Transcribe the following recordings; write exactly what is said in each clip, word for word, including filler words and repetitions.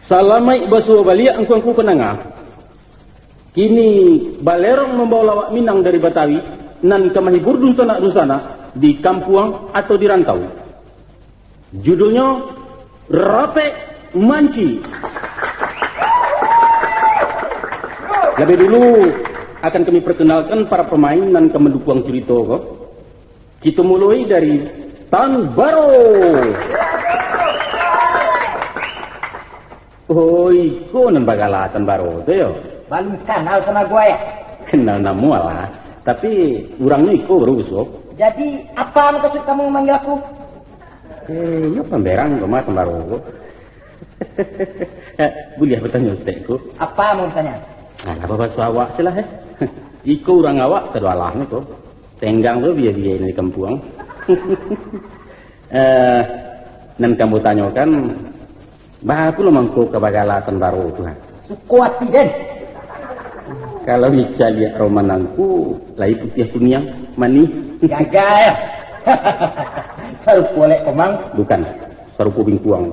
Salamaik basuo baliak angku-angku pandanga. Kini balerong mambawa lawak Minang dari Batawi, nan ka mahibur dunsanak-dunsanak di kampuang atau di rantau. Judulnyo, Rapek Manci. Labiah dulu, akan kami perkenalkan para pamain nan ka mandukuang curito ko. Kito muloi dari Tan Baro. Oh, iko nan bagala Tan Baro tu yo? Balun kanal samo gua, yo. Kenal namo alah, tapi urangnyo iko baru, Bos. Jadi, apa mukasuik kamu manggil aku? Eh, iyo pamberang ko mah Tan Baro ko. Buliah batanyo saketek ko? Apa mau ditanya? Alah, babaso awak se lah, eh. Iko urang awak sadoalahnyo ko. Tenggang tu bia-bia di kampuang. Eh, nan ka ambo tanyokan, baa pulo mangko ka bagala Tan Baro tu, ha? Suko ati den. Kalau dicaliak roman angku, lai putiah kuniang, manih. Gagal. Sarupo lek komang. Bukan, sarupo bingkuang.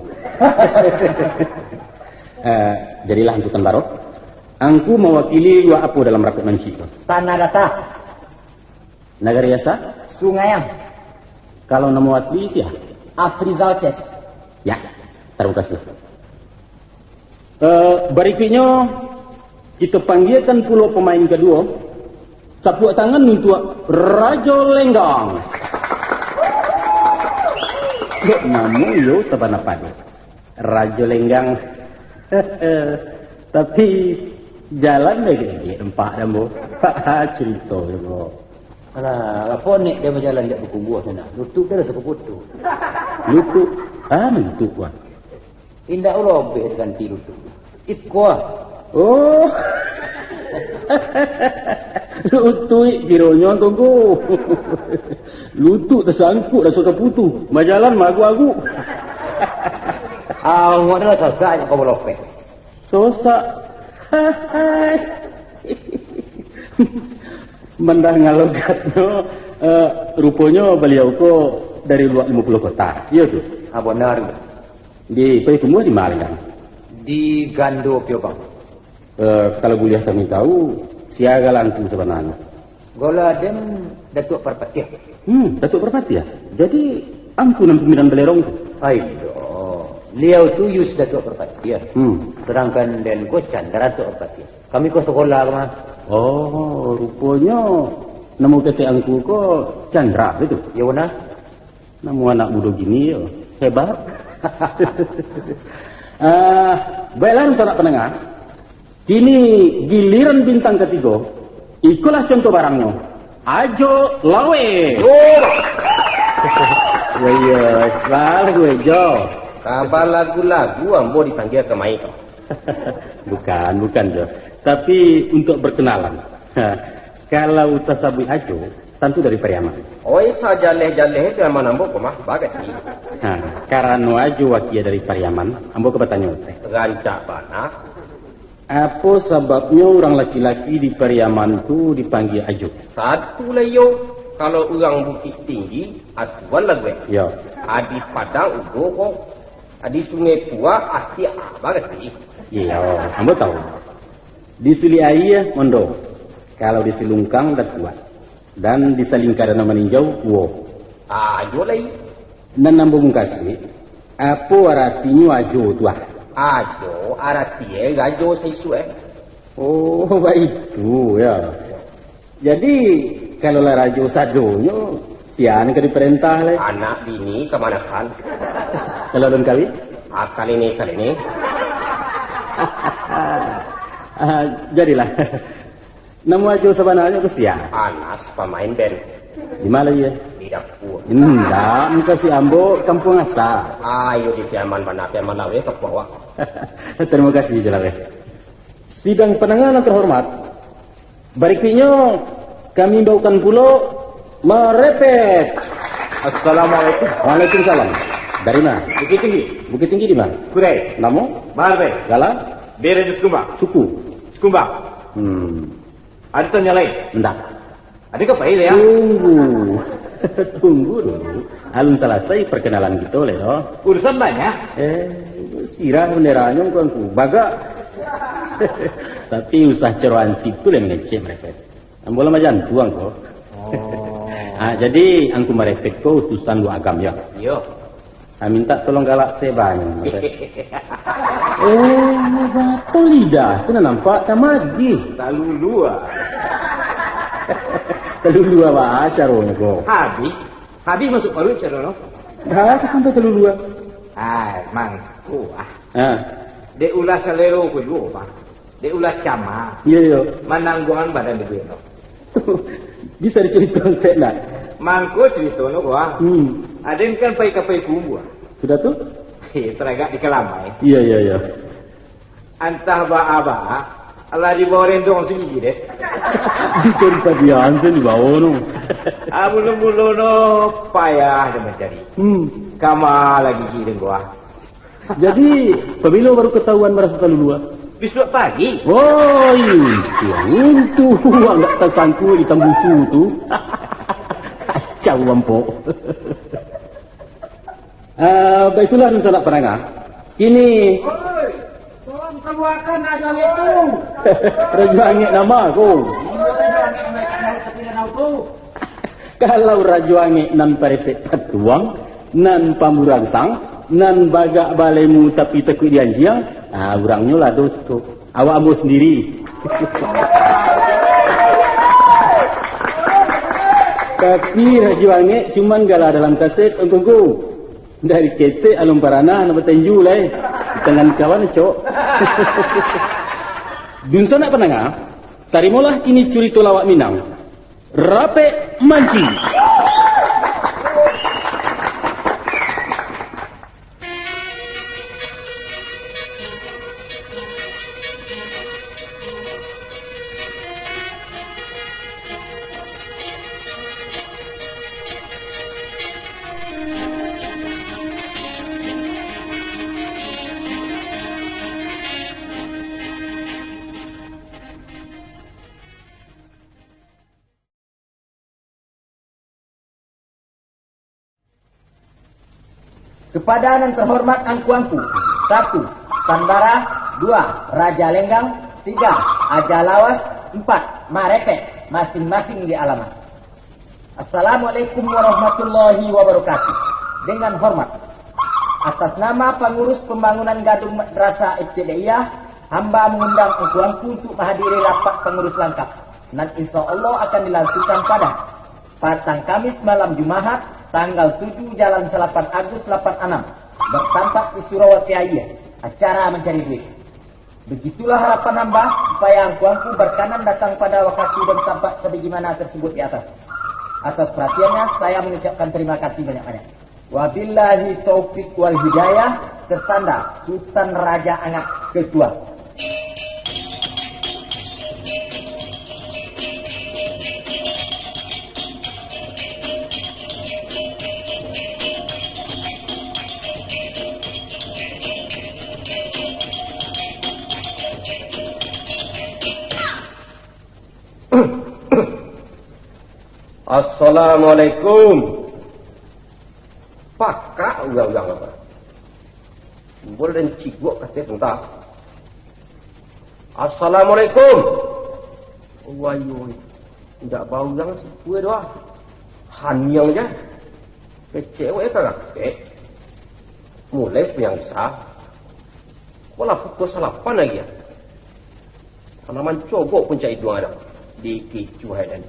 Eh, jadilah angku Tan Baro. Angku mawakili luak apo dalam rapek manci ko? Tanah Data. Nagari asa? Sungaiang. Kalau namo asli sia? Afrizal Ces. Ya, tarimo kasih. Eh, barikuiknyo, kito panggiakan pulo pamain kaduo. Tapuak tangan untuak Rajo Lenggang. Kok namo iyo sabana pado? Rajo Lenggang. Tapi, jalan lai gek-gek nampak dek ambo. Carito jo ko. Alah, apo nek den bajalan jak Bakubuah sinan? Lutuik den raso ka putuih. Lutuik? Ah, lutuik, Wan. Indak ulah obek diganti lutuik. Iko ah. Oh. Lutuik kironyo, Tongko. Lutuik tasangkuik raso ka putuih. Bajalan maagu-agu. Ah, awak ni lah sasak jak ka balopeh. Sosak. Mandanga logatnyo, eh, ruponyo baliau ko dari luak limo puluah kota. Iyo tu? Ah, bana. Di Payakumbuah di ma, Lenggang? Di Gando Piobang. Eh, kalau buliah kami tahu, sia gala angku sabananyo? Gala den Datuak Parpatiah. Hmm, Datuak Parpatiah. Jadi, angku nan pimpinan balerong tu? Aido. Liau tu Yus Datuak Parpatiah. Hmm. Sadangkan den ko Candra Datuak Parpatiah. Kami ko sakolah ko mah. Oh, ruponyo namo ketek angku ko Candra, batua? Iyo, bana. Namo anak mudo kini yo, hebat. Ah, baiklah, sanak pandanga. Kini giliran bintang katigo. Ikolah contoh barangnyo. Ajo Lawe. Oh. Yo, iyo, lah lagu Ajo. Kaba lagu-lagu ambo dipanggia kamari ko. Bukan, bukan, Jo. Tapi untuk berkenalan. Kalau tasabuik Ajo, tantu dari Pariaman. Oi, sajaleh-jaleh Pariaman ambo ko mah, bagati. Ha, karano Ajo wakia dari Pariaman, ambo ka batanyo teh. Rancak bana. Apo sababnyo urang laki-laki di Pariaman tu dipanggia Ajo? Satu lah iyo, kalau urang Bukik Tinggi, atuan lah gue. Yo. Adi Padang Udo ko, adi Sungai Puak, ati aba gati. Iyo, ambo tahu. Di Suli Aia, Mondo. Kalau di Silungkang, Datuak. Dan di Salingka Danau Maninjau, Kuo. Ajo lai. Nan ambo mukasuik, apo aratinyo Ajo tu ah? Ajo, aratinyo rajo saisuak, eh. Oh, baitu, yo. Jadi, kalau lah rajo sadonyo, sia nan ka diparentah lai? Anak bini kamanakan. Kalau alun kawin? Akal ini, akal ini. Ah, jadilah. Namo Ajo sabananyo ko sia? Anas, pamain ben. Di ma lai, yo? Di dapua. Indak, mukasuik ambo kampuang asa. Ayo di Piaman bana, Piaman Laweh ka puang awak. Tarimo kasih, Jo Laweh. Sidang pandanga nan terhormat, barikuiknyo kami bawakan pulo Marepet. Assalamualaikum. Waalaikumsalam. Dari ma? Bukittinggi. Bukittinggi di ma? Kurai. Namo? Marepet. Gala? Bere di Sikumbang. Suku? Sikumbang. Hmm. Ado tanyo lain? Ndak. Ado ka pai, yo? Tunggu. Tunggu dulu. Alun salasai parkanalan kito lai doh. Urusan banyak. Eh, sirah banderanyo, angku-angku. Bagak. Tapi usah caro ansip tu lai mangecek marepet. Ambo lah majantuang ko. Oh. Ah, jadi angku marepet ko utusan Luak Agam, yo? Iyo. Ah, mintak tolong galak teh banyak. Eh, bato lidah, sinan nampak tamagih. Talulua. Talulua baa caronyo ko? Habih. Habih masuak paruik, caro no. Dah ka sampai talulua. Ai, mangko ah. Ha. Dek ulah salero ko juo, Bang. Dek ulah cama. Iyo, iyo. Manangguangan badan dek no. Bisa dicarito saketek ndak? Mangko caritonyo ko ah. Hmm. Aden kan pai ka Payakumbuah. Sudah tu? Heh, taragak di Kalamai. Iyo, iyo, iyo. Antah baa-baa, alah dibawa rendong sigi deh. Bukan padian sen dibawa no. Ah, bulo-bulo no payah den mancari. Hmm. Kama lagi gigi den ko ah. Jadi, pabilo baru katahuan maraso talulua? Bisuak pagi. Woi, untuang, untuang ndak tasangkua itam busu tu. Kacau ampok. Ah, baitulah dunsanak pandanga. Kini. Oi, tolong kaluakan Rajo Angek tu. Rajo Angek nama ko? Iyo, Rajo Angek, Angek, Angek, tapi danau tu. Kalau Rajo Angek nan paresek patuang, nan pamburangsang, nan bagak balemu tapi takuik dianjiang, ah, urangnyo lah doh siko. Awak ambo sandiri. Tapi Rajo Angek cuman gala dalam kaset, angku-angku. Dari ketek alun paranah nak batinju lai. Tangan kawan, cok. Dunsanak pandanga, tarimolah kini curito lawak Minang. Rapek Mancing. Kepada nan terhormat angku-angku, satu, Tan Bara, dua, Raja Lenggang, tiga, Aja Lawas, empat, Marepet, masing-masing di alamat. Assalamualaikum warahmatullahi wabarakatuh. Dengan hormat, atas nama pangurus pambangunan gadung Madrasah Ibtidaiyah, hamba mangundang angku-angku untuk mahadiri rapat pangurus langkap, nan insya Allah akan dilangsungkan pada patang Kamis malam Jumahat, tanggal tujuh jalan salapan Agus lapan anam, bertampat di Surawati Aia, acara mancari duit. Begitulah harapan hamba, supaya angku-angku berkanan datang pada wakatu dan tampat sabagaimana tersebut di atas. Atas perhatiannya, saya mengucapkan terima kasih banyak-banyak. Wabillahi taufik wal hidayah, tertanda Sutan Raja Angak Ketua. Assalamualaikum. Pakak urang-urang apa? Timbul dan cigok kateh pun tak. Assalamualaikum. Wayuh, indak baurang sikua doh. Haniang ja. Kecek awak ka rapek. Mulai sambayang Isya. Kok lah pukul salapan lagi, ah. Kana mancogok puncak iduang ado. Dikicuah ai den.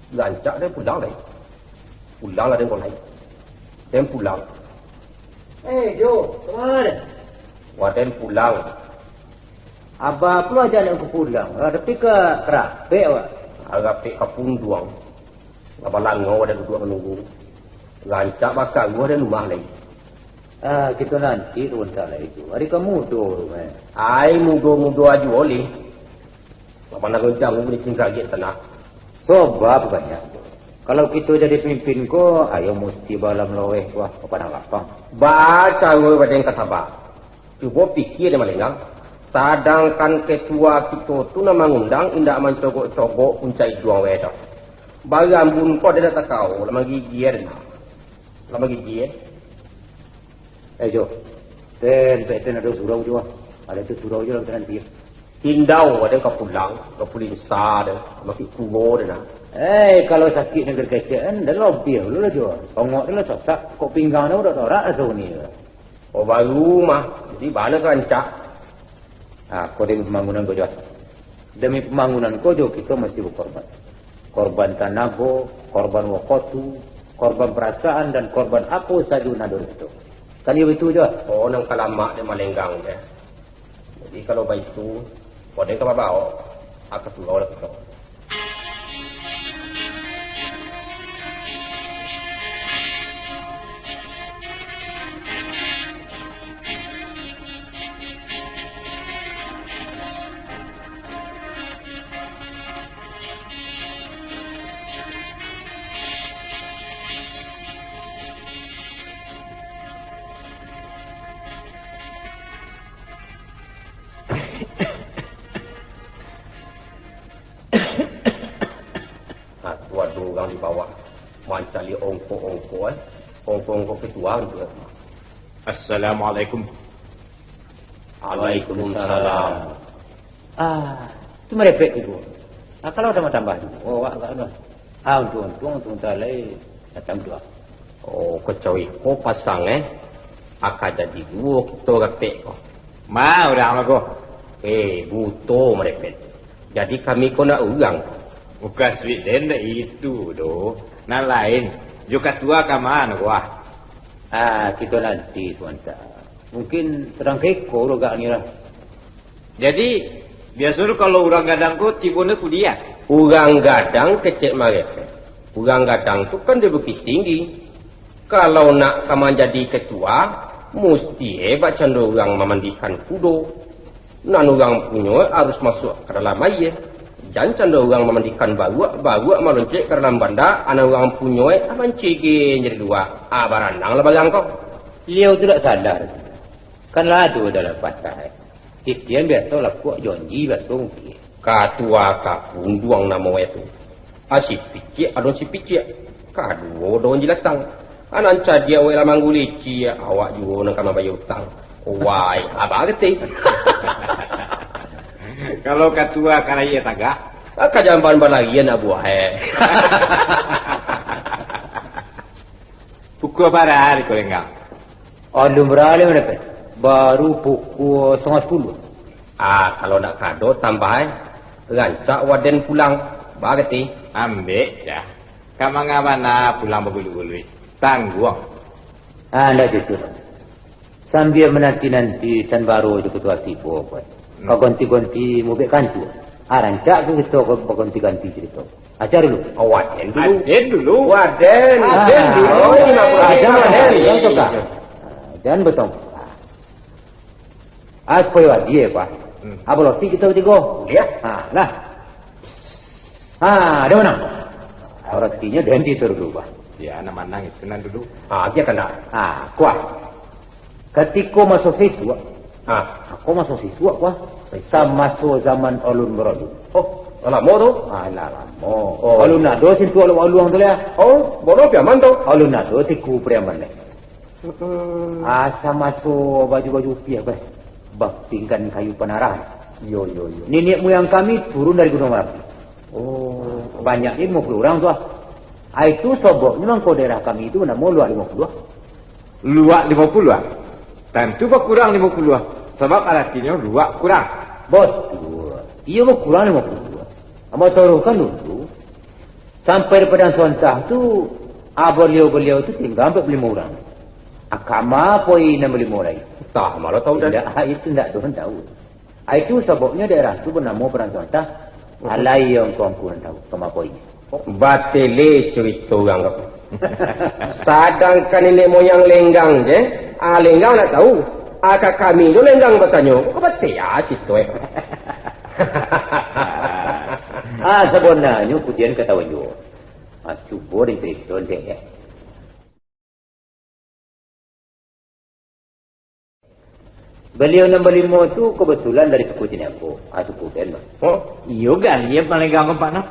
Rancak den pulang lai. Pulang lah den ko lai. Den pulang. Eh, Jo, kama den? Wah, den pulang. Abah pulo ajak den ko pulang. Lah, tapi ka, ka rapek awak. Ka rapek ka punduang. Lah balangau den duduak manunggu. Rancak bakaruah den rumah lai. Ah, kito nanti tu, antah lah itu. Ari ka mudo tu, eh. Ai, mudo-mudo ajo lih. Lah pandang jangu ni cingkagik tanah. Sobab banyak tu. Kalau kito jadi pamimpin ko, ayo musti balam laweh tu, ah, ka padang lapang. Baa caro baden ka saba? Cubo pikia dek malenggang. Sadangkan ketua kito tu nan mangundang indak mancogok-cogok puncak iduang weh doh. Barambun ko ado nan takao, lah magigia ado nah. Lah magigia. Eh, Jo. Ten, pek ten ado surau jo. Ado tu surau jo lah nanti. Tindau ado ka pulang, ka pulinsa ado, makik kuo ado nah. Eh, kalau sakik nan kecek kan, dah lobiah dulu lah, Jo. Ongok dah lah sasak, kok pinggang dah udah torak raso ni. Oh, baru mah. Jadi, bana ka rancak? Ah, ko demi pambangunan ko jo. Demi pambangunan ko jo, kito mesti bakorban. Korban tanago, korban wakotu, korban parasaan, dan korban apo sajo nan ado di kito. Kan iyo baitu jo? Oh, nan ka lamak dek malenggang deh. Jadi, kalau baitu, ko deh ka babaok, aka surau lah kito. Nah, tu ado urang di bawah mancaliak ongko-ongko, eh. Ongko-ongko kituan tu, eh. Assalamualaikum. Waalaikumsalam. Ah, tu marepek tu, Bu. Ah, kalau tambah-tambah tu. Oh, awak agak anu. Ah, untuang-untuang, untuang talai datang tu, ah. Oh, kacau iko pasang, eh. Aka jadi duo kito gatek ko. Ma, urang mah ko. Eh, buto marepet. Jadi kami ko nak urang. Mukasuik den ndak itu doh. Nan lain, jo katua ka ma ko, ah. Ah, kito nanti, Tuan. Mungkin sadang keko urang agak ni lah. Jadi, biaso tu kalau urang gadang ko tibo ne kudiah? Urang gadang kecek marepek. Urang gadang tu kan di Bukittinggi. Kalau nak ka manjadi ketua, musti hebat cando urang mamandikan kudo. Nan urang punyo harus masuak ka dalam aia. Jan cando urang mamandikan baruak, baruak maloncek ka dalam banda, anak urang punyo mancegeh jadi luak. Ah, baranang lah barang ko. Liau tu dak salah. Kan lah ado dalam patah, eh. Titian biaso lapuak, jonji biaso mungkin. Katua ka punduang namo e tu. Ah, si picik ado si picik. Kaduo daun jilatang. Ah, nan cadiak wek lah manggulici, awak juo nan ka mambayia utang. Wai, abah getih. Kalau katua ka layia tagah. Ah, ka jamban balarian nak buah, eh. Pukua bara di Kolenggang? Alun baralih mah, Pak. Baru pukua satangah sapuluah. Ah, kalau nak kado tambah, eh. Rancak waden pulang. Bagati. Ambek, cah. Ka manga bana pulang baguluik-guluik. Tangguang. Ah, ndak cucuk. Sambia mananti-nanti tan baro jo katua tibo, Pak. Hmm. Ka gonti-gonti mubek kantua. Ah, rancak tu kito ka bagonti-ganti carito. Aja dulu. Oh, waden dulu. Aden dulu. Waden. Ah. Aden dulu. Oh, ini mah waden. Aja, waden. Yang tu, Kak. Jan betong. Ah, supayo adie, Pak. Hmm. Apo lo si kito batigo? Liek. Ha, lah. Ha, dah manang. Aratinyo den tu dulu, Pak. Ya, nan manang itu nan dulu. Ha, dia kena. Ha, kuah. Katiko maso sisuak. Ha. Ako maso sisuak, kuah. Sisuak. Samaso zaman alun baralun. Oh, lamo tu? Ha, lah lamo. Oh. Alun ado sintuak laluang tu lah. Oh, bono piaman tu? Alun ado tiku piaman leh. Mm-mm. Asa maso baju-baju upiah, bah. Bapinggan kayu panarah. Iyo, iyo, iyo. Niniak muyang kami turun dari Gunuang Marapi. Oh. Banyak ni limo puluah urang tu, ah. Ah, itu soboknyo mangko daerah kami tu banamo Luak Limo Puluah. Luak Limo Puluah? Tantu bakurang limo puluah, sabab aratinyo luak kurang. Batua. Iyo, bakurang limo puluah. Ambo taruihkan dulu. Sampai di Padang Sontah tu, ah, baliau-baliau tu tingga ampek puluah limo urang. Ah, kama poi nan balimo lai? Tah, malah tahu dah. Indak, ah, itu indak doh tahu. Ah, itu sababnyo daerah tu banamo Padang Sontah. Oh. Alai angku-angku nan tahu, kama poi. Batele carito urang ko. Sadangkan niniak moyang Lenggang je, ah, Lenggang nak tahu. Ah, ka kami tu Lenggang batanyo, ko batele carito, eh. Ah, sabananyo kudian katahuan juo. Ah, cubo den carito, Lenggang, eh. Baliau nan balimo tu kabatulan dari suku Ciniago. Ah, suku den, bah. Oh, iyo, galiah Lenggang ko, Pak, no.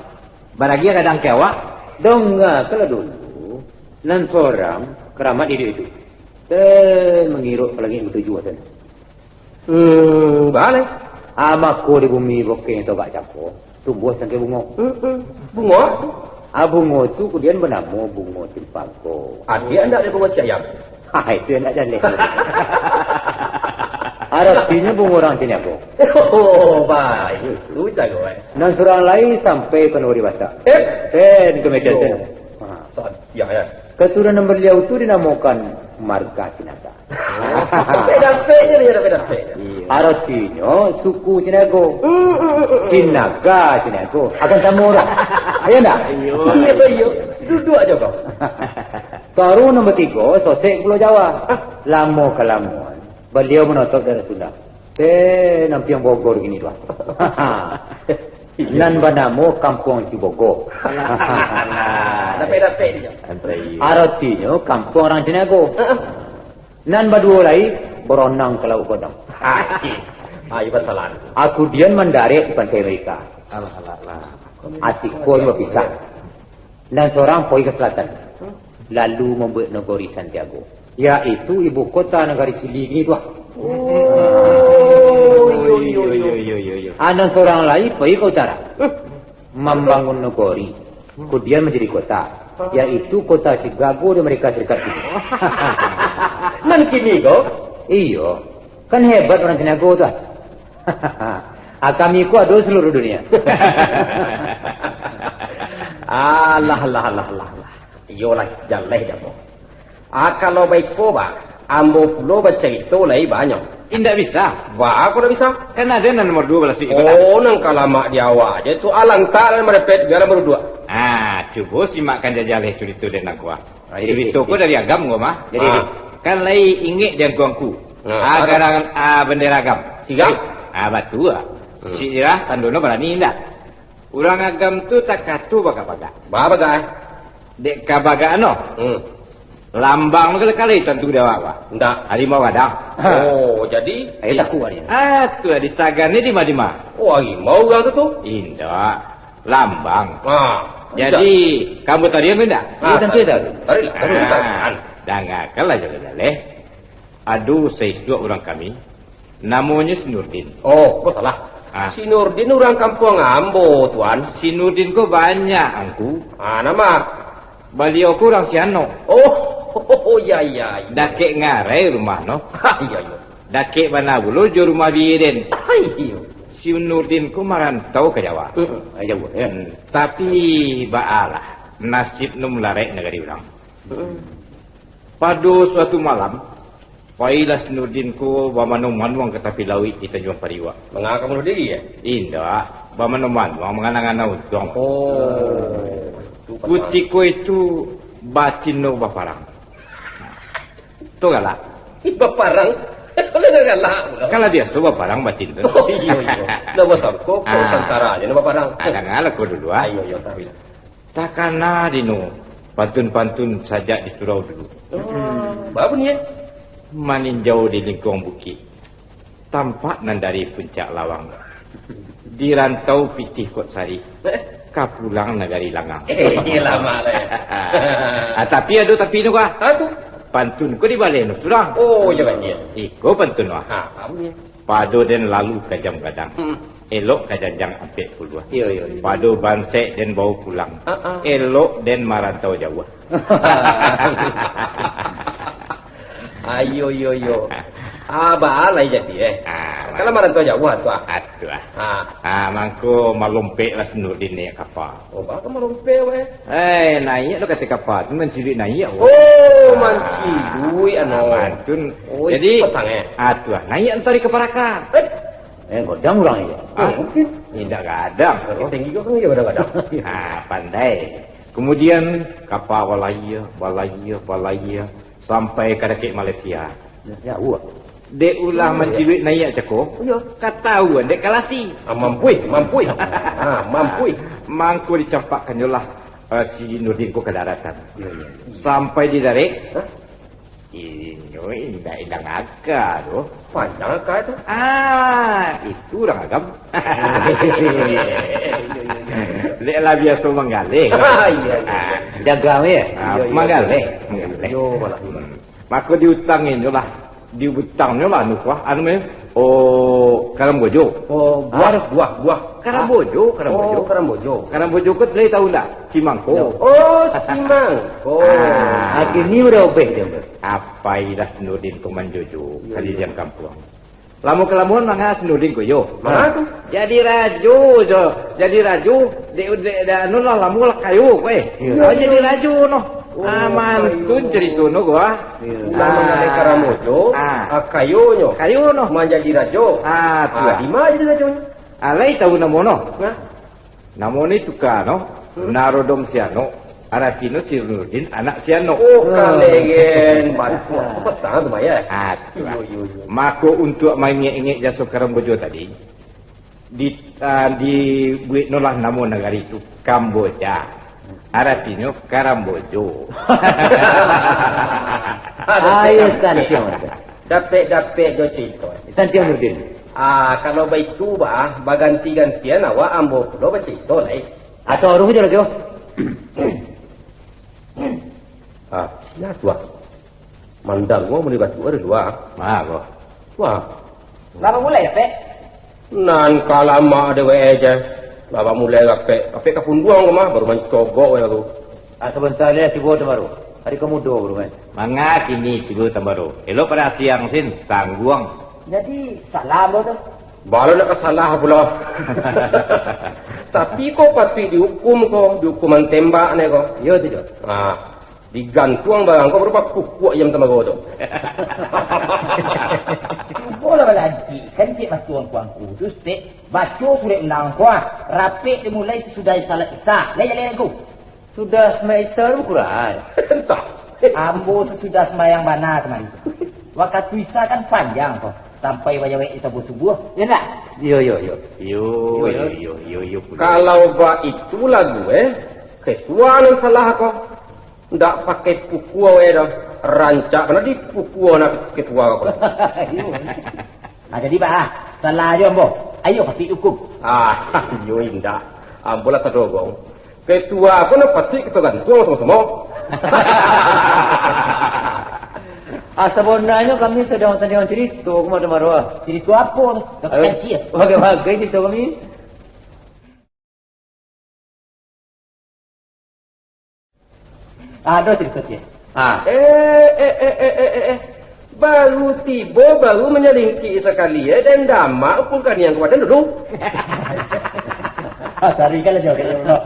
Baragiah gadang ka awak. Dongakanlah dulu, nan sorang karamat iduik tu. Ten mangiruak ka langik batujuah ten. Hmm, baleh. Ah, mako di bumi bokeh togak capo, tumbuah sangkai bungo. Hmm, hmm. Bungo? Ah, bungo tu kudian banamo bungo cimpago. Adiak ndak ado bungo ciayam? Ha, itu yang ndak jaleh. Aratinyo bungo urang Caniago. Oh, baik. Tu jago, eh. Nan surang lai sampai ka nagari Batak. Eh? Ten, ka Medan ten. Ha. Sadiah, ya. Keturunan baliau tu dinamokan marga Cinaga. Dapek-dapek je dia, dapek-dapek. Iyo. Aratinyo suku Cinago. Hmm, hmm, hmm, hmm. Cinaga, Cinago. Akan samo urang. Iyo ndak? Iyo. Iyo, iyo. Duduak je kau. Karu nomor tigo, Sosek Pulau Jawa. Lamo kalamoan, baliau manotop daerah Sunda. Teh, nampiang Bogor kini tu, ah. Nan banamo Kampuang Cibogo. Alah, dapek-dapek dia. Santai. Aratinyo kampuang urang Caniago. Nan baduo lai, baronang ka Lauik Godang. Ayo, basalahan. Akudian mandarek di Pantai Amerika. Alah, alah, alah. Asiko nyo bapisah. Nan sorang poi ka salatan, lalu mambuek nagori Santiago, yaitu ibu kota nagari Chili kini tu, ah. Oh, iyo, iyo, iyo, iyo, iyo, iyo. Ah, nan sorang lai poi ka utara, mambangun nagori, kudian manjadi kota, yaitu kota Chicago di Amerika Serikat kini. Nan kini ko? Iyo, kan hebat urang Caniago tu, ah. Ah, kami ko ado saluruah dunia. Alah, alah, alah, alah, alah. Iyolah, jaleh dek ambo. Ah, kalau baiko, bah, ambo pulo bacarito lai banyak. Indak bisa. Baa kok indak bisa? Kan ado nan nomor duo balasuik iko, kan? Oh, nan ka lamak di awak je tu, alangkah lah marepet, bialah baduduak. Ah, cubo simakkan jaleh carito den Angku, ah. Ah, jadi, carito ko dari Agam ko mah. Jadi, ah. Kan lai ingek di angku-angku. Nah, ah, Agam. Garang, ah, bendera Agam. Siap. Ah, batua. Hmm. Sirah tandono barani indak? Urang Agam tu takato bagak-bagak. Bagak-bagak, eh? Dek kabagak ano. Hmm. Lambang tu kali-kali tantu di awak, bah. Indak. Harimau gadang. Oh, jadi? Eh, takut dia. Ah, tu di Sagan ni dima-dima. Oh, harimau urang tu tu? Indak. Lambang. Ah, jadi, kamu tahu dia ke indak? Ah, tantu tahu. Tahu lah, tahu lah. Ah, dangakanlah jaleh-jaleh. Ado saisuak urang kami, namonyo si Nurdin. Oh, kok salah? Ah. Si Nurdin urang kampuang ambo, Tuan. Si Nurdin ko banyak, Angku. Ah, nama? Baliau ko urang Sianok. Oh, oh, ya, ya, ya. Dakek ngarai rumah no. Ah, iya, iya. Dakek bana pulo jo rumah bini den. Ah, iya. Si Nurdin ko marantau ka Jawa. Heeh, ka Jawa, ya. Hmm, tapi baalah nasib no mularek nagari urang. Heeh. Pado suatu malam, pailah si Nurdin ko bamanuang-manuang ka tapi lauik di Tanjuang Pariuak. Manga ka bunuh diri, eh? Indak, bamanuang-manuang manganang-anang untuang. Oh, tu pasal. Kutiko itu batino baparang. Tu galak. Ih, baparang? Kalau galak pulo. Kan lah biaso baparang batin tu. Oh, iyo, iyo. Dah basangko ko tantara je, nah, baparang. Ah, dangalah ko dulu, ah. Ayo, iyo, tahu. Takana dino pantun-pantun sajak di surau dulu. Oh, baa bunyi, eh? Maninjau di lingkuang bukik, tampak nan dari puncak lawang. Di rantau pitih kok sari, eh, ka pulang nagari langang. Eh, iyo lamo lah, ya. Ah, tapi ado tapi no, Kak. Ah, tu? Pantun ko dibaleh no surang. Oh, iyo, Kak, iyo. Iko pantun, wah. Ha, baa bunyi? Pado den lalu ka Jam Gadang. Hmm. Elok ka janjang ampek puluah. Iyo, iyo, iyo. Pado bansek den bawa pulang. Ah, ah. Elok den marantau jauah. Ayo, yo, yo. Ah, baa lai jadi, eh. Ah, kalau marantau jauah tu, ah. Atuh, ah. Ah. Ah, mangko malompeklah si Nurdin naiak kapa. Oh, baa ka malompek, weh? Eh, naiak lo ka ateh kapa tu, manciluik naiak, weh. Oh, ah, manciluik, anu. Ah, mantun. Oh, jadi, pasang, eh? Atuh, ah, naiak antari ka paraka. Eh? Eh, gadang urang iyo. Ah, oh, mungkin. Indak gadang. Oh, tinggi kok kan iyo gadang-gadang. Ah, pandai. Kemudian, kapa balayia, balayia, balayia, sampai ka dakek Malaysia. Ya, jauah. Dek ulah manciluik naiak cako, iyo, katauan dek kalasi. Ah, mampuih, mampuih. Ah, mampuih. Mangko dicampakkannyolah, eh, si Nurdin ko ka daratan. Iyo, iyo. Sampai di darek, hah? Inyo indak ilang aka tu. Panjang aka tu. Ah, itu urang agam. Dek lah biaso manggaleh. Ah, iya, iya. Ah, jaga ya. Ah, iya, iya, manggaleh. Iya. Manggaleh. Yo, malah. Hmm. Mako diutang inyo lah. Diutang inyo lah anu kuah, anu meh. Oh, karambojo. Oh, buah, ah, buah, buah. Karambojo, ah, karambojo. Oh, karambojo. Karambojo ko lai tahu ndak? Cimangko. Oh, cimangko. Ah. Kini udah obeh dia. Apai lah si Nurdin ko manjojo, iyo, kali iyo, di kampuang. Lamo kalamoan manga si Nurdin ko yo. Manga tu? Jadi rajo jo. Jadi rajo, dek, dek, dek, anu lah, lamo lah kayo ko, eh. Iyo. Ah, jadi rajo no. Oh, ah, mantun kayo. Carito no ko, ah. Iyo. Ulah, ah, manggaleh karambojo, ah, ah, kayonyo. Kayo no. Manjadi rajo. Ah, tu ah, lah. Di ma jadi rajonyo? Ah, lai tahu namo no? Hah? Namo ni tuka no, hmm? Narodom Sianok, aratinyo si Nurdin anak Sianok. Oh, kalegen, batua. Apa pasang tu, Maya? Ah, tu lah. Iyo, iyo, iyo. Mako, untuak maingek-ingek jaso karambojo tadi, di, ah, dibuek no lah namo nagari tu Kamboja. Aratinyo karambojo. Ayo, kan, Tiong. Dapek-dapek jo carito. Santiang Nurdin. Ah, kalau baitu, bah, baganti-gantian awak ambo pulo bacarito lai. Atau urung je lah, Jo. Ah, sia tu, ah. Mandangua mulai batua dari lua. Ma, ko. Wah. Lah bamulai, Pek? Nan ka lamak dewek e je. Lah bamulai rapek. Rapek ka punduang ko mah, baru mancogok weh aku. Ah, sabanta lai tibo Tan Baro. Ari ka mudo baru kan. Manga kini tibo Tan Baro. Elok pado siang sin, tangguang. Jadi, salah ambo tu? Baa lo nak ka salah pulo. Tapi ko patuik diukum ko, diukuman tembak ne ko. Iyo tu, Jo. Ah, digantuang barang ko baru bakukuak ayam Tan Baro tu. Cubolah balantik, kan cek matuang kuangku tu, Stek. Baco surek undang ko, ah. Rapek dimulai sasudah salat Isya. Lai jaleh angku. Sudah sumbayang Isya tu bakurang. Antah. Ambo sasudah sumbayang bana kamari tu. Wakatu Isya kan panjang ko, sampai wayah-wayah di tabuah subuah, yo ndak? Iyo, iyo, iyo. Iyo, iyo, iyo, iyo, iyo, pulo. Kalau baitu lagu, eh, ketua nan salah ko. Ndak pakai pukua weh doh. Rancak bana dipukua nak ketua ko. Iyo. Ah, jadi, bah, salah jo ambo. Ayo, patuik diukum. Ah, iyo indak. Ambo lah tadogong. Ketua ko nan patuik kito gantuang samo-samo. Ah, sabananyo kami sadang tandiang carito, ko mah Tan Baro. Carito apo tu? Ayo, kancil. Bagai-bagai carito kami. Ado carito ciek. Ah. Eh, eh, eh, eh, eh, eh, eh. Baru tibo, baru manyalingkik sakali, eh, den damak ukun kaniang ka badan dulu. Ah, tarikanlah jo, jo, jo.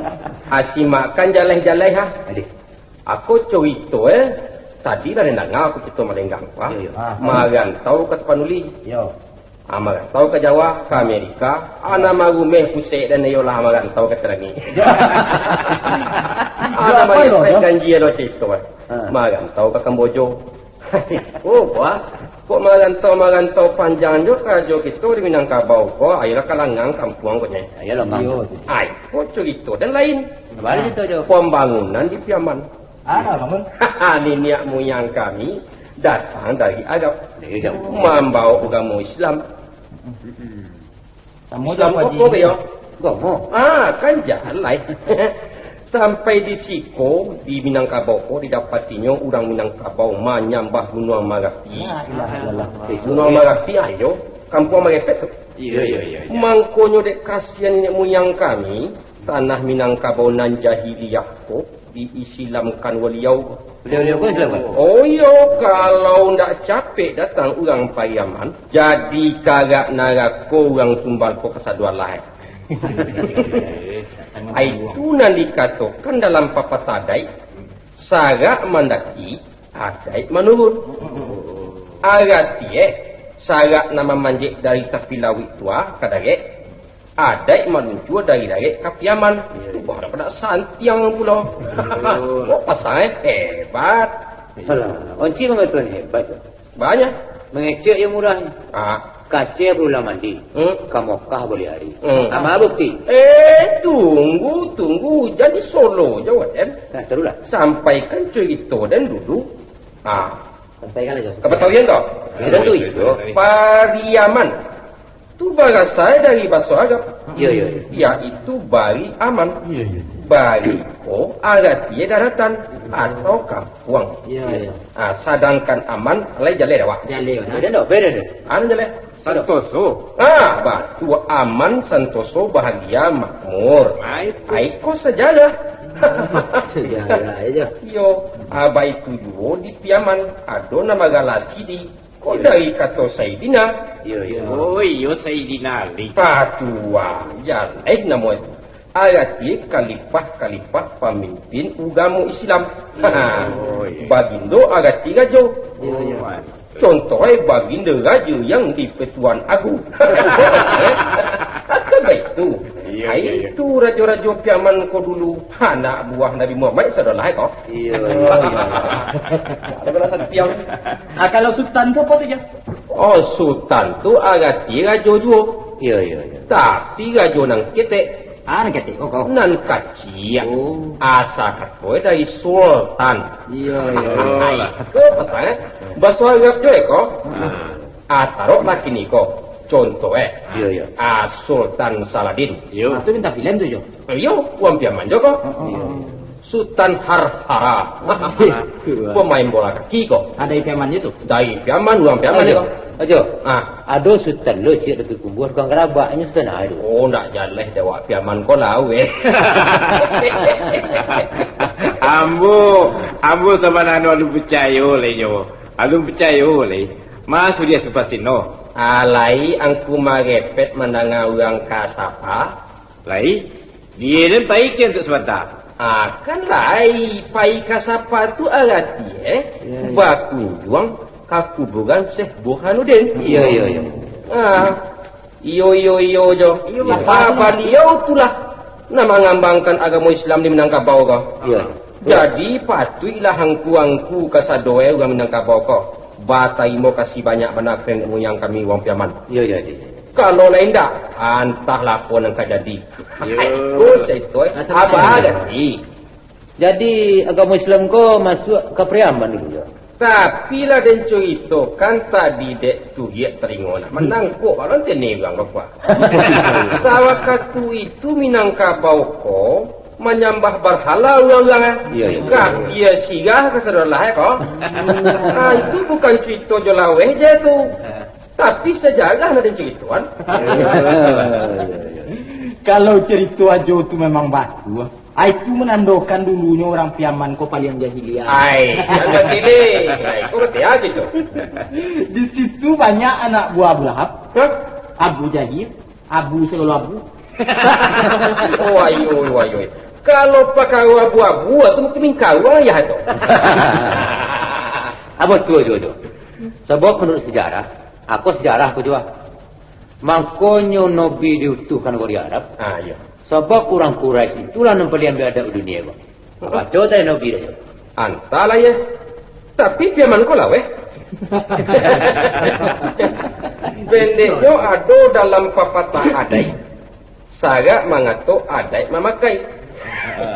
Ah, simakkan jaleh-jaleh, ha. Adik. Ako carito, eh. Tadi lah den danga aku carito malenggang tu, ha. Iyo, iyo. Ah. Marantau ka Tapanuli. Iyo. Ah, marantau ka Jawa, ka Amerika, ah, nan marumeh pusek den iyolah marantau ka Cilangik. Ah, nan marepek janji ado carito, eh. Ha. Marantau ka Kamboja. Oh, bah, kok marantau-marantau panjang jo karajo kito di Minangkabau ko, ayolah ka Langang kampuang ko nyo. Ayolah, Bang. Iyo. Ai, kok carito den lain. Baa carito jo? Pambangunan di Piaman. Ah, bangun. Niniak muyang kami datang dari Arab. Dari Arab. Mambawa ugamo Islam. Mm-mm. Islam ko apo, Pak, yo? Ugamo. Ah, kan jaleh. Sampai di siko, di Minangkabau ko, didapatinyo urang Minangkabau manyambah Gunuang Marapi. La ilaha illallah. Gunuang Marapi, ayo, kampuang marepek tu. Iyo, iyo, iyo, iyo. Mangkonyo dek kasian niniak muyang kami, tanah Minangkabau nan jahiliah ko, diisilamkan baliau. Baliau-baliau ko Islam kan? Oh iyo, kalau ndak capek datang urang Pariaman, jadi karak narako urang Tumbal ko kasado alah. Ai, itu nan dikatokan dalam papatah adaik, sarak mandaki, adaik manurun. Arati, eh, sarak nan mamanjek dari tapi lauik tu, ah, ka darek, adaik maluncua dari darek ka Piaman. Iyo. Tu baru pada santiang pulo. Betul. Kok pasang, eh, hebat. Alah, onci mangatoan hebat tu. Banyak. Mangecek yo murah. Ah. Ka Aceh baru lah mandi. Hmm. Ka Mokah buliah ari. Hmm. Ama bukti? Eh, tunggu, tunggu. Hujan di Solo jo, Waden. Nah, tarulah. Sampaikan carito den dulu. Ah. Sampaikan aja. Kapatauan tu? Ya, tentu itu. Pariaman. Tu barasai dari bahaso Arab. Iya, iya, iya. Yaitu bari aman. Iya, iya. Bari ko aratinyo daratan atau kampuang. Iya, iya. Ah, sadangkan aman, lai jaleh awak. Jaleh, nah, ado ndak? Beda tu. Anu jaleh. Santoso. Ah, batua, aman, santoso, bahagia, makmur. Ah, itu. Ai ko sajarah. Sajarah aja. Iyo, ah, baitu juo di Piaman, ado nan bagalasi di Ko dari kato Saidina. Iyo, iyo. Oh, iyo, Saidina Ali. Batua, jaleh namo itu. Arati kalipah-kalipah pamimpin ugamo Islam. Oh, iyo. Bagindo arati rajo. Iyo, iyo. Contoh, eh, Bagindo Rajo yang di Pertuan Agung. Kan baitu. Iyo, ai, iyo, iyo. Itu rajo-rajo Piaman ko dulu, anak buah Nabi Muhammad sadolah ko. Iyo, iyo. Ada balasan tiang. Ah, kalau Sutan tu apo tu, Jo? Oh, Sutan tu arati rajo juo. Iyo, iyo, iyo. Tapi rajo nan ketek. Ah, nan ketek, oh, kau. Nan kaciak. Oh. Asa kato dari Sultan. Iyo, iyo, iyo. Ai, ko pasangan. Baso Arab juo, eh, ko? Ah. Ah, taruhlah kini ko. Contoh, eh. Iyo, iyo. Ah, Sultan Saladin. Iyo. Ah, tu bintang filem tu, Jo. Iyo, urang Piaman juo ko. Heeh. Iyo. Sutan Harhara. Pamain bola kaki ko. Ah, dari Piaman tu? Dari Piaman, urang Piaman ko. Ajo. Ah. Ado Sutan lo, ciek, deket kubua tukang karabaknyo Sutan ado. Oh, ndak jaleh dek awak Piaman ko lah, weh. Ambo, ambo sabananyo alun picayo lai nyo. Alun picayo lai. Mas Sudiah Supasino. Alai angku marepet mandanga urang ka sapa? Lai, di den pai kian tu sabanta. Ah, kan lai, pai ka sapa tu arati, eh? Yo, yo. Bakunjuang ka kuburan Syekh Burhanuddin. Iyo, iyo, iyo. Ah, iyo, iyo, iyo jo. Iyo, ah, Bapak. Baliau tu lah nan mangambangkan agamo Islam di Minangkabau ko. Iyo. Jadi, patuiklah angku-angku kasado, eh, urang Minangkabau ko batarimo kasih banyak bana ka nenek muyang kami, urang Piaman. Iyo, iyo, iyo. Kalau lai indak, antahlah apo nan ka jadi. Yo. Ko carito, eh. Abah ganti. Jadi, agamo Islam ko masuak ka Piaman dulu, yo? Tapi lah den caritokan tadi dek Turiak talingo nak manangkok balon tene urang bapak. Sawakatu itu Minangkabau ko manyambah barhala urang-urang, eh. Iyo, iyo. Gapia sirah ka sadolah, eh, ko. Ah, itu bukan carito jo laweh je tu. Tapi sajarah nan den caritoan. Iyo, iyo, iyo. Kalau carito ajo tu memang batua, ah, itu manandokan dulunyo urang Piaman ko paliang jahiliah. Ai, jan batili. Ai, ko batua ajo tu. Di situ banyak anak buah Abu Lahab. Hah? Abu Jahil, Abu sagalo Abu. Wayoi, wayoi. Kalau pakaro abu-abu, tu mungkin mingkaruang ayah tu. Apo tu, tu, tu? Sabab manuruik sajarah, ako sajarah ko juo. Mangkonyo Nabi diutuhkan ka Arab. Ah, iyo. Sabab urang Quraisy itulah nan paliang ambiak adat dunia, Bang. Baco tadi Nabi dah. Antahlah, yo. Tapi Piaman ko laweh. Pendeknyo ado dalam papatah adaik, sarak mangato adaik mamakai.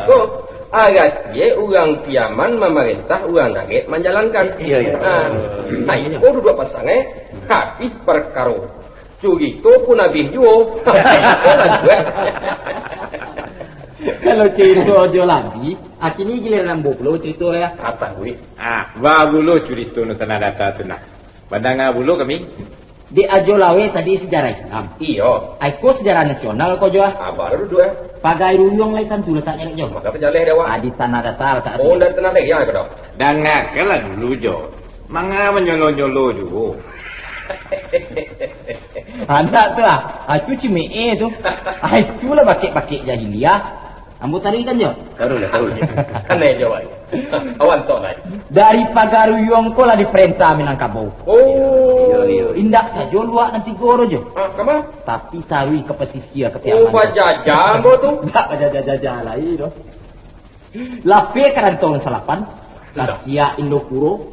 Ko, aratinyo urang Piaman mamarentah, urang Daget manjalankan. Iyo, iyo. Ah, nah, iko duduak pasang, eh. Habih parkaro. Curito pun abih juo. Kalau curito jo lah abih, kini giliran ambo pulo curito, yo. Apo, Wik? Ah, bagulo curito nan tanah data tu nah. Mandanga pulo kami. Dek ajo laweh tadi sejarah Islam. Iyo. Ai ko sejarah nasional ko juo. Ah, baru duduak, eh. Pagai Ruyuang lai tantu lataknyo dek jo. Mako pajaleh dek awak. Ah, di tanah data latak tu. Oh, dari tanah data ko doh. Dangakanlah dulu jo. Manga manyolo-nyolo juo. Anak tu ah, ah, tu cimee tu. Ah, itulah bakek-bakek jahiliah. Ambo taruihkan jo. Taruihlah, taruihlah. Kanai jo, Wai. Awan tok lai. Dari Pagaruyuang ko lah diparentah Minangkabau. Oh. Iyo, iyo. Indak sajo luak nan tigo tu jo. Ah, kama? Tapi taruih ka pasisia, ka Piaman. Oh, bajajah ambo tu. Indak bajajah-jajah lai tu. Lapeh ka Rantau Nan Salapan, ka Siak Indopuro,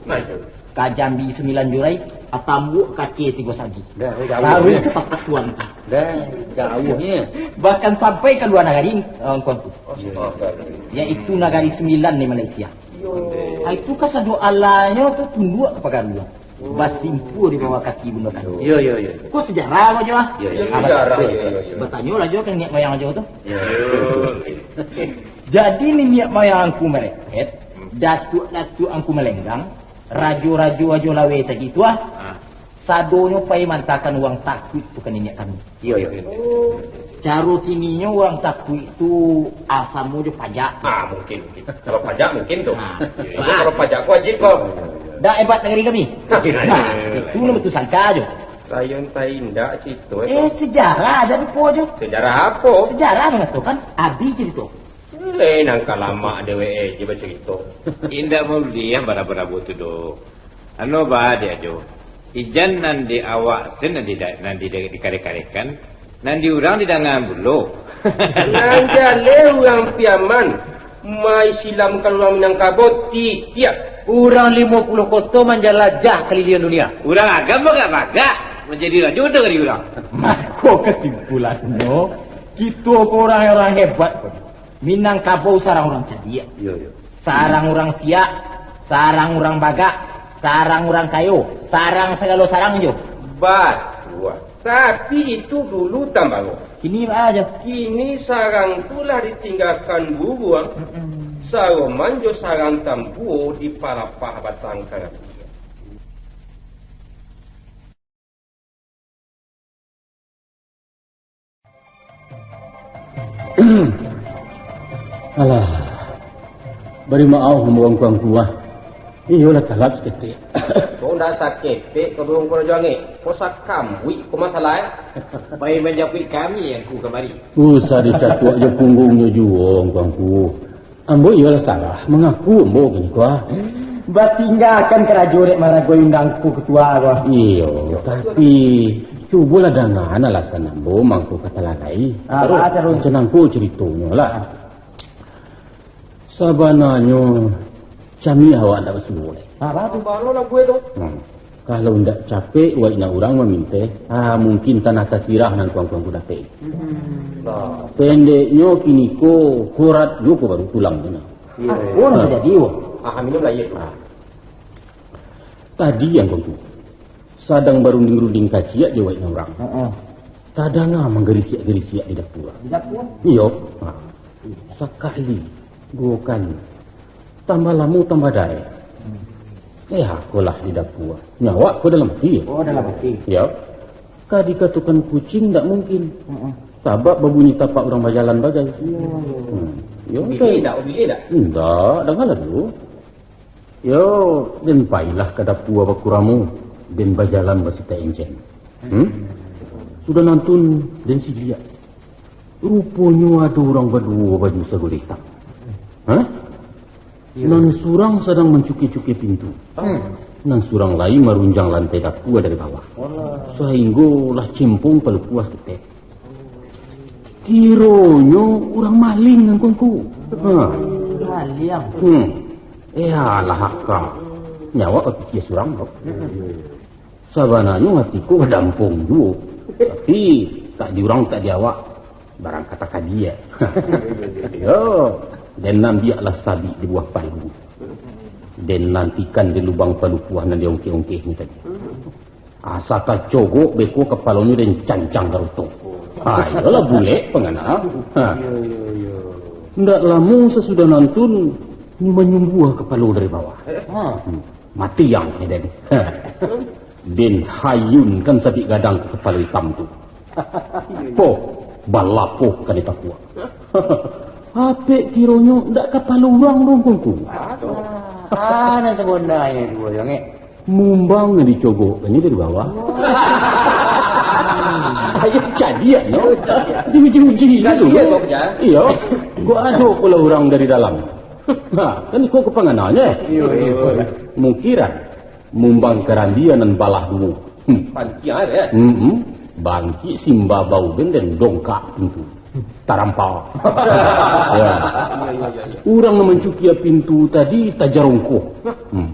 ka Jambi Sambilan Jurai, ka Tambuak Kaceh Tigo Sagi. Dah, eh, jauah. Baru ka tampat tuan tu. Dah, jauahnyo. Bahkan sampai ka lua nagari, eh, Angkuan tu. Iyo. Yaitu Nagari Sambilan di Malaysia. Iyo. Ah, itu kan sado alanyo tu tunduak ka pagaruang. Basimpua di bawah kaki bundo kami. Iyo, iyo, iyo. Ko sejarah ko jo, ah? Iyo, iyo. Ah, sejarah, batanyo, iyo, iyo, iyo. Batanyolah jo ka niniak moyang jo tu. Iyo. Jadi niniak moyang Angku Marepet, datuak-datuak Angku Malenggang, rajo-rajo Ajo Laweh tadi tu, ah. Ah. Sadonyo pai mantakan urang takuik tu ka niniak kami. Iyo, iyo, iyo. Caro kininyo urang takuik tu, ah, samo jo pajak. Ah, mungkin, mungkin. Kalau pajak mungkin tu. Ah. Iyo, iyo. Kalau pajak ko wajib ko. Dak hebat nagari kami. Nah, itu nan batusangka jo. Lain tai indak cito, eh, sejarah aja lupo jo. Sejarah apo? Sejarah mangatokan, abih carito. Lai nangka lamak dewek je bacarito. Indak mauliah barabo-rabo tu doh. Anu ba, Diak Jo, ijan nan di awak sen nan di, nan di, dikareh-karehkan, nan di urang didangaan bulo. Nan jaleh urang Piaman, maisilamkan urang Minangkabau titiak. Urang limo puluah koto manjalajah kaliliang dunia. Urang Agam bagak-bagak, manjadi rajo nagari urang. Mako kasimpulannyo, kito ko urang-urang hebat ko. Minangkabau sarang urang cadiak. Iyo, iyo. Sarang urang siak, sarang urang bagak, sarang urang kayo, sarang sagalo sarang jo. Batua. Tapi itu dulu tambaro. Kini baa jo? Kini sarang tu lah ditinggakan buruang. Mm-mm. Saroman jo sarang tambuo di parapah batang karambia. Alah, bari maoh ambo angku-angku ah. Iyolah talap saketek. Kok ndak saketek, kok durung kurajo angek? Kok sakambuik, kok masalah, eh? Pai manjapuik kami angku kamari. Usah dicatuak jo punggungnyo juo, angku-angku. Ambo iyolah salah, mangaku ambo kini ko ah. Batinggakan karajo dek maragoi undang ko ketua ko ah. Iyo, tapi cubolah dangaan alasan ambo mangko ka talagai. Ah, taruih. Ah, taruih. Macam angku caritonyo lah. Sabananyo, camiah awak ndak basuo lai. Ah, baa tu? Baa lo lagu tu? Hmm. Kalau indak capek, wak indak urang maminteh, ah, mungkin tanah tasirah nan kuang-kuang ko dapek. Hmm. Pendeknyo, kini ko korat juo ko baru tulang tu nah. Iyo, ah, iyo. Oh, nah, jadi, wah. Ah, minum lah, iyo. Ah. Tadi yang kau tu, sadang barunding-runding kaciak jo wak indak urang. Heeh. Tadanga manggarisiak-garisiak di dapua. Di dapua? Iyo. Ha. Sakali, duo kali. Tambah lamo, tambah darek. Hmm. Eh, akolah di dapua. Nyo awak ko dalam ati. Oh, dalam ati. Iyo. Ka dikatokan kuciang, ndak mungkin. Heeh. Sabab babunyi tapak urang bajalan bagai. Iyo, iyo. Hmm. Iyo, biliak ndak, biliak ndak? Ndak, dangalah dulu. Yo, den pailah ka dapua bakuramu, den bajalan basitak encen. Hmm? Sudah nantun den siliak. Ruponyo ado urang baduo baju sagulih itam. Hah? Iyo. Nan surang sadang mancukia-cukia pintu. Hmm. Nan surang lai marunjang lantai dapua dari bawah. Walah. Sainggo lah cempong palupuah saketek. Kironyo urang maling nan kongko. Ha. Maling. Hmm. Eh, alah, aka. Nyo awak bapikia surang ko. Sabananyo ati ko badampong juo. Tapi, tak di urang, tak di awak. Barang kata kadi, eh. Yo, den ambiaklah sabik di buah palu. Den lantikan di lubang palupuah nan diongkeh-ongkehnyo tadi. Asa tacogok beko kapalonyo den cancang garuto. Ha, iyolah bulek pangana. Ha. Iyo, iyo, iyo. Ndak lamo sasudah nantun, nyo manyumbua kapalo dari bawah. Ha. Hmm. Mati ang den. Ha. Den hayunkan sabik gadang ka kapalo itam tu. Poh, balapoh ka di tapuak. Apek kironyo ndak kapalo urang doh, kongko. Ah, nan sabananyo juo, Jang, eh. Mumbang nan dicogok kan dari bawah. Ayo cadiak, no? Ayo cadiak. Diuji-uji kan dulu. Cadiak, Bang, ya? Iyo. Kok ado pula urang dari dalam. Nah, kan iko kepangananyo. Iyo, iyo. Mukiran. Mumbang karambia nan balah duo. Hmm. Panciang aja, ya? Hmm. Bangkik simbabau den, den dongkak pintu. Tarampa. Ya. Iya, iya, iya, iya. Urang nan mancukia pintu tadi tajarongkoh. Hmm.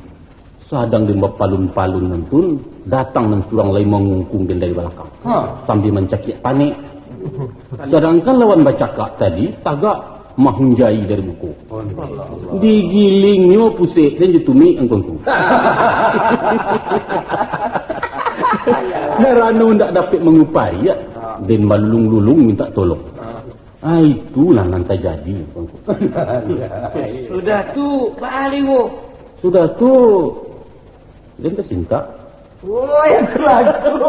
Sadang den bapalun-palun nantun, datang nan surang lai mangungkung den dari balakang. Ha. Sambil mancakiak panek. Sadangkan lawan bacakak tadi, tagak. mahunjai dari muko. Digilingnyo pusek den jo tumik angku-angku. Karano ndak dapek mangupari, ya, den balulung-lulung mintak tolong. Ah, itulah nan tajadi, angku-angku. Sudah tu, baa lai, wo? Sudah tu, den tasintak. Woi, aku laku.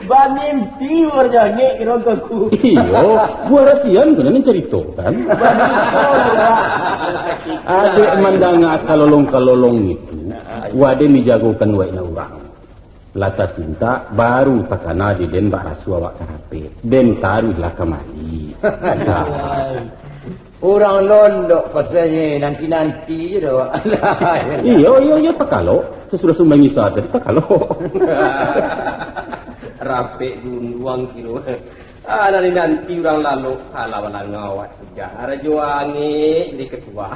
Bamimpi urang jangek kiro angku-angku. Iyo, buah rasian tu nan carito kan. Adek mandanga kalolong-kalolong itu, waden dijagokan waik nak urang. Lah tasintak, baru takana di den bak raso awak karapek. Den taruihlah kamari. Urang londok pasalnyo nanti-nanti je doh. Iyo, iyo, iyo, takalok. Sasudah sumbayang Isya tadi takalok. Rapek dunduang kiro. Ah, nanti-nanti urang lalok, alah balangau awak tu, jar jo angek jadi ketua.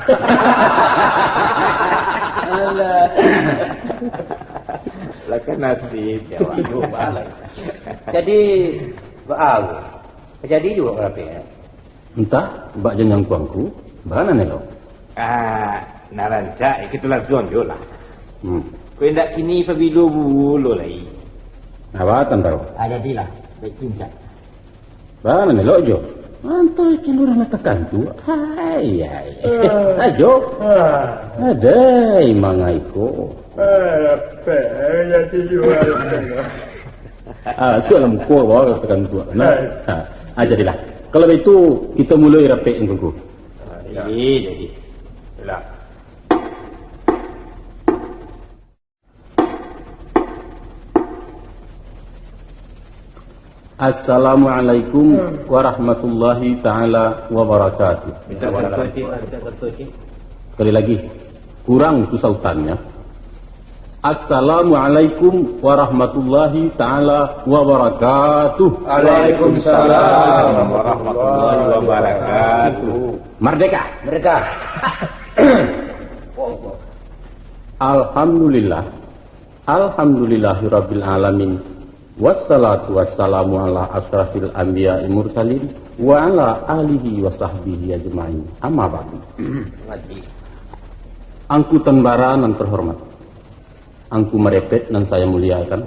Alah. Lah kan nasib, ya, awak. Jadi, baa, jadi juo rapek, ya? Antah, bak jan angku-angku, baa nan elok? Ah, nan rancak, kito lansuang jo lah. Hmm. Kok indak kini pabilo bulo lai? Awa, Tan Baro? Ah, jadilah. Baik tu, Cak. Baa nan elok jo? Antah, kini urang nan takantuak. Hai, hai. Ah. Ajo. Ah. Adai mangai ko. Ah, apa jadi juo? Ah, sudah lah muko bawa ka takantuak. Nah. Hai. Ah, ah, jadilah. Kalau baitu, kito muloi rapek, angku-angku. Ah, jadi, jadi. Lah. Assalamualaikum warahmatullahi taala wabarakatuh. Minta satu, Cik. Minta satu, Cik. Sekali lagi, kurang tu sautannya. Assalamualaikum warahmatullahi taala wabarakatuh. Waalaikumsalam warahmatullahi wabarakatuh. Merdeka! Merdeka! Alhamdulillah. Alhamdulillahirabbil alamin. Wassalatu wassalamu ala asyrafil anbiya'i mursalin wa ala alihi wa sahbihi ajmain. Amma ba'du. Angku Tan Bara nan terhormat, Angku Marepet nan saya muliakan,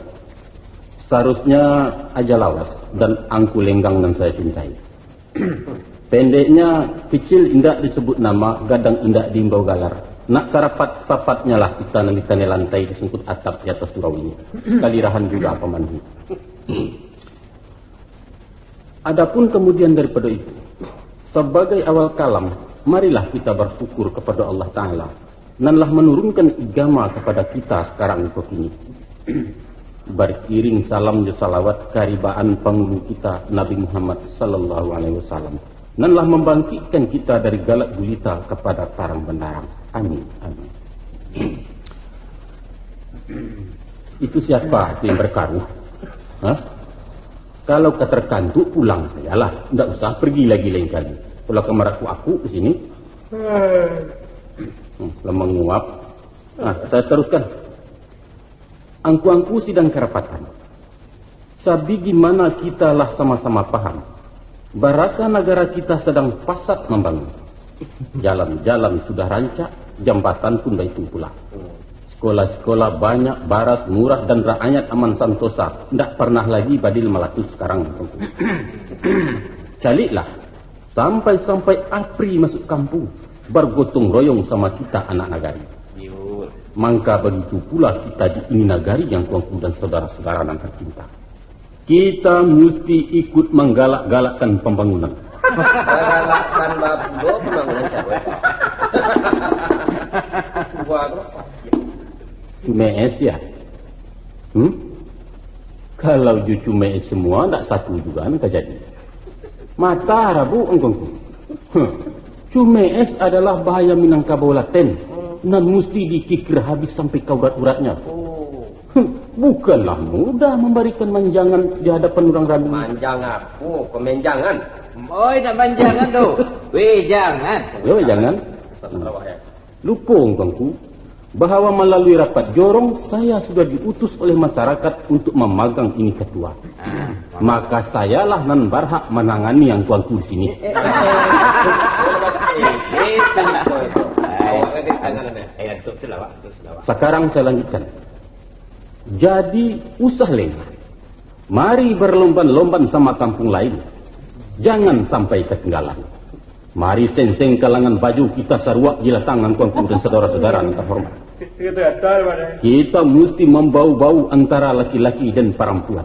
seharusnya Aja Lawas dan Angku Lenggang nan saya cintai. Pendeknya, kecil indak disebut nama, gadang indak diimbau galar. Nak sarapat sapapatnyalah kita nan di taneh lantai, di sungkut atap, di atas surau ini. Kalirahan juga pamanhi. Adapun kemudian daripado itu, sabagai awal kalam, marilah kita barsyukur kapado Allah Taala, nan lah manurunkan igama kapado kita sakarang ko kini. Bariring salam jo salawat karibaan pangulu kita, Nabi Muhammad sallallahu alaihi wasallam, nan lah mambangkikkan kita dari galak gulita kapado tarang bandarang. Amin. Amin. Itu siapa tu yang berkaruh? Hah? Kalau ka takantuak, pulang sajalah. Ndak usah pergi lagi lain kali. Kalau ka marakuk-akuk di sini. Hmm, lah manguap. Nah, saya teruskan. Angku-angku sidang karapatan. Sabigimana kita lah sama-sama paham, barasa nagara kita sadang pasat mambangun. Jalan-jalan sudah rancak, jambatan pun baitu pula. Sikola-sikola banyak, baras murah, dan raayat aman santosa, ndak parnah lagi badil malatus sakarang. Caliklah, sampai-sampai APRI masuk kampung, bargotong royong sama kita anak nagari. Mangka bagitu pula kita di ini nagari, angku-angku dan saudara-saudara nan tacinta. Kita musti ikut manggalak-galakkan pambangunan. Manggalakkan bapulo pambangunan cawek. Buah tu pasti. Cume'es, ya? Hmm? Kalau jo cume'es semua, ndak satu juga nan tajadi. Mata rabuk angku-angku. Huh. Cume'es adalah bahaya Minangkabau laten, nan musti dikikir habis sampai ka urat-uratnya. Huh. Bukanlah mudah mambarikan manjangan di hadapan urang rami. Manjang apo? Pemenjangan. Oi, nak manjangan tu. Weh, jangan. Yo, jangan. Lupo angku-angku. bahwa malalui rapat jorong, saya sudah diutus oleh masyarakat untuk mamagang ini ketua. Maka sayalah nan barhak manangani angku-angku di sini. Sakarang saya lanjutkan. Jadi, usah lengah. Mari berlomban-lomban sama kampung lain. Jangan sampai ketinggalan. Mari sengseng kalangan baju kita saruak jilatang angku-angku dan saudara-saudara nan terhormat. Kita musti membau-bau antara laki-laki dan parampuan.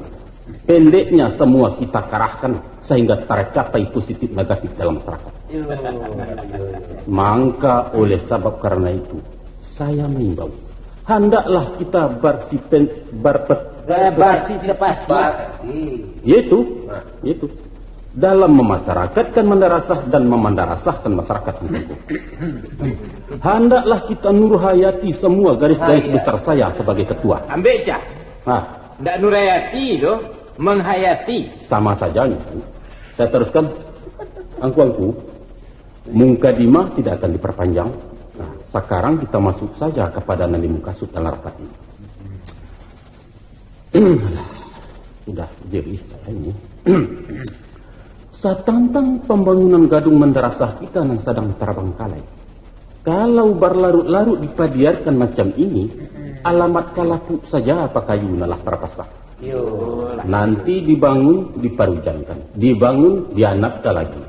Pendeknya, semua kita karahkan sehingga tercapai positif negatif dalam masyarakat. Mangka oleh sabab karena itu, saya mengimbau, handaklah kita barsipen, barpet, Berpartisipasi. Yaitu, yaitu dalam memasyarakatkan madrasah dan memandarasahkan masyarakat. Handaklah kita nurhayati semua garis-garis besar saya sebagai ketua. Ambil cah. Ah. Ndak nurhayati doh, menghayati. Sama saja. Saya teruskan, angku-angku, mukadimah tidak akan diperpanjang. Nah, sekarang kita masuk saja kepada nan dimukasud dalam rapat ini. Alah, sudah jerih saya ini. Satantang pambangunan gadung madrasah kita nan sadang tarabangkalai. Kalau barlarut-larut dipadiarkan macam ini, alamat kalapuk saja pakayu nan lah tarpasang. Nanti dibangun, diparujankan. Dibangun, dianapkan lagi.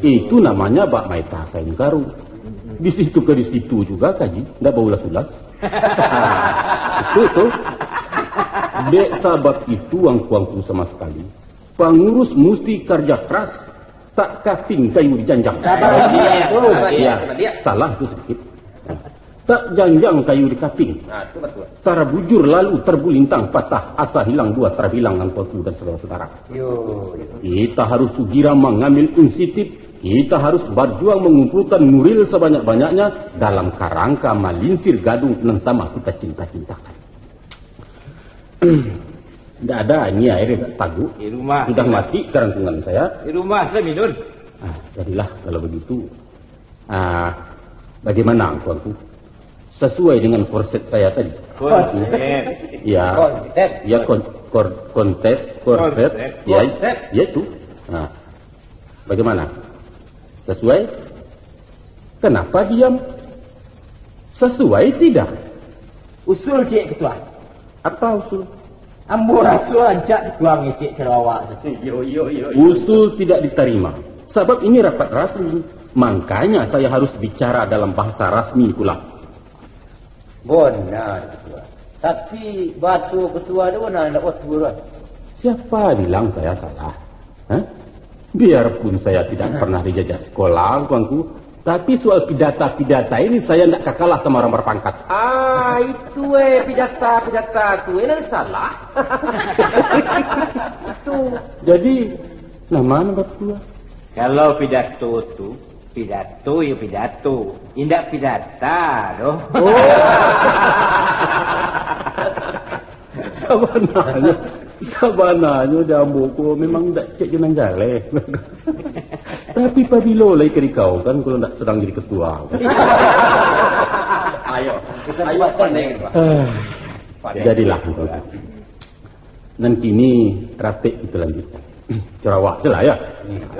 Itu namanya bak maeta kain karung. Di situ ka di situ juga kaji, ndak baulas-ulas. Itu tu. Dek sabab itu, angku-angku sama sekali, pangurus musti karja keras, tak kaping kayu dijanjang. Sabar, dia tu. Ya, salah tu sedikit. Tak janjang kayu di kaping. Nah, tu betul. Tarbujur lalu terbulintang patah, asa hilang dua tarbilang, angku-angku dan saudara-saudara. Yo, yo. Kita harus segera mengambil inisiatif. Kita harus berjuang mengumpulkan nuril sebanyak-banyaknya dalam karangka malinsir gadung nan sama kita cinta-cintakan. Ndak ada ini air yang tak taguk. Di rumah. Sudah masih kerangkungan saya. Di rumah saya minum. Ah, jadilah kalau begitu. Ah, bagaimana, angku-angku? Sesuai dengan korset saya tadi? Konsep. Ya. Konsep. Ya, kon-, kor-, konsep, korset. Konsep. Ya, konsep. Ya itu. Nah, bagaimana? Sesuai? Kenapa diam? Sesuai tidak? Usul ciek, Ketua. Apa usul? Ambo raso rancak Ketua ngecek caro awak tu. Iyo, iyo, iyo, iyo. Usul tidak diterima. Sabab ini rapat rasmi. Makanya saya harus bicara dalam bahasa rasmi pula. Bana, Ketua. Tapi, bahaso Ketua tu bana indak batua, Tuan. Siapa bilang saya salah? Hah? Biarpun saya tidak pernah diajak sekolah, angku-angku, tapi soal pidata-pidata ini saya ndak ka kalah sama orang berpangkat. Ah, itu, eh, pidata-pidata tu, eh, nan salah. Itu. Jadi, nama nan batua? Kalau pidato tu, pidato yo pidato, indak pidata doh. Oh. Sabananyo, sabananyo di ambo ko memang indak cek jo nan jaleh. Tapi pabilo lai ka dikau kan, kalau ndak sadang jadi ketua. Ayo, ayo, pandai, Pak. Ah, pandai. Jadilah. Nan kini rapek kito lanjuikan. Caro awak se lah, yo.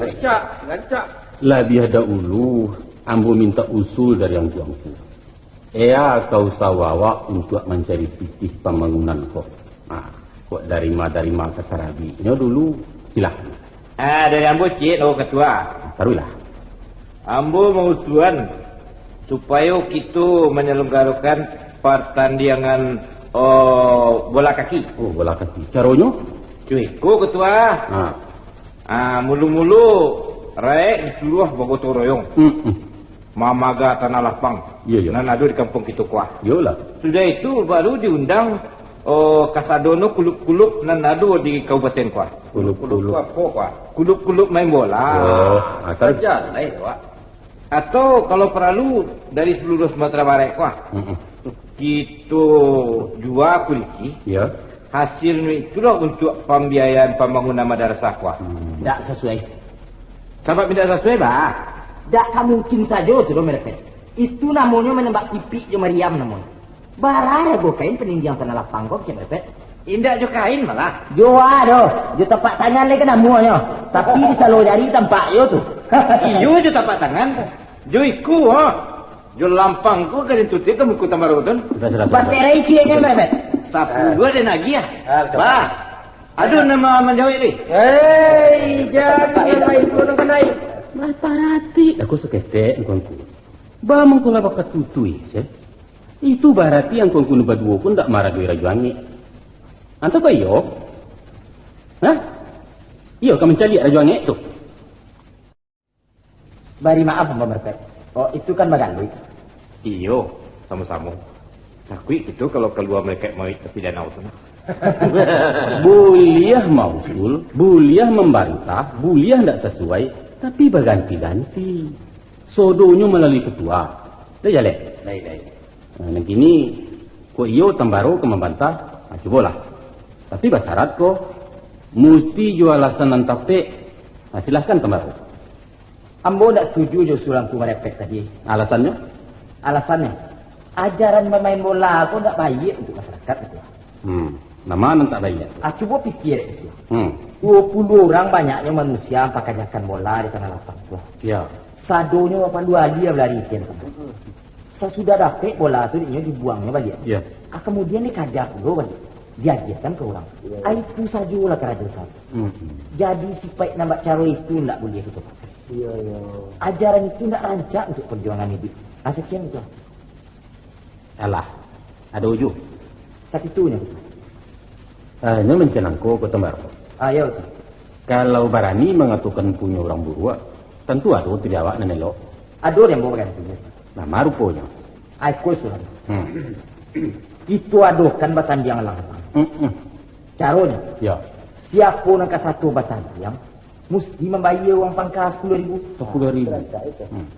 Rancak, rancak. Labiah daulu, ambo mintak usul dari angku-angku. Ea ka usawo awak untuak mancari pitih pambangunan ko. Nah, kok dari ma, dari ma ka tarabiknyo dulu, silahkan. Ah, dari ambo ciek lo, Ketua. Taruihlah. Ambo mausuan supayo kito manyalanggarokan partandiangan, oh, bola kaki. Oh, bola kaki. Caronyo? Cuy, ko, Ketua. Ha. Ah, mulo-mulo, raek disuruah bagotong royong. Mm-mm. Mamaga tanah lapang. Iyo, iyo. Nan ado di kampuang kito ko. Iyolah. Sudah itu, baru diundang, oh, kasadonyo kulub-kulub nan ado di kabupaten ko. Kulub-kulub. Kulub-kulub apo ko? Kulub-kulub main bola. Oh, ah, kan. Jaleh, Wak. Atau kalau paralu, dari saluruah Sumatera Barat ko. Mm-mm. Kito jua kuliki. Iyo. Hasilnyo itulah untuak pambiayaan pambangunan madarasah ko. Hmm. Ndak sasuai. Sabab indak sasuai, bah? Ndak ka mungkin sajo tu doh, Merepet. Itu namonyo manembak pipik jo mariam namonyo. Bara rego kain panindiang tanah lapang ko, Cik Mepet? Indak jo kain malah. Jo a doh, jo tapak tangan lai ka namuahnyo. Tapi di salo jari tampak yo tu. Iyo jo tapak tangan. Jo iko, ha. Jo lampang ko ka ditutih ka muko Tambaro tu. Sudah, sudah, sudah. Baterai cieknyo, Cik Mepet. Sapuluah den agiah. Ah, betul. Bah. Ado nan ma-, manjawek tu? Hei, jangan main bodoh pandai. Lah paratik aku saketek, angku-angku. Ba mangko lah bakatutui, ceh. Itu barati angku-angku nan baduo ko ndak maradoi Rajo Angek. Antah kok iyo? Hah? Iyo ka mancaliak Rajo Angek tu? Bari maaf, Ampang Marepet. Oh, itu kan bagaluik. Iyo, samo-samo. Takuik kito kalau kalua malaikat mauik tapi danau tu nah. Buliah mausul, buliah mambantah, buliah ndak sasuai, tapi baganti-ganti. Sodonyo malalui ketua. Dah jaleh? Baik, baik. Nah, nan kini, kok iyo Tambaro ka mambantah, nah, cubolah. Tapi basyarat ko, musti jo alasan nan tapek. Nah, silahkan Tambaro. Ambo ndak satuju jo usulan Angku Marepet tadi. Alasannyo? Alasannyo, ajaran bamain bola ko ndak baiak untuak masarakaik, Ketua. Hmm, nan ma nan tak baiak? Ah, cubo pikia, Ketua. Hmm. Duo puluah urang banyaknyo manusia mampakajakan bola di tanah lapang tu. Yo. Sadonyo bapandu alia balari ka kamari. Sasudah dapek bola tu, dek inyo dibuangnyo baliak. Yo. Ah, kamudian dikaja pulo baliak, diagiahkan ka urang. Iyo, iyo. Ah, itu sajolah karajo kami. Hmm. Jadi, sipaik nan bak caro itu ndak buliah kito pakai. Iyo, iyo. Ajaran itu ndak rancak untuak parjuangan iduik. Ah, sakian, Ketua. Alah, ado uju. Sakitunyo, Ketua. Ah, inyo mancanangko, Ketua Tambaro. Ah, iyo, Ketua. Kalau barani mangatokan punyo urang buruak, tantu ado tu di awak nan elok. Ado di ambo bagantinyo. Nah, ma ruponyo? Ai, ko surang. Hmm. Itu adokan batandiang langsung. Mm-mm. Caronyo, yo, siapo nan ka sato batandiang, musti mambayia uang pangka sapuluah ribu. Sapuluah ribu. Hmm.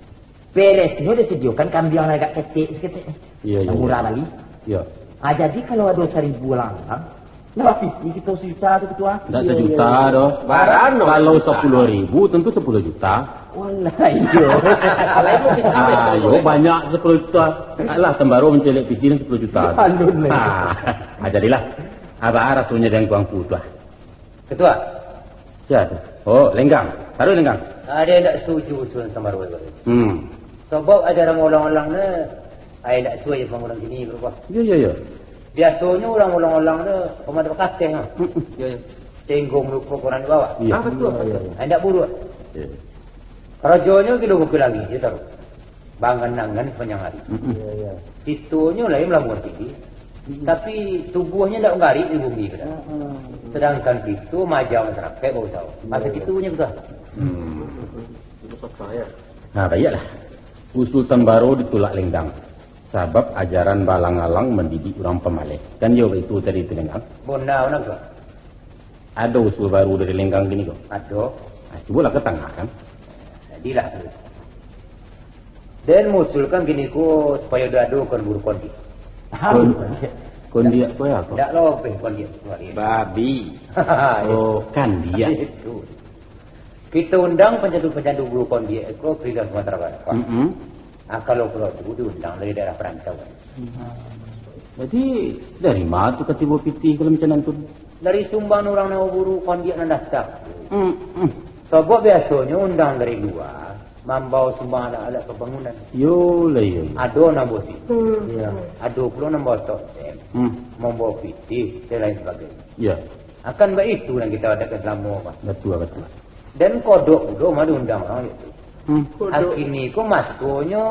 Beresnyo disadiokan kambiang nan agak ketek saketek. Iyo, iyo, nan murah iyo. Bali. Iyo. Ah, jadi kalau ado saribu urang, lah bapiti kito sajuta tu, Ketua. Ndak sajuta doh. Barano? Kalau sapuluah ribu, tentu sapuluah juta. Walah, iyo. Ah, iyo, banyak sapuluah juta. Alah, Tambaro mancaliak piti nan sapuluah juta. Alun, leh. Ah, ah, jadilah. Baa rasonyo dek angku-angku tu, ah? Ketua. Sia tu? Oh, Lenggang. Taruih, Lenggang. Ado indak satuju usulan Tambaro tadi. Hmm. Sabab ajaran ulang-ulang ne, ai, indak suai jo pangurang kini, Bapak. Yo, yo, yo. Biasonyo urang ulang-ulang ne pamain bakateh, ha. Hmm, hmm. Yo, yo. Tenggang luko koran di bawah. Iyo. Ah, batua, batua. Iyo, iyo. Ai, indak buruak. Iyo. Karajonyo gilo bukit langik, yo taruih. Bangan-angan sapanjang ari. Mm-mm. Iyo, iyo. Situnyo lai malamuah tinggi, mm-mm, tapi tubuahnyo indak manggarik di bumi ko doh. Mm-mm. Sadangkan kito maaja masarakaik bausaho. Iyo, iyo. Masa kitunyo ko doh. Hmm. Itu susah, yo. Nah, baiaklah. Usul Tambaro ditulak Lenggang. Sabab ajaran baalang-alang mandidik urang pamaleh. Kan iyo baitu tadi tu, Lenggang? Bona, bona, Tuan. Ado usul baru dari Lenggang kini ko? Ado. Ah, cubolah ka tangah kan. Jadilah tu. Den mausulkan kini ko supayo diadokan buru kondiak. Kon-, kondiak ko yo apo? Ndak lobeh kondiak tu ari. Babi. Oh, kandiak. Itu. Kito undang pacandu-pacandu buru kondiak ko ka Sumatera Barat. Mm-mm. Ah, kalau pulo tu diundang dari daerah parantauan. Jadi, dari ma tu ka tibo pitih kalau macam nan tu? Dari sumbangan urang nan baburu kondiak nan datang. Mm, mm. Sabab biasonyo undang dari lua, mambawa sumbangan alat-alat pambangunan. Yo lah, yo, yo. Ado nan bawa situ. Hmm. Yo. Ado pulo nan bawa totem, hmm, mambawa pitih, dan lain sabagainyo. Yo. Akan baitu nan kito adakan salamo, Pak. Batua, batua. Dan kodok pulo mah diundang urang itu. Hmm. Kodok. Kini ko maskonyo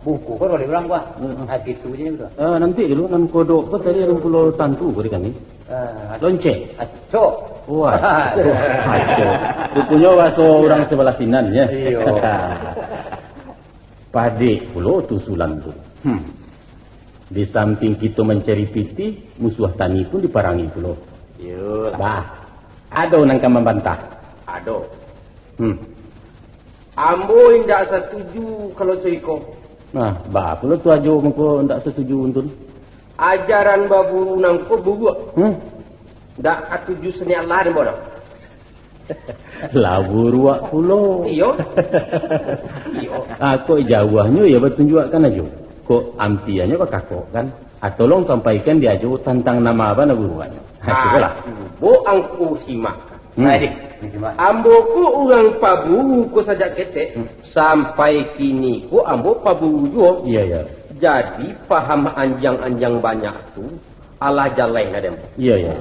bungkuh ko oleh urang, Pak. Hmm. Ah, situ je tu. Ah, nanti dulu, nan kodok ko tadi ado pulo tantu ko di kami. Ah, lonceng. Acok. Wah, acok. Ruponyo bahaso urang sabalah sinan, yo. Iyo. Padek pulo tu usulan tu. Hmm. Di samping kito mancari pitih, musuah tani pun diparangi pulo. Iyolah. Bah, ado nan ka mambantah? Ado. Hmm. Ambo indak satuju kalau cako iko. Nah, baa pulo tu Ajo mangko indak satuju, Untun? Ajaran baburu nangko buruak. Hmm. Indak katuju saniat lah den bodoh. Lah buruak pulo. Iyo. Iyo. Ah, kok jauahnyo yo batunjuakkan Ajo. Kok ampiannyo bakakokkan. Ah, tolong sampaikan di Ajo tantang nama abah nan baruak nyo. Ha, cubolah. Cubo angku simak. Hmm. Baik. Ambo ko urang paburu ko sajak ketek, sampai kini ko ambo paburu juo. Iya, iya. Jadi, paham anjiang-anjiang banyak tu, alah jaleh lah dek ambo. Iya, iya.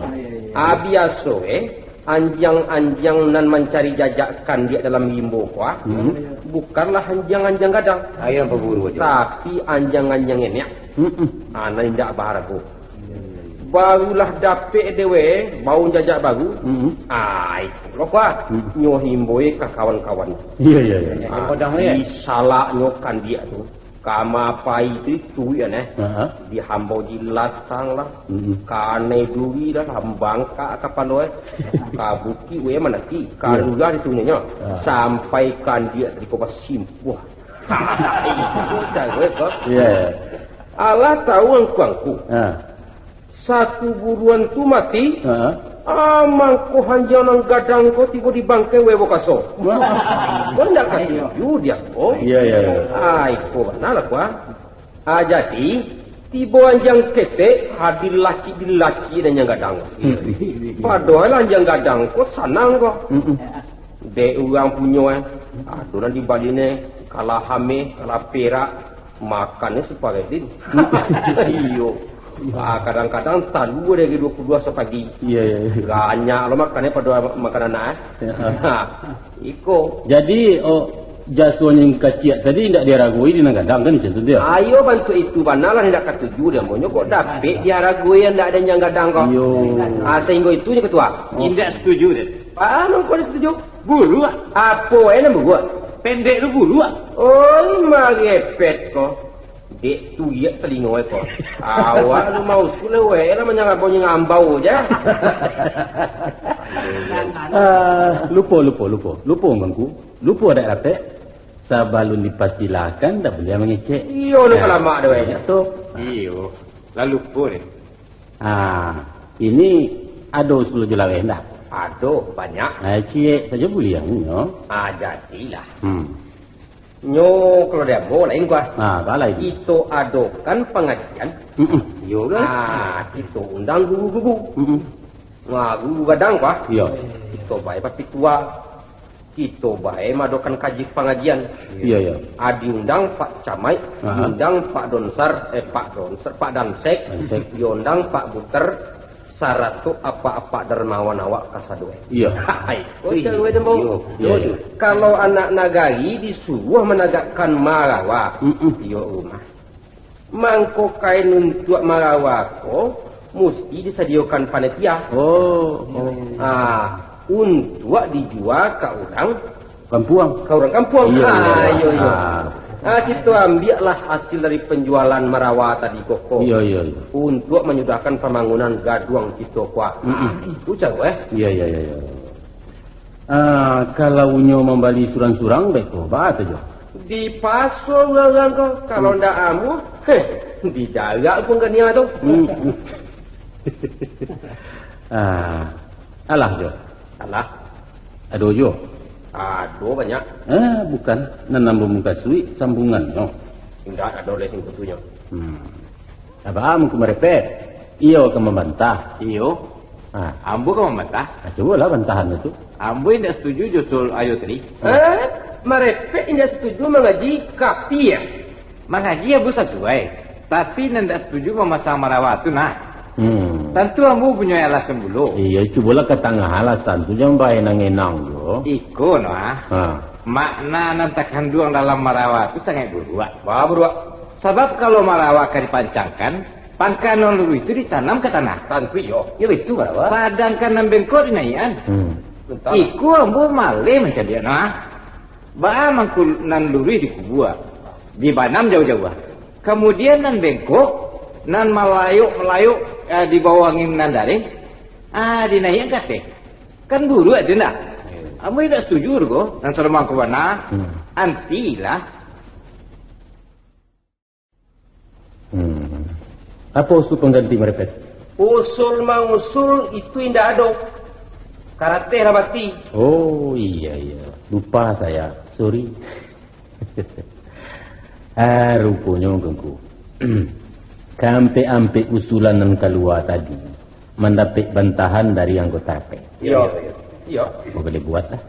Ah, biaso, eh, anjiang-anjiang nan mancari jajak kandiak dalam rimbo ko, ah, bukanlah anjiang-anjiang gadang. Tapi anjiang-anjiang enek. Mm-mm. Ah, nan indak baharago. Barulah dapek dewe, baun jajak baru. Mm-mm. Ah, iko lo ko, ah. Mm. Nyo himboi ka kawan-kawan. Iya, iya, iya. Ah, disalaknyo kandiak tu. Kama pai tu tuik aneh. Aha. Dihambau jilatang lah. Mm-mm. Kanai duri lah, hambangkak kapalo, eh. Ka bukik we manaki, ka lurah ditunyo. Ah. Sampai kandiak tadi ko basimpuah. Itu caro ko. Iya. Alah tahu angku-angku. Ah. Satu buruan tu mati, ah, mangko hanjang nan gadang ko tibo di bangkai we bokaso. Wah. Ko ndak katuju di ambo. Iya, iya, iya. Ah, iko bana lah, kuah. Ah, jadi, tibo anjiang ketek, ha, dilacik-dilacik dek anjiang gadang. Hmm. Padohal anjiang gadang ko sanang ko. Mm-mm. Dek urang punyo, eh. Ado nan dibali ne, kalah ameh, kalah perak, makannyo suparedin. Iyo. Ah, kadang-kadang talua dari dua puluh dua sapagi. Iya, iya, iya. Banyak lo makannyo pado makan anak, eh. Ya. Nah, iko. Jadi, oh, jasonyo nan kaciak tadi indak diharagoi di nan gadang kan, macam tu, dia? Ayo, bantuak itu bana lah indak katuju dia. Monyo kok dapek diharagoi yang indak ado yang gadang kok. Iyo. Ah, sehingga itu je ketua. Oh. Indak setuju, dia. Ah, mangko indak setuju? Buruak. Apo, eh, nan buruak? Pendek tu buruak. Oi, marepet ko. Dek tuyek talingo ko. Awak lu mau sule we lah manyangabau-nyangabau je. Ah, lupo, lupo, lupo. Lupo, Mangku. Lupo dak dapek. Sabalun dipasilakan, dak buliah mangecek. Iyo, lu kalamak dek we. Nah, tu. Iyo. Lalu lupo deh. Ah, ini ado usul jo laweh ndak? Ado, banyak. Ah, ciek sajo buliah nyo. Ah, jadilah. Hmm. Nyo, kalau di ambo lain, kuah. Ah, baa lai. Kito adokan pangajian. Mm-mm. Iyo kan? Ah, kito undang guru-guru. Mm-mm. Nah, guru gadang, kuah. Iyo. Kito bae bapitua. Kito bae maadokan kaji pangajian. Iyo, iyo. Ah, diundang Pak Camaik, aha, diundang Pak Donsar, eh, Pak Donsar, Pak Dansek, Dansek, diundang Pak Buter, sarato apak-apak dermawan awak kasado. Iyo. Hai, kocak. Wih, gue demo. Iyo, iyo, iyo. Kalau anak nagari disuruh managakkan marawa, mm-mm, iyo rumah. Mangko kain untuak marawa ko musti disadiokan panitia. Oh, oh. Ah, untuak dijua ka urang kampuang. Ka urang kampuang. Iyo, ah, iyo, iyo, iyo. Ah. Ah, kito ambiaklah hasil dari penjualan marawa tadi ko, ko. Iyo, iyo, iyo. Untuak manyudahkan pambangunan gaduang kito ko. Mm-mm. Ucap, eh? Iyo, iyo, iyo, iyo. Ah, kalau nyo mambali surang-surang, beko, baa tu jo? Dipaso urang-urang ko, kalau ndak amuah, heh, dijarak pun kania tu. Hmm. Ah, alah jo. Alah. Ado jo. Ado banyak. Ah, bukan. Nan ambo mukasuik sambungannyo. Indak ado lai singkutunyo. Hmm. Abah Mangku Marepet, iyo ka mambantah. Iyo. Ah. Ambo ka mambantah. Ah, cubolah bantahan tu. Ambo indak setuju jo usul ayo tadi. Eh, Marepet indak setuju mangaji kapiah. Mangaji ambo sasuai, tapi nan indak setuju mamasang marawa tu nah. Hmm. Tantu ambo punyo alasan pulo. Iyo, cubolah ka tangah alasan tu, jan bae nan enang jo. Iko nah. Ha. Makna nan takanduang dalam marawa tu sangaik buruak. Baa buruak? Sabab kalau marawa ka dipancangkan, pangka nan luruih tu ditanam ka tanah. Tantu iyo. Iyo, itu marawa. Sadangkan nan bengkok dinaiakan. Hmm. Iko ambo maleh mancaliak nah. Baa mangko nan luruih dikubua, dibanam jauah-jauah. Kamudian nan bengkok, nan malayok-malayok, eh, dibawo angin nan dareh, ah, dinaiakan ka ateh. Kan buruak tu ndak? Ambo indak setuju tu ko, nan salamo ko bana. Hmm. Antilah. Hmm. Apo usul pangganti Marepet? Usul mangusul itu indak ado. Karateh lah mati. Oh, iya, iya. Lupa saya. Sorry. Ah, ruponyo, Ngku. Kaampek-ampek usulan nan kalua tadi mandapek bantahan dari anggota rapek. Iyo. Iyo. Kok boleh buatlah.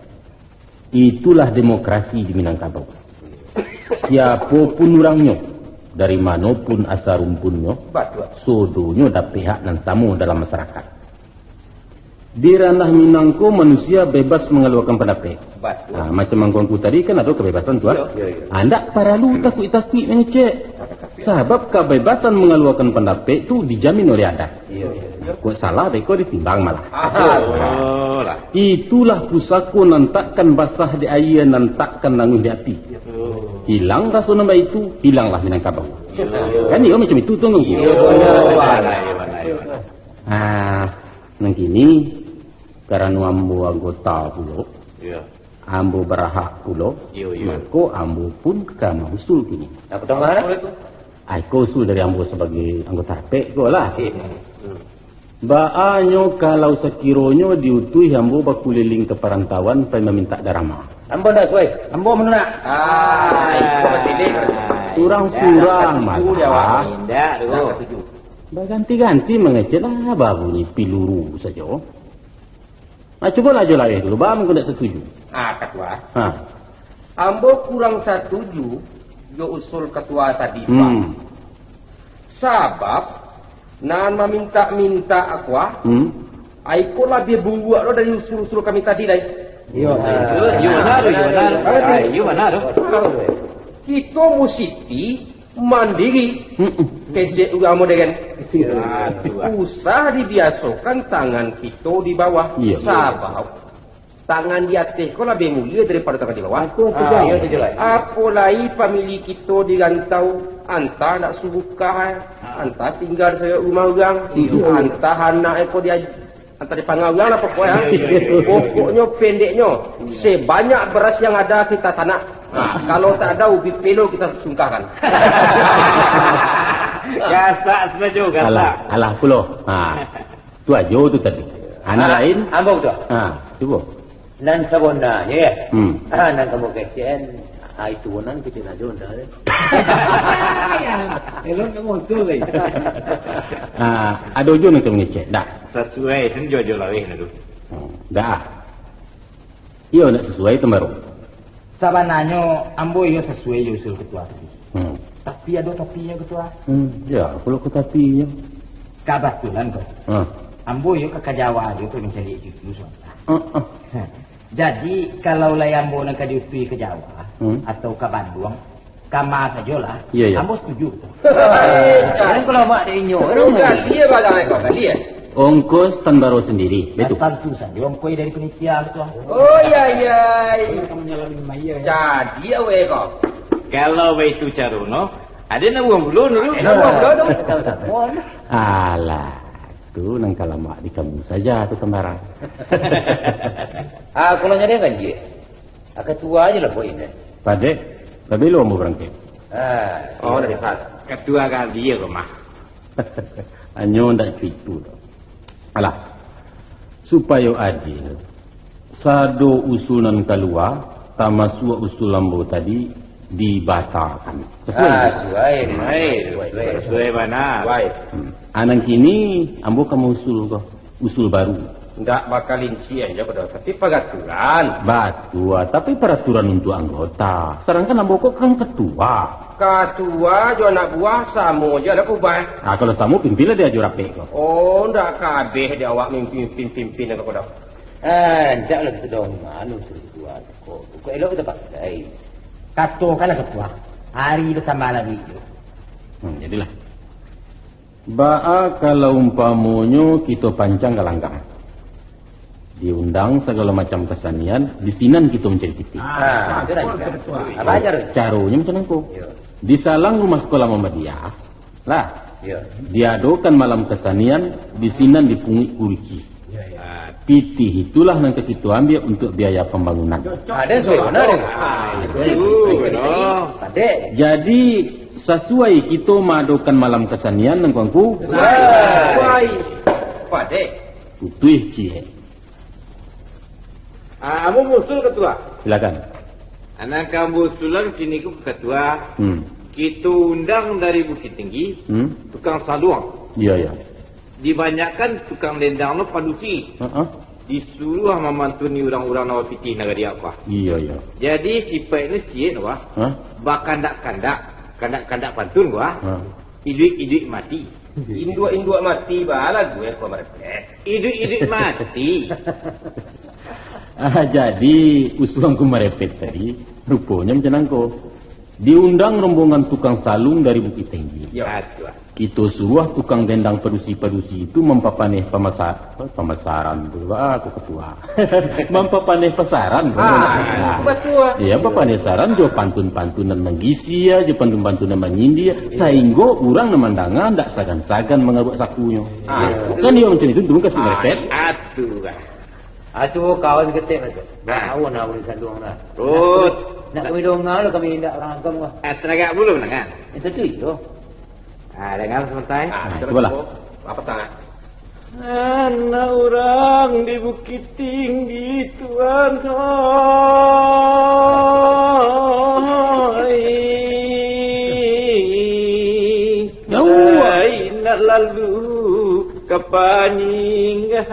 Itulah demokrasi di Minangkabau. Siapopun urangnyo, dari manopun asa rumpunnyo, Batua. Sodonyo dapek hak nan samo dalam masarakaik. Di ranah Minang ko manusia bebas mangaluakan pandapek. Batua. Ah, macam angku-angku tadi kan ado kabebasan tu, ah. Iyo, iyo, iyo. Ah, ndak paralu takuik-takuik mangecek. Sabab kabebasan mangaluakan pandapek tu dijamin oleh adat. Iyo, iyo. Kok salah, beko ditimbang malah. Aha. Itulah pusako nan takkan basah di aia, nan takkan nanguih di ati. Hilang raso nan baitu, hilanglah Minangkabau. Iyo. Kan iyo macam itu tu, angku? Iyo, bana, iyo, bana, iyo, bana. Ah, nan kini, karano ambo anggota pulo, Iyo. Ambo barahak pulo, Iyo, iyo. Mako ambo pun ka mausul kini. Apo tu, Ngah? Ai, ko usul dari ambo sabagai anggota rapek ko lah. Iyo. Baa nyo kalau sakironyo diutuih ambo bakuliliang ka parantauan pai mamintak darama? Ambo ndak suai. Ambo manulak. Ah, iko batili. Surang-surang malah. Indak tu. Baganti-ganti mangecek lah, babunyi piluru sajo. Nah, cubolah jo laweh dulu, baa mangko ndak satuju? Ah, Katua. Ha. Ambo kurang satuju jo usul Katua tadi, Pak. Hmm. Sabab, nan mamintak-mintak ko, ah, Hmm. ai ko labiah buruak lo dari usul-usul kami tadi lai. Iyo. Iyo, iyo, bana tu, iyo, bana tu. Bana tu. Ai, iyo, bana tu. Kito musiti mandiri. Mm-mm. Kecek urang moderen. Iyo. Usah dibiasokan tangan kito di bawah. Iyo. Sabab tangan di ateh ko labiah mulia daripado tangan di bawah. Batua tu, Ah, Jang. Iyo tu, Jang. Apo lai pamili kito di rantau, antah ndak surukah, antah tingga di sayok rumah urang, Iyo. antah anak ko di Antah dipangau urang lah pokoknyo. Iyo, iyo, iyo. Pokoknyo, pendeknyo, sebanyak beras yang ada kita tanak. Nah, kalau tak ada, ubi pelo kita sungkahkan. Gasak sajo, gasak. Alah, alah pulo. Ha. Tu ajo tu tadi. Anak Ah, lain? Ambo tu. Ha, cubo. Nan sabananyo, ya. Hmm. Ah, nan kamu kecekan, ah, itu nan kito nak jual, dah. Elok nak muncul lagi. Ah, ado juo nan ka mangecek, dak? Sasuai sen jo-jo laweh na tu. Hmm, dak. Iyo, ndak sasuai, Tambaro. Sabananyo, ambo iyo sasuai jo usul ketua tadi. Hmm. Tapi ado tapinyo, Ketua. Hmm, ya, kalau ke tapinyo. Kabatulan ko. Hmm. Ambo iyo ka, ka Jawa jo tu mancari cucu sabanta. Hmm, hmm. Jadi, kalau lai ambo nan ka diutuih ka Jawa, Hmm. atau ka Banduang, kama sajolah, Iya, iya. ambo setuju. Jangan kalau mak dek inyo, Kali ya, Bang, kau kali ya? Ongkos Tambaro sendiri, betul? Tantu sajo ongkos dari panitia, Ketua. Oh, iya, iya. Jadi, awak kau. Kalau baitu caro no, ado nak buang bulu dulu. Ado nak buang bulu tu. Alah, tu nan ka lamak di kamu saja tu, Tambaro. Ah, kalau nyari kan je. Ah, ketua aja lah poin deh. Padek, babilo ambo barangkek. Ah, Oh, dah biasa. Ketua kali ya, Romah. Hanyo ndak cuitu tu. Alah, supayo adil, sado usul nan kalua, tamasuak usul ambo tadi, dibatalkan. Sesuai? Ah, sesuai. Sesuai. Sesuai. Sesuai bana. Sesuai. Hmm. Ah, nan kini ambo ka mausul ko, usul baru. Ndak bakalincian jo, Ketua, tapi paraturan. Batua, tapi paraturan untuak anggota. Sadangkan ambo ko kan ketua. Katua jo anak buah samo je lah kubah. Ah, kalau samo, pimpinlah di ajo rapek ko. Oh, ndak kabeh di awak mimpin-pimpin ko dah. Ah, ndak lah kito dong anu tu dua ko. Ko elok kito pakai. Katokanlah ketua. Hari batambah lagi tu. Hmm, jadilah. Baa kalau umpamonyo kito pancang galanggang. Diundang sagalo macam kasanian, di sinan kito mancari pitih. Ah, itu dah juga. Apa aja tu? Caronyo macam nangko. Yo. Di salang rumah sekolah Muhammadiyah, lah. Yo. Diadokan malam kasanian, di sinan dipunguik kuriki. Yo, yo. Ah, pitih itulah nan ka kito ambiak untuak biaya pambangunan. Ah, den suai bana, den. Ah, itu, no. Padek. Jadi, sasuai kito maadokan malam kasanian, angku-angku? Sasuai. Padek. Putuih ciek. Ah, ambo musul, Ketua. Silakan. Anak ambo usulan kini ko, Ketua. Hmm. Kito undang dari Bukittinggi, Hmm? tukang saluang. Iya, iya. Dibanyakan tukang dendang no padusi. Heeh. Disuruah mamantuni urang-urang nan bapitih nagari ko. Iya, iya. Jadi, sipaiknyo ciek ko. Hah? Bakandak-kandak, kandak-kandak pantun ko. Hah? Iduik-iduik mati. Induak-induak mati baa lagu ko marepet. Iduik-iduik mati. Ah, jadi, usuang ko marepet tadi, ruponyo macam nangko. Diundang rombongan tukang saluang dari Bukittinggi. Yo. Batua. Kito suruah tukang dendang padusi-padusi itu mampapaneh pamasa-, apa, pamasaran tu, ah, ko katua. Mampapaneh pasaran, Ah, kan? Batua. Iya, mampapaneh pasaran jo pantun-pantun nan manggisia, jo pantun-pantun nan manyindia, sainggo urang nan mandanga ndak sagan-sagan mangaruak sakunyo. Ah. Kan iyo macam itu, dulu kasih merepet. Ah, atuh, ah. Ah, cubo kawan ketek lah tu. Ah. Bau nah ulun saluang lah. Rut. Nak kami donga lah, kami indak urang agam lah. Ah, taragak bulu lah, kan? Itu tu iyo. Ah, dangan sebentar. Ah, cubolah. Apa tak? Anak urang di Bukittinggi, Tuan, oi. Jauah. Ai, nak lalu ka Panyingga.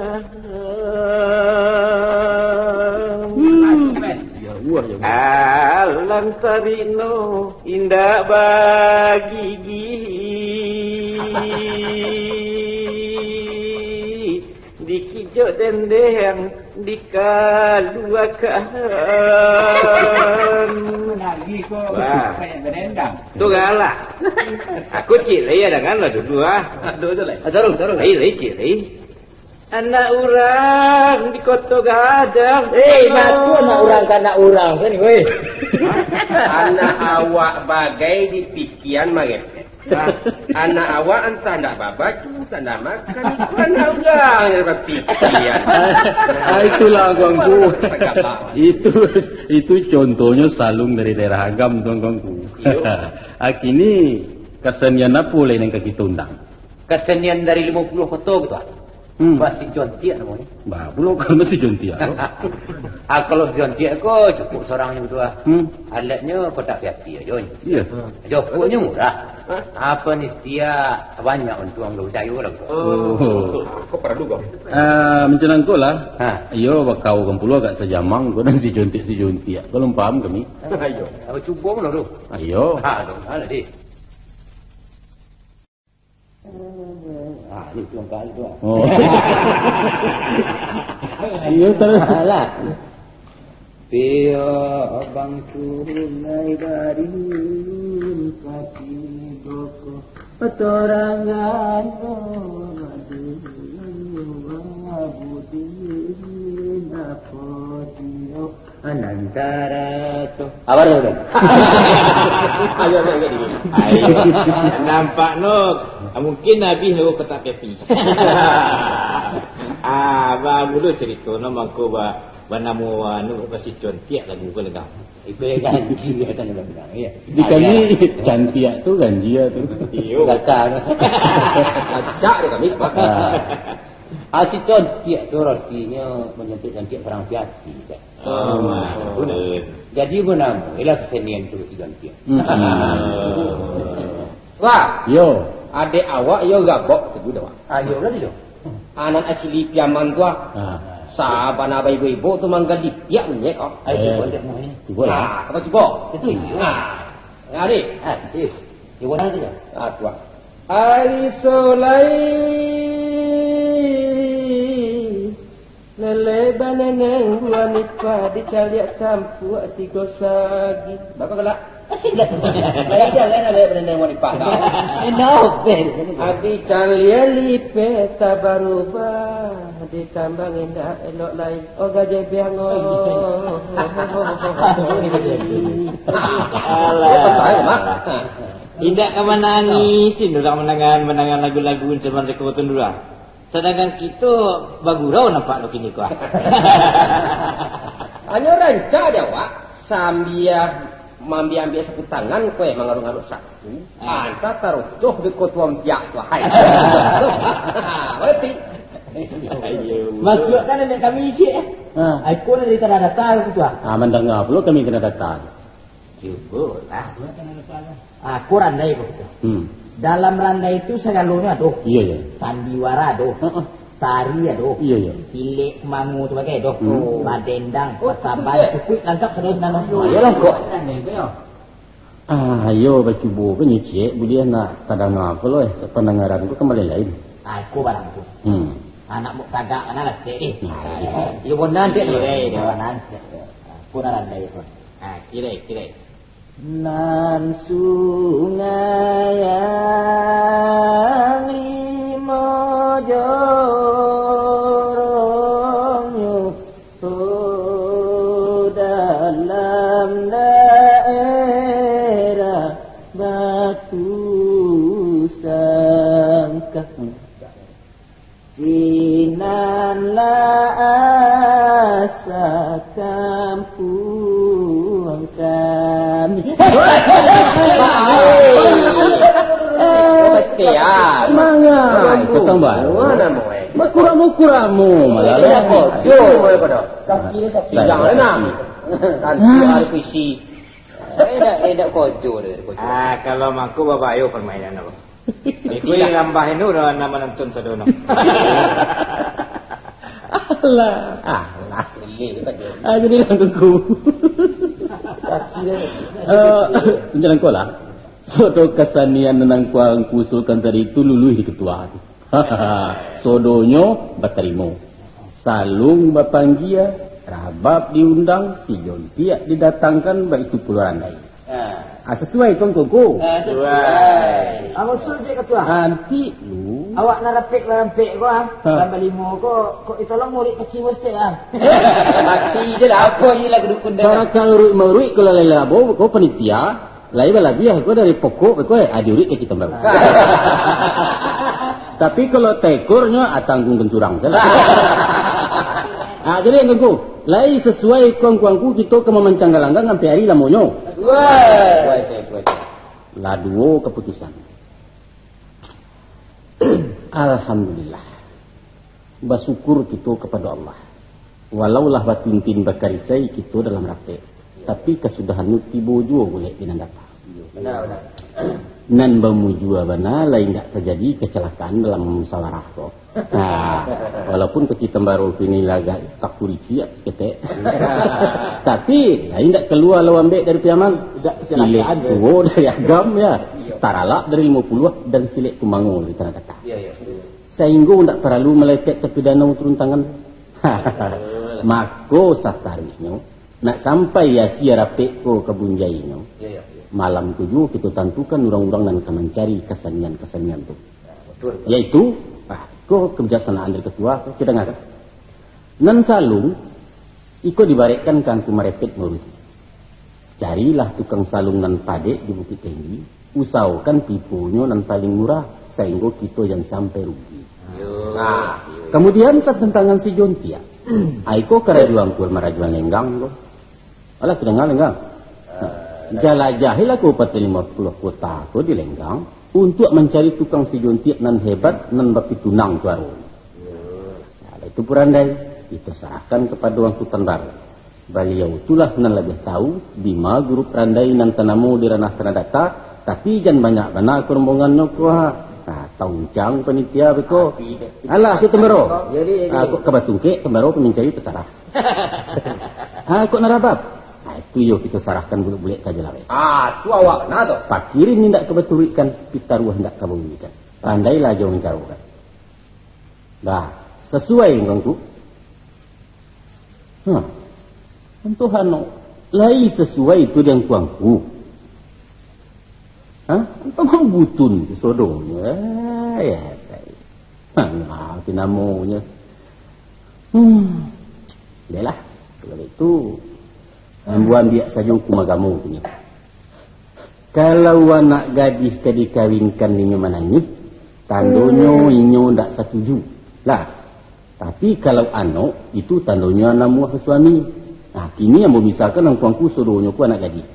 Hmm. Jauah, jauah. Alang tarino indak bagigi. Dikijok dendeng dikaluakan. Lagi ko Wah. Banyak berendang. Tu galak. Aku ciek lai, dangan lah dulu, ah. Aduh, tu lai. Ah, taruh, taruh. Lai, lai, ciek lai. Anak urang di Koto Gadang. Eh, nak tu anak urang ka anak urang tadi, weh. Anak awak bagai dipikian marepet. Anak awak antah ndak babaju, antah ndak makan, itu anak urang nan bapikian. Ah, itulah, Angku-angku. Itu, itu contohnyo saluang dari daerah Agam tu, Angku-angku. Iyo. Kini, kasenian apo lai nan ka kito undang? Kasenian dari limo puluah koto gitu, ah. Hmm. Basi jontiak namonyo. Bah, pulo kan basi jontiak tu. Ah, kalau jontiak ko cukup sorang nyo tu, ah. Hmm. Alatnyo kotak api-api ajo. Iya. Jokoknyo murah. Hah? Apa ni, sia banyak untuang tu, cayo lah. Oh. Kok perlu kau? Ah, macam nangko lah. Ha. Iyo, bakau kan pulo agak sajamang ko dan si jontiak, si jontiak. Kalau paham kami. Ayo. Apa cubo lo tu? Ayo. Ha, tu, mana, Dik? Ah, ni tuan kali tu, ah. Oh. Iyo, terus. Alah. Pio bang tunai dari pati boko. Patorangan madu budi napo dio. Anantara tu. Apa tu, tu? Ayo, ayo, ayo, ayo. Ayo. Nampak no, mungkin habis no kotak api. Ah, ba mulu cerita no mangko ba, banamo anu, basi jontiak lagu ko lengkap. Itu yang janji dia kan bilang, ya. Di kami cantiak tu ganjia tu. Iyo. Gatal. Acak dia kami, Pak. Ah. Ah, si jontiak tu artinyo manjontiak-jontiak barang api-api, kan? Oh, betul. Jadi, banamo lah kesenian tu si jontiak. Hmm. Wah. Yo. Adek awak yo gabok tu dah, Wak. Ah, yo lah tu. Anak asli Piaman tu, ah. Ah. Sabana baibo-ibo tu manggalitiak bunyi kok. Ayo, cubo lihat, Mak, ini. Cubo lah. Ah, apa cubo? Itu, iyo. Ah. Ngari. Ah, eh. Cubo lah tu. Ah, tu, ah. Ari solai, lele baneneng buah nipah dicaliak tampuak tigo sagi. Bapa galak? Lain dah, lain ada baneneng buah nipah. Dah. Enough, Ben. Abi caliak lipeh tak barubah, ditambah indak elok lai. Oh, gajah biang, oh. Alah. Indak ka manangih, sin urang manangan, manangan lagu-lagu zaman reko tu dulu lah. Sadangkan kito bagurau nampak lo kini ko, ah. Hanyo rancak dek awak, sambia maambiak-ambiak sapu tangan, kue mangaruk-ngaruk sapu, ah, antah tarocoh di kotuam piak tu, hai. Berarti. Masuakkan nenek kami ciek, eh. Ha. Ai ko dari tanah datar tu, ah. Ah, mandanga pulo kami tanah datar. Cubolah. Buat tanah datar. Aku randai ko. Hmm. Dalam randai tu sagalonyo ado. Iya, iya. Sandiwara ado. Heeh. Tari ado. Iya, iya. Pilek kumango tu bagai ado. Hmm. Badendang, oh, pasaban, cukuik langkap sadonyo sinan. Ah, iyo langkok. Ah, iyo bacubo ko nyuciak, buliah nak tadanga ko lo, eh. Pandangaran ko kambali lain. Ah, iko barang tu. Hmm. Anak muk tagak mana lah, Cek, eh. Nah, iyo. Iyo bonan, Cek, tu. Iya, iya. Bonan, Cek. Aku nak randai ko. Ah, kira, kira. Nan sungai yang limo jorongnyo, oh, dalam daerah Batu Sangkah. Sinan lah asa kampuang kami. Batia. Mangai, kotong baru. Makuramu-kuramu, malah. Ini apa? Jo, mana pada? Kaki ni sakit. Jangan lah, nak. Tanti hari puisi. Eh, dak, eh, dak kojo deh, kojo. Ah, kalau mangko babayo permainan apa? Iko yang rambah inu dah nak manonton tadi no. Alah, alah. Boleh tu kan. Ah, jadi lah tunggu. Kaki dah. Eh, macam ko lah. Sodo kasanian nan angku-angku usulkan tadi tu luluih di ketua tu. Sodonyo batarimo. Salung bapanggia, rabab diundang, si jontiak didatangkan, baitu pulo randai. Ha. Ah, sasuai ko, Ngku? Ah, sasuai. Amusul je, Ketua. Antik lu. Awak nan rapek barampek ko, ah. Ha. Nan balimo ko, kok ditolong murid kaki mustik, ah. Mati je lah, apa je lah kedukun dah. Kalau, kalau uruik-maruik, kalau lalai labo, ko panitia. Lai balabiah ko dari pokok ko, eh, ah, diurik ka kito baru. Tapi kalau taekornyo, ah, tanggung kencurang salah. Ah, jadi Ngku, lai sasuai ko angku-angku kito ka mamancang galanggang ampek ari lamonyo. Sasuai. Sasuai, sasuai, sasuai. Lah duo kaputusan. Alhamdulillah. Basyukur kito kapado Allah. Walau lah batintin bakarisai kito dalam rapek, tapi kasudahan tu tibo juo bulek di nan datang. Bana, bana. Nan bamujua bana, lai indak tajadi kacalakaan dalam musawarah ko. Nah, walaupun kaki tambaro kini lah agak takurici ketek. Tapi, lai indak kalua lawan bek dari piaman. Indak kacalakaan, silek duo dari agam, ya. Taralap dari limo puluah, dan silek kumango dari tanah datar. Iya, iya, betul. Sainggo ndak paralu malepek tapi danau turun tangan. Mako, sataruihnyo, nak sampai asie rapek ko ka bunjainyo, iya, iya, iya, malam tu juo kito tantukan urang-urang nan ka mancari kasanian-kasanian tu. Betul, betul. Yaitu, ah, ko kebijaksanaan dari ketua, ko kito dangakan. Nan salung, iko dibarekkan ka angku marepet maurus. Carilah tukang salung nan padek di Bukik Tinggi, usahokan piponyo nan paling murah, sainggo kito jan sampai rugi. Yo. Nah, kamudian, satantangan si Jontiak. Ai ko karajo angku marajoan lenggang ko. Alah, kito danga lenggang. Nah, jalajahilah Kabupaten Limo Puluah Kota ko di lenggang, untuak mancari tukang si Jontiak nan hebat, nan bapitunang suaro. Nah, itu purandai, kito sarahkan kapado angku Tan Baro. Baliau tu lah nan labiah tahu, dima guru pandai nan tanamo di ranah tanah datar, tapi jan banyak bana ko rombongannyo ko, ha. Nah, tauncang panitia beko. Alah, tu Tan Baro. Jadi, jadi. Ah, kok ka batungkek, Tan Baro pamincari tasarah. Ah, kok narabab? Ah, itu yo kito sarahkan bulek-bulek ka Jalawek. Ah, tu awak bana tu. Pakirin indak ka baturuikkan, pitaruah indak ka baunyikan. Pandailah jo mancarokan. Bah, sasuai, Ngku. Hah. Antoh ano, lai sasuai tu di angku-angku. Hah? Antoh mambutun tu sodonyo. Eh, ya, tai. Hah, nah, tu namonyo. Hmm. Baiklah, kalau baitu, ambo ambiak sajo hukum agamo tu nyo. Kalau anak gadih ka dikawinkan inyo manangih, tandonyo inyo ndak satuju. Lah, tapi kalau anok, itu tandonyo namuah suami. Nah, kini ambo misalkan angku-angku sodonyo ko anak gadih.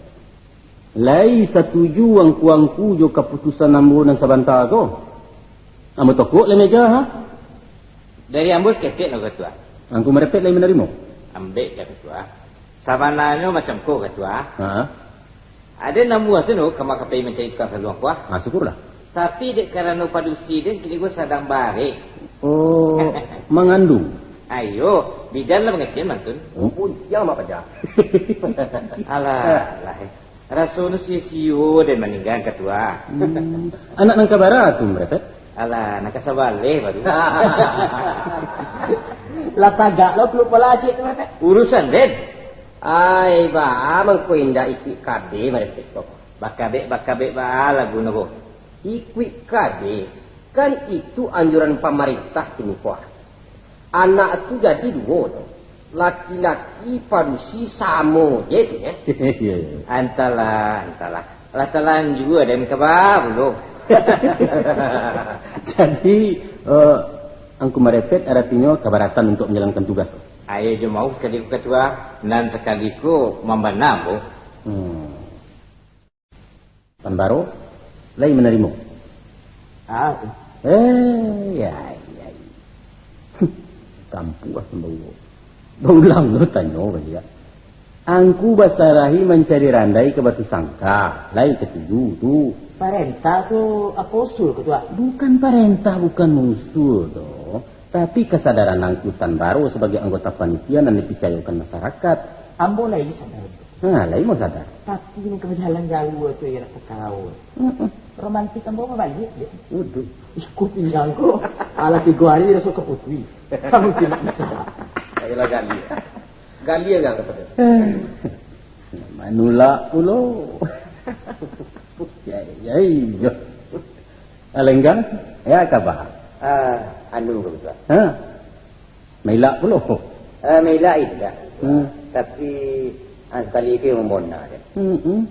Lai satuju angku-angku jo kaputusan ambo nan sabanta ko? Ambo tokok lai meja, ha? Dari ambo saketek lo, Katua. Angku marepet lai manarimo? Ambek cak, Katua. Sabananyo macam ko, Katua. Ha? Aden namuah sano kama ka pai mancari tukang saluang ko ah. Ah, syukurlah. Tapi dek karano padusi den kini ko sadang barek. Oh, mangandung? Ayo, bidan lah mangecek mantun. Oh. Puntiang mak paja. Alah, alah, eh. Raso nu sio-sio den maningga Angku Tuah. Hmm. Anak nan ka bara tu, Marepet? Alah, nan ka sabaleh baru. Lah tagak lo kulupo lah ciek tu, Marepet. Urusan den. Ai, baa mangko indak ikuik kabeh Marepet ko? Bakabek-bakabek baa lagu no ko? Ikuik kabeh, kan itu anjuran pamarintah kini ko ah. Anak tu jadi duo tu. Laki-laki padusi samo je tu, ya. Iya, iya. Antahlah, antahlah. Lah talanjua den ka ba pulo. Jadi, eh, Angku Marepet aratinyo kabaratan untuk manjalankan tugas tu? Ayo jo mau sakali ko Katua, nan sakali ko mambana ambo. Hmm. Tan Baro lai manarimo? Ah, tu. Eh, ya, ya. Kampuah Tan Baro. Baulang lo tanyo baliak. Angku basarahi mancari randai ka Batu Sangka, lai katuju tu. Parentah tu apo usul, Katua? Bukan parentah, bukan usul doh. Tapi kasadaran Angku Tan Baro sabagai anggota panitia nan dipicayokan masarakat. Ambo lai sadar. Ha, lai mau sadar. Tapi nan ka bajalan jauah tu iyo nak takau. Mm-mm. Romantis ambo babaliak je. Waduh. Iko pinggang ko. Alah tigo hari raso ka putui. Kamu cilik bisa. Ayolah gali. Gali yang ka sadar. Manulak pulo. Ya, ya, ya. Alenggang, ya kaba? Ah, anu ka Katua. Ha? Mailak pulo. Ah, mailak indak. Hmm. Tapi, ah, sakali ko mambona je. Hmm, hmm.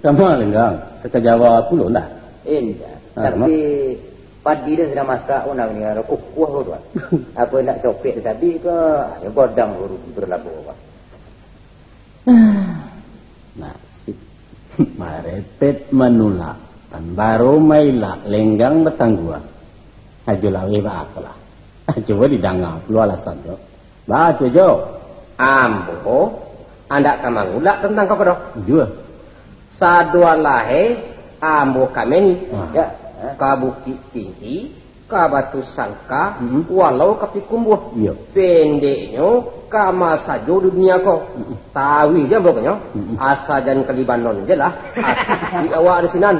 Kama Alenggang, ka Jawa pulo ndak? Indak. Ah, tapi padi tu sadang masak pun nak ni, kukuah ko tu. Apo nak copek tu tadi ko, yo godang ko berlabuah. Nasib. Marepet manulak, Tan Baro mailak, Lenggang batangguang. Ajo laweh baapolah. Cubo didanga pulo alasannyo. Baa tu jo? Ambo andak ka mangulak tantang kau ko doh. Jua. Sadoalahe ambo ka meni, ah, ka Bukik Tinggi, ka Batu Sangka, hmm, walau ka Pikumbuah. Iyo. Pendeknyo, kama sajo di dunia ko. Hmm. Tawi je ambo konyo. Hmm. Asa jan ka Libanon je lah. Ati awak di sinan.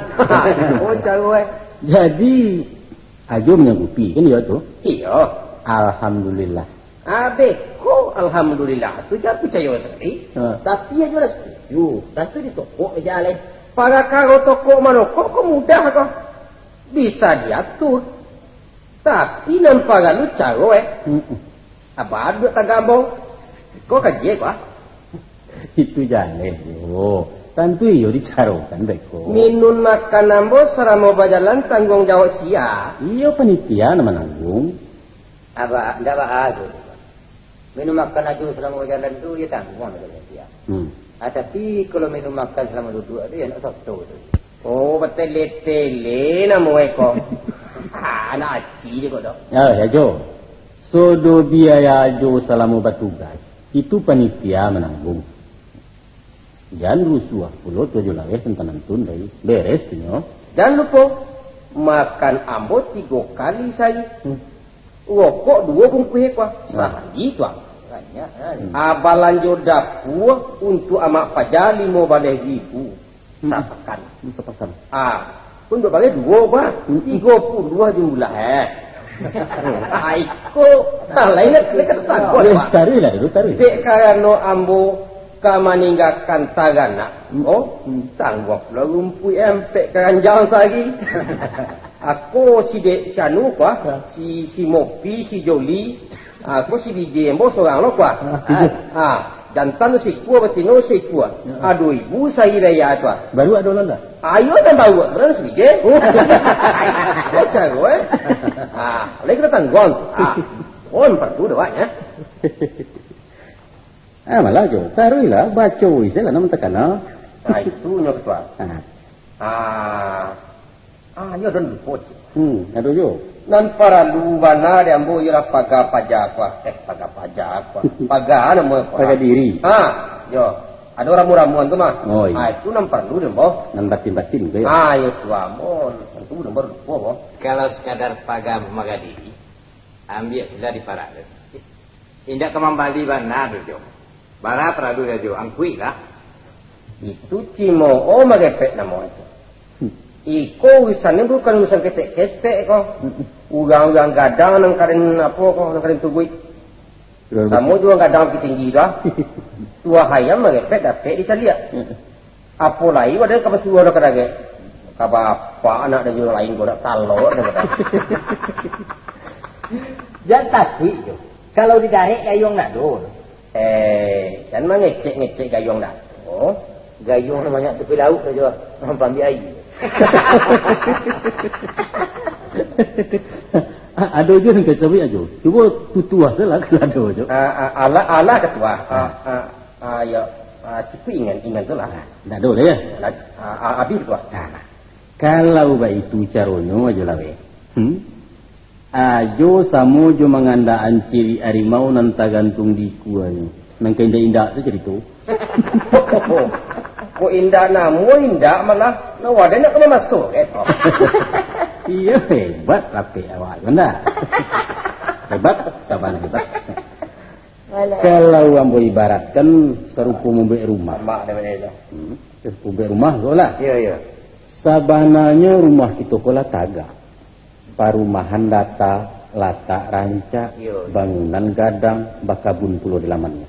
Oh, caro, eh. Jadi, Ajo manyanggupi, kan iyo tu? Iyo. Alhamdulillah. Abeh ko alhamdulillah tu jan picayo sakali. Ha. Tapi Ajo lah setuju, tantu ditokok meja alai. Parakaro tokok manokok ko mudah ko. Bisa diatur. Tapi nan paralu caro, eh. Mm-mm. Abah duduak tagak ambo. Ko kaji ko ah. Itu jaleh, Jo. Tantu iyo dicarokan beko. Minun makan ambo salamo bajalan tangguang jawab sia. Iyo panitia nan mananggung. Abah, ndak baa tu. Minun makan Ajo salamo bajalan tu, iyo tangguang dek panitia. Hmm. Ah, tapi kalau minun makan salamo duduak tu, iyo nak soto tu. Oh, batele-tele namo eko. Ah, anak aci je kok, Dok. Ya, ya, Jo. Sodo biaya Ajo salamo batugas, itu panitia mananggung. Jan rusuah pulo tu Ajo laweh tantang nantun tadi. Beres tu nyo. Jan lupo, makan ambo tigo kali sahari. Hmm. Rokok duo bungkuih eko. Nah. Sahari tu, ah. Banyak, ah. Hmm. Ah, balanjo dapua untuak amak paja limo baleh ribu. Hmm. Sapakan. Hmm, sapakan. Ah, pun duo baleh duo, bah. Hmm. Tigo puluah jumlah, eh. Ah, iko, ah, lain nak, nak kata takut, eh, bah. Taruihlah dulu, taruih. Dek karano ambo ka maninggakan taranak, hmm, oh, hmm, tangguang pulo rumpuik ampek karanjang sahari. Ako si dek si anu, bah, ya, si, si Mopi, si Joli, Ako si bije ambo sorang lo, kuah. Ah, bije. Ah, jantan sikua, batino sikua. Ya. Aduah, ibu sahari raya tu, ah. Baru ado landa? Ayo, dan baru, berang si bije. Oh. Oh, caro, eh. Ah, lai kito tangguang tu. Ah. Oh, empat tu dawaknya. Ah, malah Jo. Taruihlah, baco isi lah, nama takana. Ah, itu nyo ketua. Ah. Ah. Ah, nyo don lupo, cik. Hmm, ado jo. Nan paralu bana di ambo ialah paga paja ko. Eh, paga paja ko. Paga namo ko. Paga diri. Ha, yo. Ado ramu-ramuan tu mah. Oh, iyo. Ah, itu nan paralu deh, boh. Nan batin-batin tu, yo. Ah, iyo tu, amon. Itu nan baru lupo, boh. Kalau sakadar paga mamadai, ambiak sudah diparak tu. Indak ka mambali bana tu, Jo. Bara paralu dah, Jo. Angkuik lah. Itu cimo, oh, magepek namo itu. Iko urusan ni bukan urusan ketek-ketek ko. Urang-urang gadang nan karen apo ko, nan karen tuguik. Urang Samo juo gadang Bukittinggi tu ah. Tuah ayam magepek dapek dicaliak. Apo lai wadah ka basuo dah ka dagek. Ka bapak anak dan juo lain ko dak talok dah kata. Jan takuik jo. Kalau didarek gayuang nado. Eh, jan mangecek-ngecek gayuang nado. Gayuang nan banyak tapi lauik sajo. Pambiak aia. A-, ado juo nan ka sabuik ajo. Cubo tutuah salah kalau ado jo. Ah, ah, alah, alah ketua. Ah, ah, ah, ya. Ah, cukuik ingan, ingan tu lah. Ndak ado lah ya. Lah, ah, ah, habis ketua. Nah, nah. Kalau baitu caronyo ajo lah weh. Hmm? Ajo samo jo mangandakan cirik arimau nan tagantuang di ikuanyo. Nan ka indak-indak tu carito. Kok indak namuah indak malah. Nah, wadah nak ka mamaso, eh, toh. Iyo, hebat rapek awak tu, ndak? Hebat, saban hebat. Walah. Kalau ambo ibaratkan sarupo mambuek rumah. Mak dah bana tu. Hmm, sarupo mambuek rumah ko lah. Iyo, iyo. Sabananyo rumah kito ko lah tagak. Parumahan data, latak rancak, Iyo, iyo. bangunan gadang, bakabun pulo di lamannyo.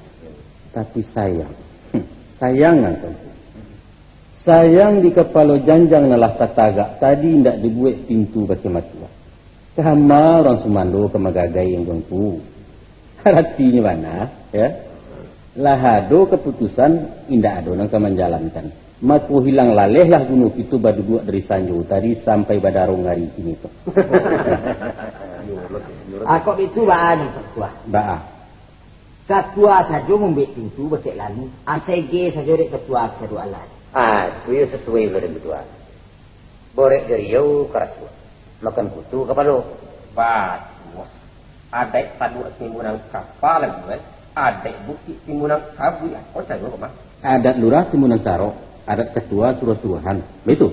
Tapi sayang, hmm, sayang angku. Sayang di kapalo janjang nan lah tatagak tadi indak dibuek pintu bakeh masuak. Kama urang sumando ka magagai angku-angku. Aratinyo bana, ya. Lah ado kaputusan, indak ado nan ka manjalankan. Mako hilang lalehlah guno kito baduduak dari sanjo tadi sampai badarong ari kini ko. Ah, kok bitu baa nan ketua? Baa. Katua sajo mambuek pintu bakeh lalu, asege sajo dek katua ka sadualah. Ah, tu yo sasuai pulo dek katua. Borek jariau karasuah, makan kutu kapalo. Batua. Adaik taduak timbunang kapa lagu, eh? Adaik bukik timbunang kabuik, apo caro ko mah? Adat lurah timbunang sarok, adat katua suruah-suruahan. Baitu?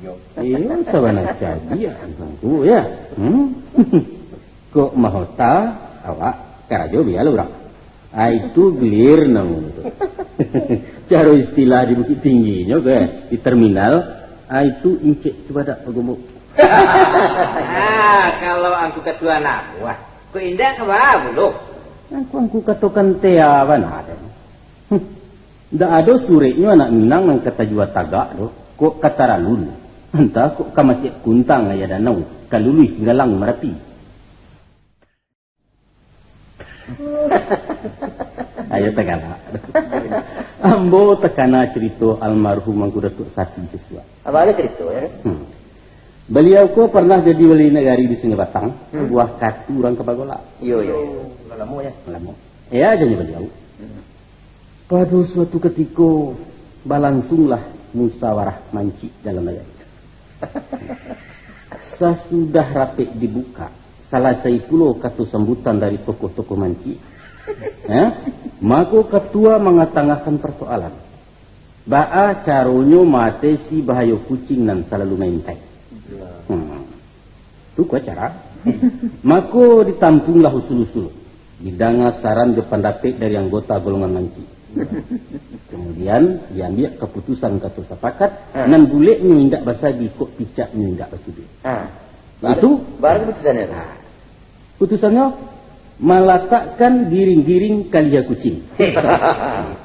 Iyo. Iyo, sabana cadiak angku, ya. Hmm? Kok mahota, awak karajo bialah urang. Ah, itu gelir namonyo tu. Caro istilah di Bukittingginyo ke, di terminal, ah, itu incek cubadak pagombok. Ah, kalau angku katua namuah, kok indak ka baa pulo? Angku-angku katokan tea bana deh. Huh. Ndak ado sureknyo anak Minang nan ka tajua tagak doh, kok ka taralun. Antah kok ka masiak kuntang ayah danau, ka luluih singgalang Marapi. Ayo tagalak. Ambo takana carito almarhum Angku Datuak Sati Sisuak. Apo aja carito, ya? Hmm. Baliau ko parnah jadi wali nagari di Sungai Batang, Hmm. buah katu urang ka bagolak. Iyo, iyo, iyo. Lah lamo, ya? Lamo. Ya, janyo baliau. Hmm. Pado suatu katiko, balansunglah musawarah mancik dalam nagari. Sasudah rapek dibukak, salasai pulo kato sambutan dari tokoh-tokoh mancik, eh, mako katua mangatangahkan parsoalan, baa caronyo maatesi bahayo kucing nan salalu maintai. Hmm. Tu ko cara. Mako ditampuanglah usul-usul. Didanga saran jo pandapek dari anggota golongan mancik. Kemudian, diambiak kaputusan kato sapakat, Ha. nan buleknyo indak basagi, kok picaknyo indak basuduik. Ha. Itu Bara keputusannyo tu? Ha. Putusannyo, malatakkan giring-giring kalia kucing.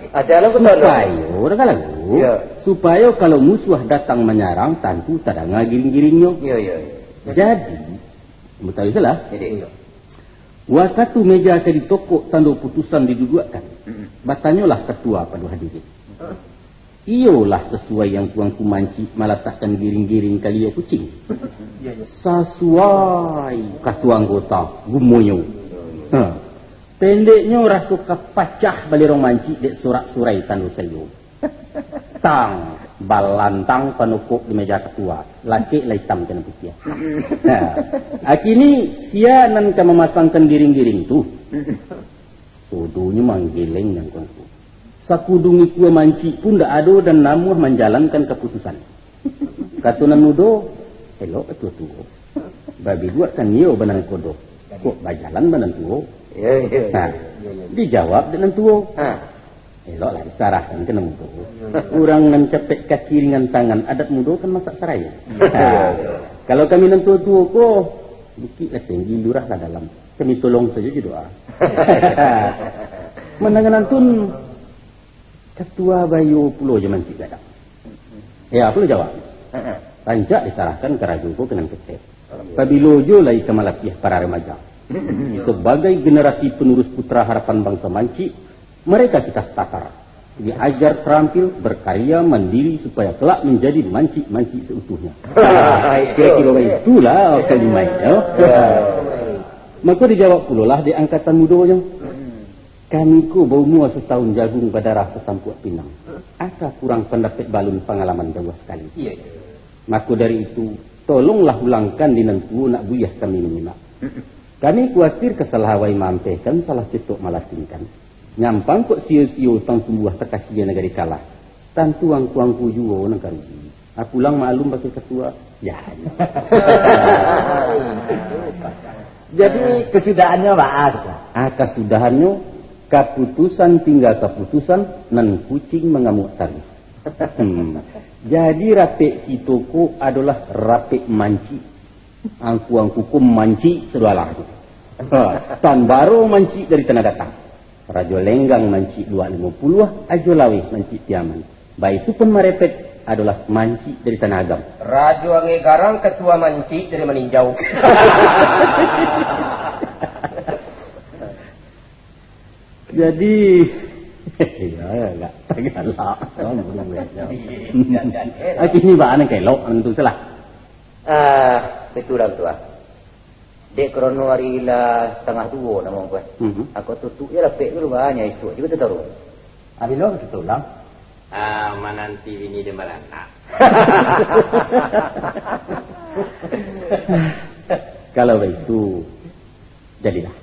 Aja lo betul. Supayo, danga lagu. Ya. Supayo kalau musuah datang manyarang, tantu tadanga giring-giringnyo. Ya, ya, ya. Jadi, Mutawi tu lah. Jadi, Wakatu meja ka ditokok, tando putusan diduduakkan, Mm-mm. batanyolah katua pado hadirin. Iyolah sasuai angku-angku mancik malatakkan giring-giring kalia kucing. Iya, iya. Sasuai katua anggota, gumonyo. Ha. Pendeknyo raso ka pacah balerong mancik dek sorak-sorai tando sayo. Tang, balantang panokok di meja katua, lakek lah itam kena putiah. Nah, akini sia nan ka mamasangkan giring-giring tu? Kodonyo manggeleng nan ko. Sakudung ikua mancik pun ndak ado dan namuah manjalankan kaputusan. Kato nan mudo, elok ka tuo-tuo. Babiluak kan iyo banangkodo. Kok bajalan banan tuo? Iyo, iyo, iyo. Nah, iyo, iyo. Dijawab dek nan tuo. Ha. Eloklah disarahkan ka nan mudo. Urang nan capek kaki ringan tangan, adat mudo kan masak sarayo. Iyo, iyo. Nah, kalau kami nan tuo-tuo ko, bukik lah tinggi, lurah lah dalam. Kami tolong sajo jo doa. Mandanganan tun, katua bayo pulo jo mancik gadang. Ya, pulo jawab. Rancak disarahkan karajo ko ka nan ketek. Pabilo jo lai ka malapiah para remaja. Sabagai generasi penerus putra harapan bangsa mancik, mereka kita tatar. Diajar terampil, berkarya, mandiri, supaya kelak menjadi mancik-mancik seutuhnya. Kira-kira itulah kalimat, ya. Ya. Maka dijawab pulolah di angkatan mudonyo. Kami ko baumua satahun jagung, badarah satampuak pinang. Aka kurang pandapek balun, pangalaman jauah sakali. Iya, iya. Mako dari itu, tolonglah ulangkan di nan tuo, nak buliah kami manyimak. Kami kuatir ka salah awai maampehkan, salah cetok malatinkan. Nyampang kok sio-sio tang tumbuah, takasia nagari kalah. Tantu angku-angku juo nan ka rugi. Aku lang maklum bakeh katua. Ya. Jadi, kesudahannyo baa gitu? Ah, kasudahannyo, kaputusan tingga kaputusan, nan kucing mangamuak taruih. Hmm. Jadi, rapek kito ko adolah rapek mancik. Angku-angku ko mancik sadoalah tu. Ha, tan baro mancik dari tanah datang. Rajo Lenggang mancik luak limo puluah, Ajo Laweh mancik Piaman. Baitu pun Marepet adolah mancik dari tanah agam. Rajo Angek Garang katua mancik dari Maninjau. Jadi, ya, agak galak. Akhirnya baa nan kelok, nan tu salah. Ah, betul lah tu, ah. Dek karano ari lah satangah duo namo ko, eh. Mhm. Ako tutuik je lapek tu, banyak isuak juo tu taruih. Ah, bilo ka kito ulang? Ah, mananti bini dan baranak. Kalau baitu, jadilah.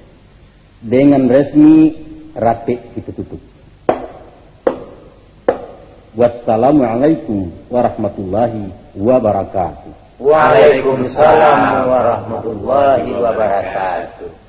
Dengan resmi, rapek kito tutup. Wassalamualaikum warahmatullahi wabarakatuh. Waalaikumsalam warahmatullahi wabarakatuh.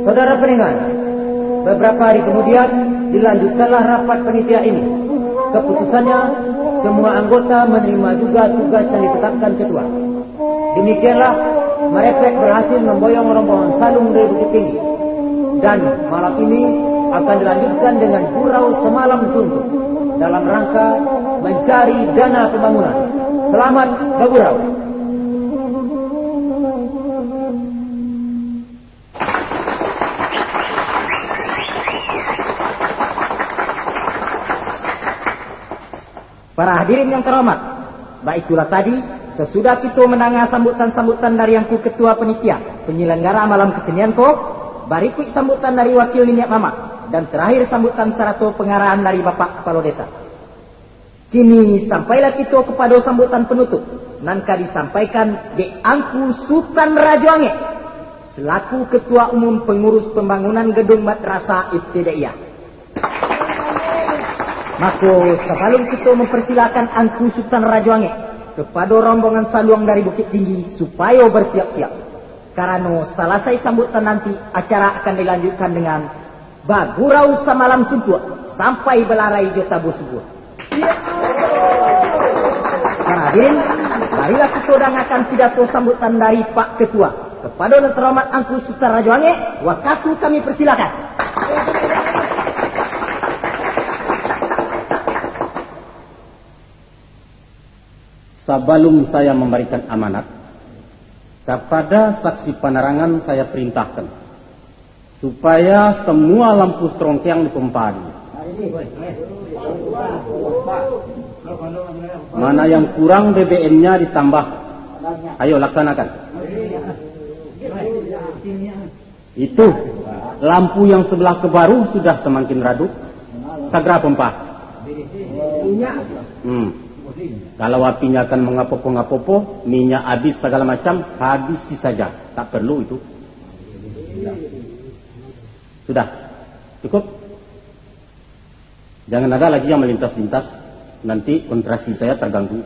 Saudara pendengar, beberapa hari kemudian dilanjutkanlah rapat panitia ini. Keputusannya, semua anggota menerima juga tugas yang ditetapkan ketua. Demikianlah, Marepet berhasil memboyong rombongan Saluang dari Bukittinggi. Dan malam ini akan dilanjutkan dengan gurau samalam suntuk dalam rangka mencari dana pembangunan. Selamat bagurau. Para hadirin yang terhormat, baitulah tadi, sasudah kito mandanga sambutan-sambutan dari Angku Ketua Panitia Penyelenggara Malam Kesenian ko, barikuik sambutan dari wakil niniak mamak, dan terakhir sambutan sarato pangarahan dari Bapak Kapalo Desa. Kini, sampailah kito kapado sambutan panutup, nan ka disampaikan dek Angku Sutan Rajo Angek, selaku Ketua Umum Pengurus Pembangunan Gedung Madrasah Ibtidaiyah. Mako, sabalum kito mamparsilakan Angku Sutan Rajo Angek kapado rombongan Saluang dari Bukittinggi, supayo barsiap-siap. Karano salasai sambutan nanti, acara akan dilanjutkan dengan bagurau samalam suntuak, sampai balarai jo tabuah subuah. Para hadirin, marilah kito dangakan pidato sambutan dari Pak Ketua. Kapado nan tarhormat Angku Sutan Rajo Angek, wakatu kami persilakan. Sabalum saya mambarikan amanat, kapada saksi panarangan saya parintahkan, supaya samua lampu sarongkeang dipompa dulu. Mana yang kurang B B M-nya ditambah. Ayo, laksanakan. Itu, lampu yang sebelah ke baruh sudah samakin radup. Sagera pompa. Hmm. Kalau apinya akan mangapopo-ngapopo, minyak habis sagala macam, habisi saja. Tak perlu itu. Sudah. Cukup? Jangan ada lagi yang melintas-lintas. Nanti konsentrasi saya terganggu.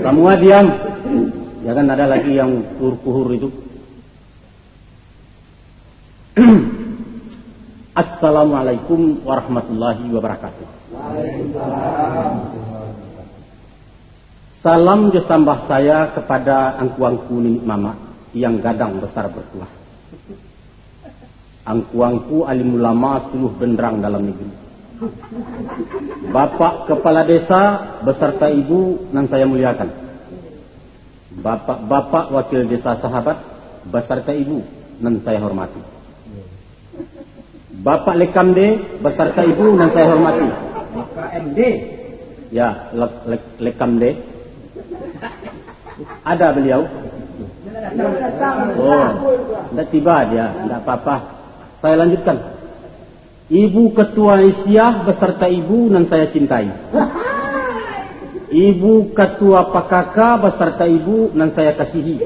Semua diam. Jangan ada lagi yang kuhur-kuhur itu. Assalamualaikum warahmatullahi wabarakatuh. Salam jo sambah saya kepada angku-angku niniak mamak yang gadang besar bertuah. Angku-angku alim ulama suluh benderang dalam negeri. Bapak Kepala Desa beserta Ibu nan saya muliakan. Bapak-bapak wakil desa sahabat beserta Ibu nan saya hormati. Bapak Lekamde beserta Ibu nan saya hormati. Bapak M D. Ya, Lek-, Lek-, Lekamde. Ada beliau? Oh, ndak tiba dia, ndak apa-apa. Saya lanjutkan. Ibu Ketua Aisyah beserta Ibu nan saya cintai. Ibu Ketua P K K beserta Ibu nan saya kasihi.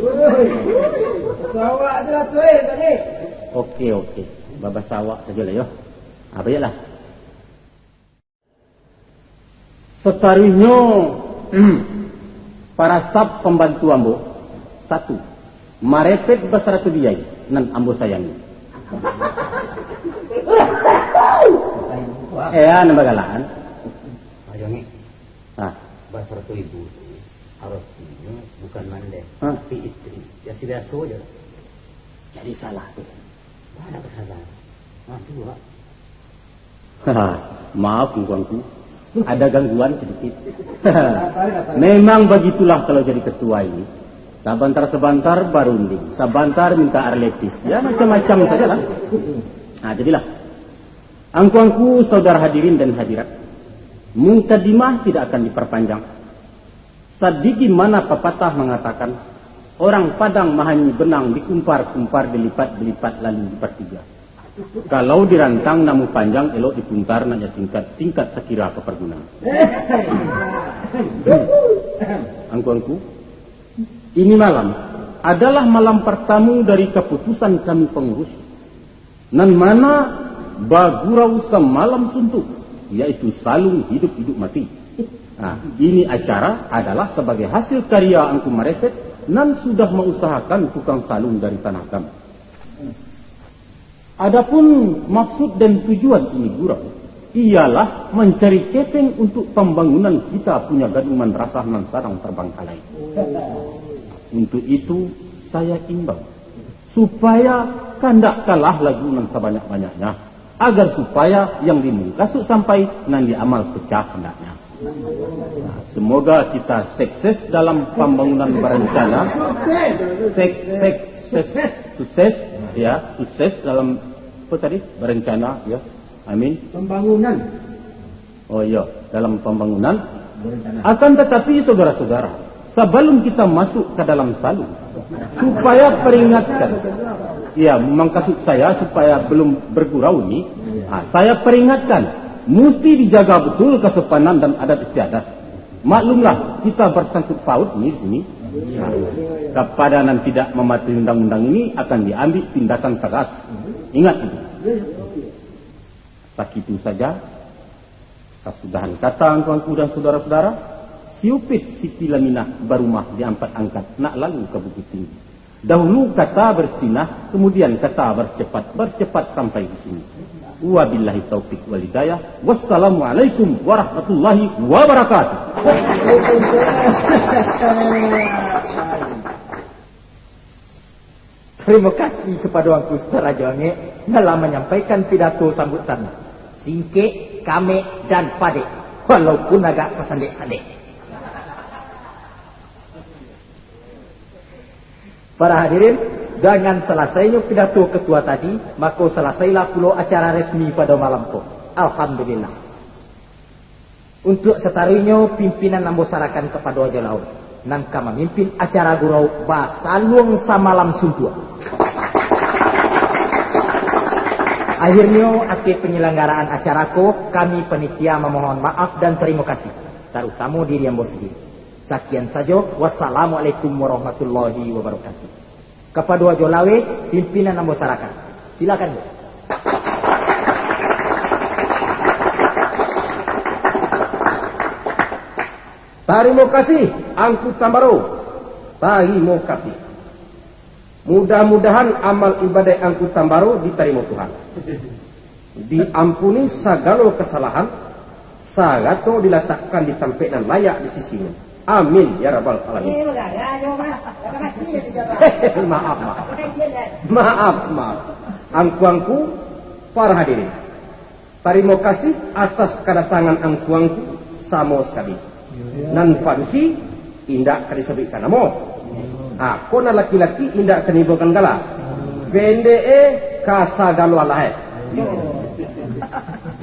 Oke, oke. Babasa awak sajolah, yo. Ah, baiklah. Sataruihnyo, para staf pambantu ambo, satu, Marepet basarato Biai, nan ambo sayangi. Eh, ah, nan bagalaan. Ayo, Ngek. Ah. Basarato Ibu tu, aratinyo bukan mandeh, ah, tapi istri. Biaso-biaso aja. Jadi salah tu. Ada salah. Ah, tu, Pak. Maaf, angku-angku. Ada gangguan sedikit. Memang begitulah kalau jadi ketua ini. Sabantar-sabantar barunding, sabantar minta arletis. Ya, macam-macam sajalah. Nah, jadilah. Angku-angku, saudara hadirin dan hadirat, mukadimah tidak akan diperpanjang. Sadigi mana papatah mangatakan, orang Padang mahanyi benang dikumpar-kumpar, dilipat-dilipat lalu dipartiga. Kalau dirantang namu panjang, elok dipuntar nak singkat, singkat sakira papargunan. Angku-angku, ini malam adalah malam pertama dari keputusan kami pengurus. Nan mana bagurau samalam suntuk, yaitu salung hidup-hidup mati. Nah, ini acara adalah sabagai hasil karya Angku Marepet nan sudah mausahakan tukang salung dari Tanah Abang. Adapun maksud dan tujuan ini gurau, ialah mancari kepeng untuk pambangunan kita punya gadung mandrasah nan sadang terbangkalai. Untuk itu, saya imbau, supaya kandak kalah lagu nan sabanyak-banyaknya, agar supaya yang dimungkasuik sampai, nan diamal pecah handaknya. Nah, semoga kita sukses dalam pambangunan berencana. Sek-, sek-, sukses, sukses, ya, sukses dalam, apa tadi? Berencana, ya. Amin. Pembangunan. Oh iya, dalam pembangunan. Akan tetapi, saudara-saudara, sebelum kita masuk ke dalam salung, supaya peringatkan, ya, mangkasuk saya supaya belum bergurau ni, ah, saya peringatkan, mesti dijaga betul kesopanan dan adat istiadat. Maklumlah, kita bersangkut paut ni di sini. Nah, kepada nan tidak mematuhi undang-undang ini akan diambil tindakan tegas. Ingat itu. Sakitu saja kasudahan kata angku-angku dan sudara-sudara. Si Upit Siti Laminah barumah di Ampat Angkat, nak lalu ka Bukittinggi. Dahulu kata baristinah, kemudian kata barcepat, barcepat sampai di sini. Wabillahi taufik wal hidayah. Wassalamualaikum warahmatullahi wabarakatuh. Tarimo kasih kapado Angku Ustaz Rajo Angek, nan lah manyampaikan pidato sambutan. Singkek, kamek, dan padek, walaupun agak tasandek-sandek. Para hadirin, dengan salasainyo pidato ketua tadi, mako salasailah pulo acara resmi pado malam ko. Alhamdulillah. Untuak sataruihnyo, pimpinan ambo sarakan kapado Ajo Laweh, nan ka mamimpin acara gurau basaluang samalam suntuak. Akhirnyo, ateh penyelenggaraan acara ko, kami panitia mamohon maaf dan tarimo kasih, tarutamo diri ambo sandiri. Sakian sajo, wassalamualaikum warahmatullahi wabarakatuh. Kapado Ajo Laweh, pimpinan ambo sarakan. Silakan, Jo. Tarimo kasih, Angku Tambaro. Tarimo kasih. Mudah-mudahan amal ibadaik Angku Tambaro ditarimo Tuhan. Diampuni sagalo kasalahan, sarato dilatakkan di tampek nan layak di sisi-Nyo. Amin, ya rabbal alamin. Maaf, maaf. Maaf, maaf. Angku-angku, para hadirin. Tarimo kasih atas kadatangan angku-angku samo sakali. Nan padusi indak ka disabuikkan namo. Ako nan laki-laki indak ka diimbaukan gala. Pendek e, ka sagalo alah e.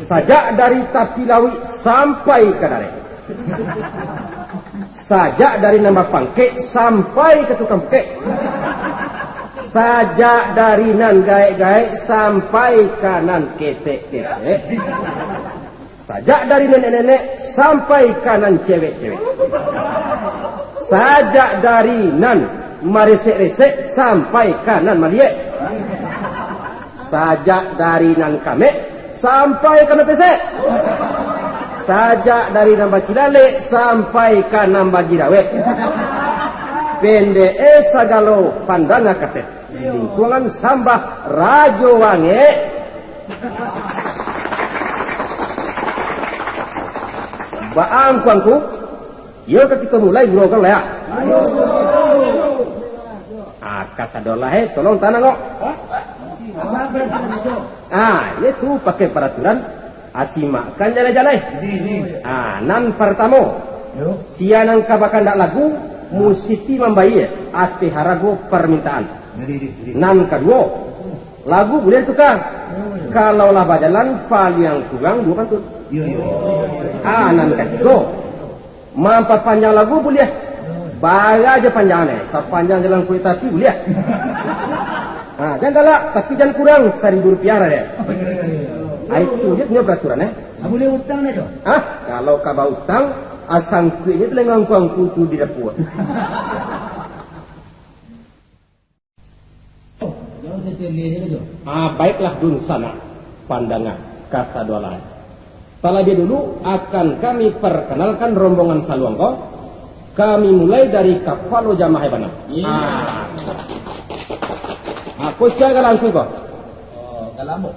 Sajak dari tapi lauik sampai ka darek. Sajak dari nan bapangkek sampai ka tukang pukek. Sajak dari nan gaek-gaek sampai ka nan ketek-ketek. Sajak dari nenek-nenek sampai ka nan cewek-cewek. Sajak dari nan maresek-resek sampai ka nan maliek. Sajak dari nan kamek sampai ka nan pesek. Sajak dari nan bacilalek sampai ka nan bagirawek. Pendek e, sagalo pandanga kaset. Lingkungan sambah Rajo Wangek. Baa angku-angku? Iyo ka kito mulai gurau kan lah, ya? Ah, kasadonyo lah, eh, tolong tanang kok. Ah, iyo tu pakai paraturan, asimakkan jalai-jalai. Ah, nan partamo, sia nan ka bakandak lagu, musiti mambayia ateh harago parmintaan. Nan kaduo, lagu buliah dituka. Kalau lah bajalan, paliang kurang duo pantun. Ah, nan katigo, mampapanjang lagu buliah. Bara jo panjangnyo, sapanjang jalan kureta api buliah. Ha, jan galak, tapi jan kurang saribu rupiah lah deh. Ah, itu je punyo peraturan, eh. Ah, buliah utang deh tu? Ah, kalau ka bautang, ah, sangkuiknyo tu lengah angku-angku tu di dapua. Ah, baiklah dunsanak, pandanga kasadonyo. Talabiah dulu akan kami parkanalkan rombongan saluang ko. Kami mulai dari kapalo jamaah bana. Iyo. Ah. Apo sia gala angku ko? Oh, gala ambo.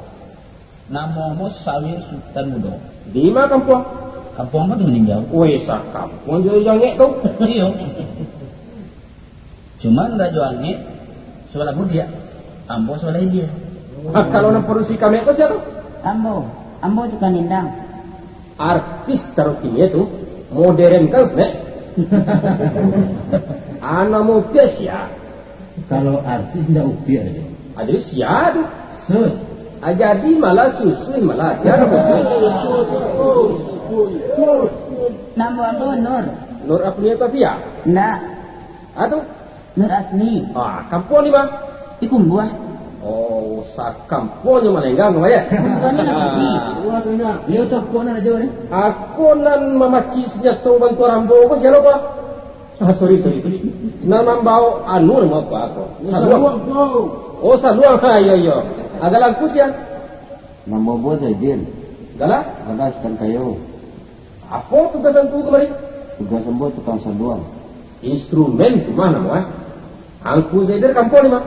Namo ambo Sawir Sutan Mudo. Di ma kampuang? Kampuang ambo tu Maninjau. Weh, sakampuang jo Jangek tu. Iyo. Cuman Rajo Angek sabalah budiak, ambo sabalah ilia. Ah, kalau nan padusi kamek ko sia tu? Ambo, ambo tukang nindang. Artis caro kini tu, modern kan, Snek? Anak mau sia? Kalau artis ndak upiak ado. Ado sia tu? Sus. Ah, jadi malah susun, malah sia tu? Namo ambo Nur. Nur Apnia Tafia? Ndak. Ah, tu? Nur Asmi. Ah, kampuang di ma? Di Kumbuah. Oh, sakampuang jo Malenggang, ya? Kampuang ni nak bisi. Iyo tu, kok nan ajo ni? Ako nan mamaci sanjato bantuan ambo ko sia lo ko? Ah, sorry, sorry, sorry. Nan mambao anu namo apo ako? Saluang. Saluang ko. Oh, saluang. Ha, iyo, iyo. Agak langkus ya. Namo ambo Zaidin. Gala? Gala Sutan Kayo. Apo tugas angku kamari? Tugas ambo tukang saluang. Instrumen tu ma namo, eh? Angku Zaidin kampuang di ma?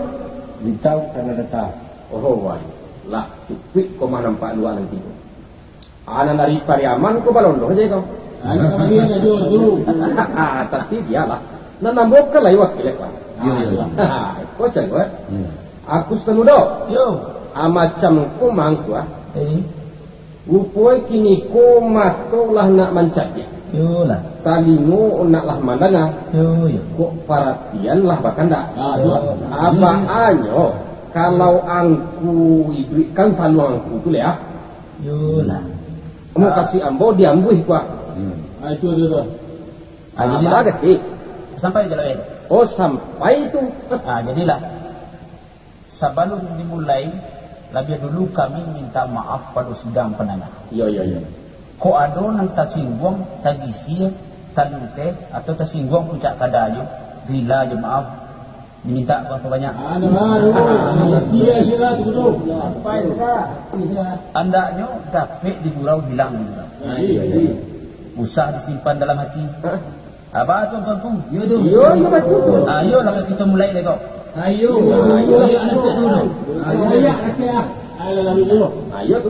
Bintang Tanah Datar. Oh, wai. Lah, cukuik ko mah nampak luak nan tigo. Anak dari Pariaman ko balondoh je kau. Anak kalian ajo tu. Tapi bialah. Nan ambo kan lai wakil, Pak. Iyo, iyo. Ko calo, eh? Iyo. Aku Sutan Mudo. Yo. Ah, macam ko mangko, ah. Eh. Rupo e kini ko mato lah nak mancadiak. Iyolah. Talingo nak lah mandanga. Yo, yo. Kok paratian lah bakandak. Ah, yo. Abaanyo, kalau angku iduikkan saluang angku tu, leh, ah. Iyolah. Mau kasih ambo diambuih, kuah. Hmm. Ah, itu, itu, itu. Ah, jadilah. Apa ketik? Sampai je lah, eh. Oh, sampai tu. Ah, jadilah. Sabalun dimulai, labiah dulu kami minta maaf pado sidang pandanga. Iyo, iyo, iyo. Kok ado nan tasingguang, tagisia, talinteh, atau tasingguang puncak kadanyo, bila jo maaf, diminta babanyak. Anu baru, sia sila tu. Andaknyo dapek digurau hilang. Iyo, iyo. Usah disimpan dalam hati. Apa tu, Tuanku? Iyo tu. Iyo, iyo, batua tu. Ah, iyo lah, kita mulai deh, kok. Ayo. Ayo, anak siap dulu. Ayo, anak siap. Ayo, lalu dulu. Ayo tu.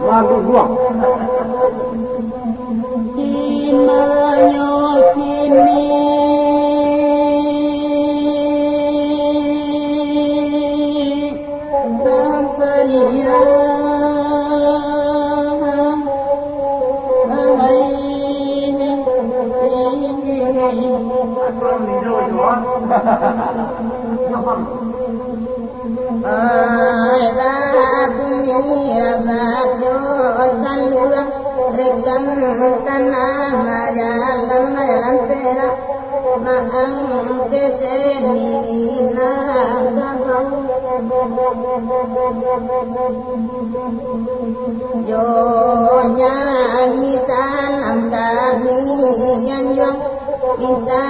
Lalu buang. Di manyo kini nan sadia? Ai, babumi rabak jo saluang, rekam tanah majalan, majalan perak, maang ke seni Minangkabau. Jo nyanyi salam kami nyanjuang, minta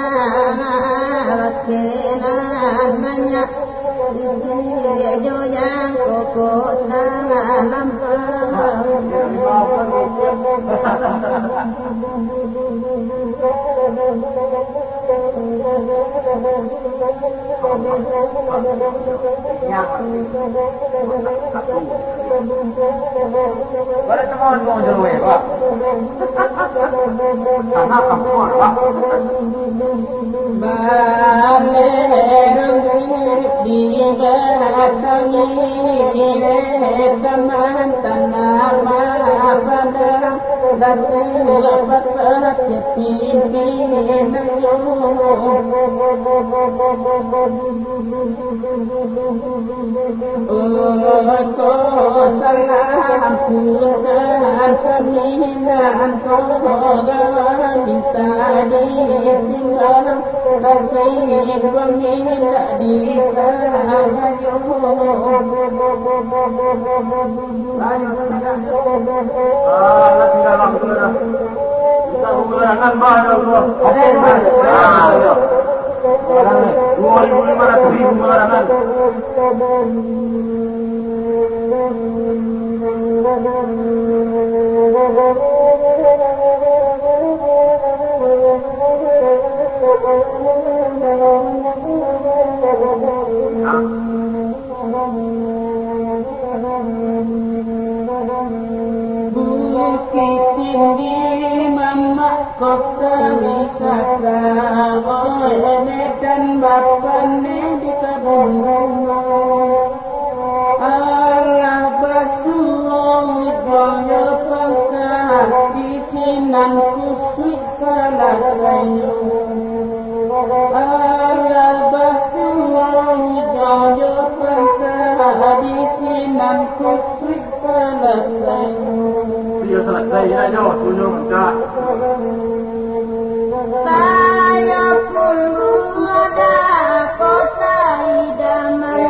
maaf bakenan banyak, isi jo jangko kota lampau. Ah, lah, tinggal lah, tinggal lah. Kita bumerang, bah, ya Allah. Ah, ya. Dua ribu lima ratus ribu bumerang. Bukittinggi, mamak kota wisata, oi, Saya nak jawab dulu, minta. Payakumbuh da kota idaman,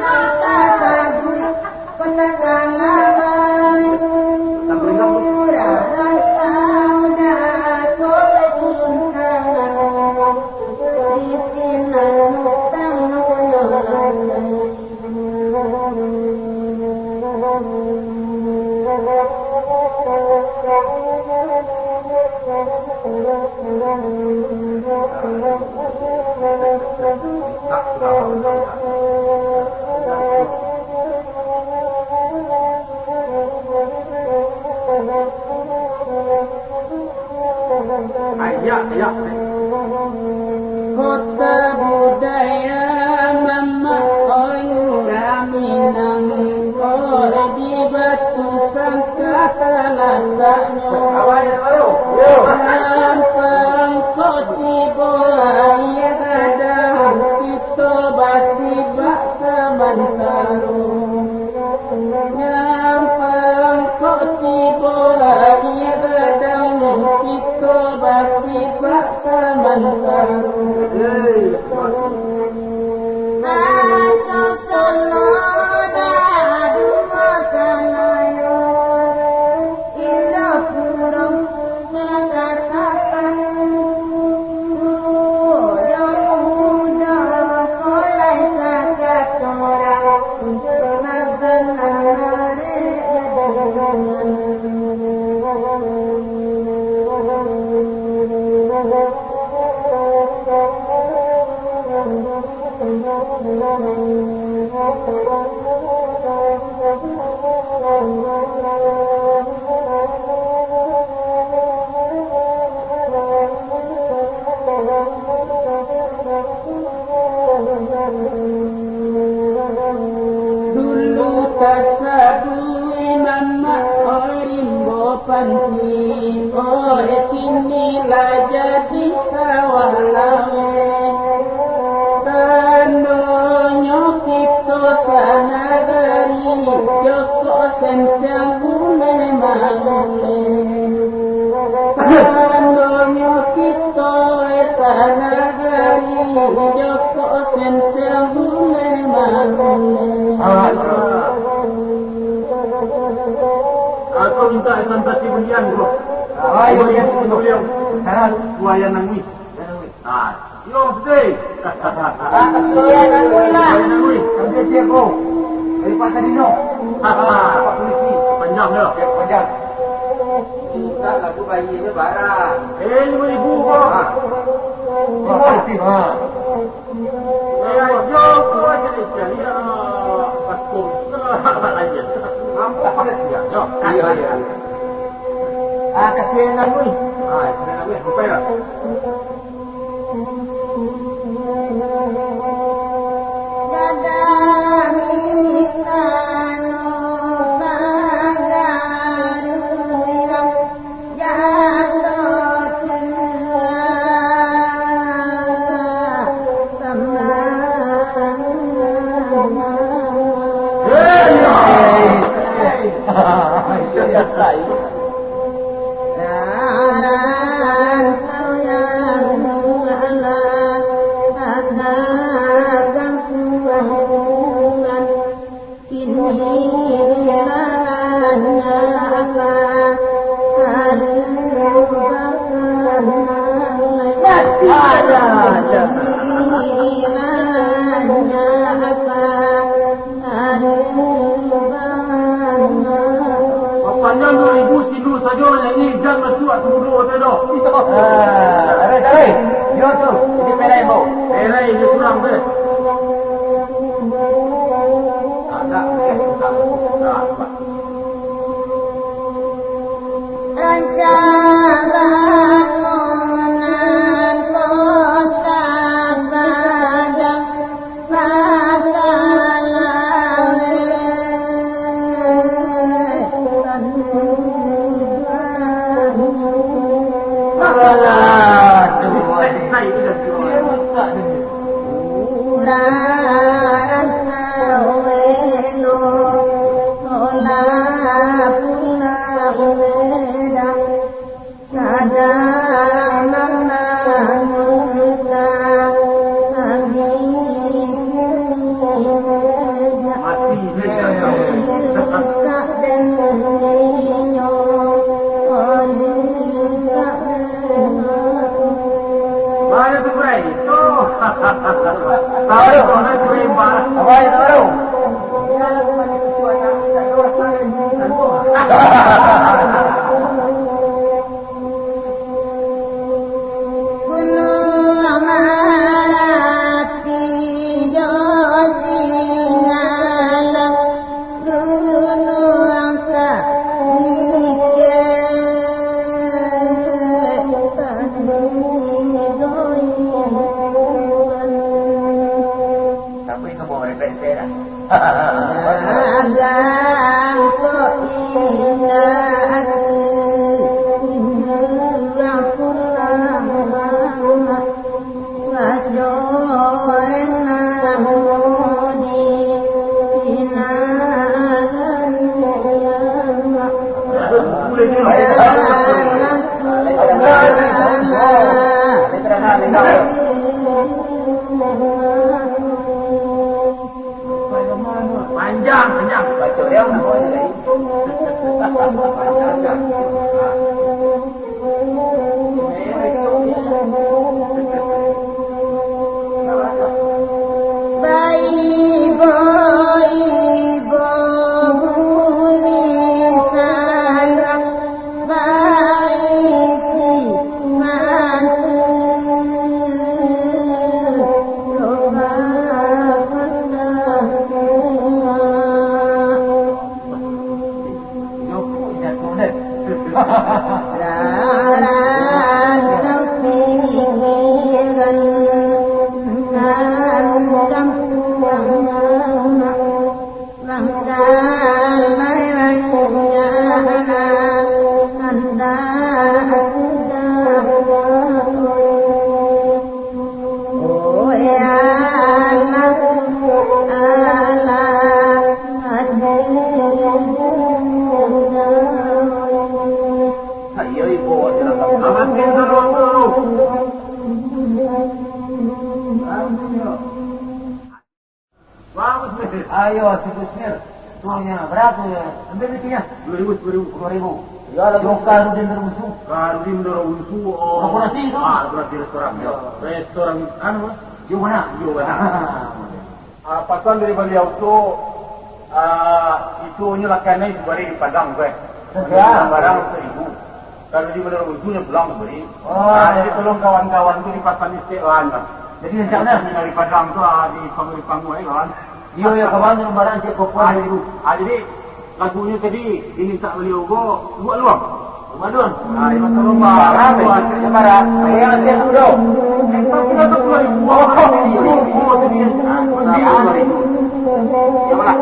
kota sabuik, kota kalawan. Murah rantau da kota turun tangan, di sinan utang nyo lasai. Ayak, ayak. Kota budaya Mamak Oyu Raminang, di Batu Sangka talataknyo. Gampang kok tibo aia gadang, kito basibak samantaro. Gampang kok tibo aia gadang, kito basibak samantaro. Maso solo da duo sanayo, Indopuro Makarapang, tuo jo mudo ko lai sakato urang, mabanan arek jadi. Dulu tasabuik Mamak Orimbo Panti, oh, kini lah jadi sawah laweh. Tandonyo kito sanagari, Joko Sentiang buleh manguleh. Tandonyo kito sanagari, Joko Sentiang buleh manguleh. Aku minta Imam Sati bulian, bro. Ah, iyo, iyo, iyo. Bulian. Sekarang, buaya nangui. Ah, yo, sedih. Ah, kasihan Nangui lah. Nangui. Ambil dia, bro. Dari Pak Sadino. Pak Polisi. Panjang, yo. Ya, panjang. Minta lagu bayinya barang. Eh, lima ribu, bro. Ah. Lima ribu. Ah. Eh, yo, bro, jadi cari, ah, bakung. Ayo. Ampun pada dia, yo. Iya, iya. Ah, kasihan Nangui. Ah, kasihan Nangui. Sampai lah. Gadang istano pagaruyang, jaso tuah tambah. Hei! Hei! Rantau yang alah agak kampuang, kini dilarangnya apa, aduh, bapak. Kini dilarangnya apa, Papanjang duo ribu silu sajo, nan ini jan masuak tu duduk hotel tu. Ah, tarai, tarai. Yo tu, ini perai, bau. Perai, dia surang tu. Ada, ada, ada. Rancak bangunan kota Padang. Gunuang Marapi jo Singgalang, Gunuang Sanikeh, Tangkuban. Tapi itu mau repete dah. Dagang ko indak ati, indak pulang lama. Wajo renang di pinahan lama. Panjang, panjang. Baco dia, nama dia tadi? Panjang, panjang. Baibo-ibo bunyi salang, baisi mantu, loba patah. Rarantau pikiran, nan kampuang, mangkal marewangnya, antah sudah. Oh ya Allah, Allah, hati. Ayo, ibu, amat pintu dulu. Bagus, Mir. Ayo, si Kusmir. Tuangnya berapa ya? Ambil duitnya. Dua ribu, dua ribu. Dua ribu. Ya, lagi. Yo, Karudin Darunsu. Karudin Darunsu, oh. Korporasi itu? Ah, korporasi restoran, ya. Restoran, anu, Pak? Yo, mana? Yo, mana? Ah, pasan dari baliau tu, ah, itu nyo lakanai dibari di Padang tu, eh. Ya. Barang seribu. Kalau di Menara Ujung, ya pulang beri. Oh. Ah, jadi tolong kawan-kawan tu dipasan di stek lain, Bang. Jadi, rencana dari Padang tu, ah, di panggung, di panggung, eh, kawan. Iyo, iyo, kawan, barang cek kopo. Ah, jadi, ah, jadi, lagunyo tadi dimintak baliau ko, buat luang. Buat luang. Ah, lima tahun, Bang. Barang, Bang. Barang. Ayo, latihan dulu, dong. Eh, tapi lah tu dua ribu. Oh, iya, iya. Oh, tadi, ah, dua ribu. Ya, malah.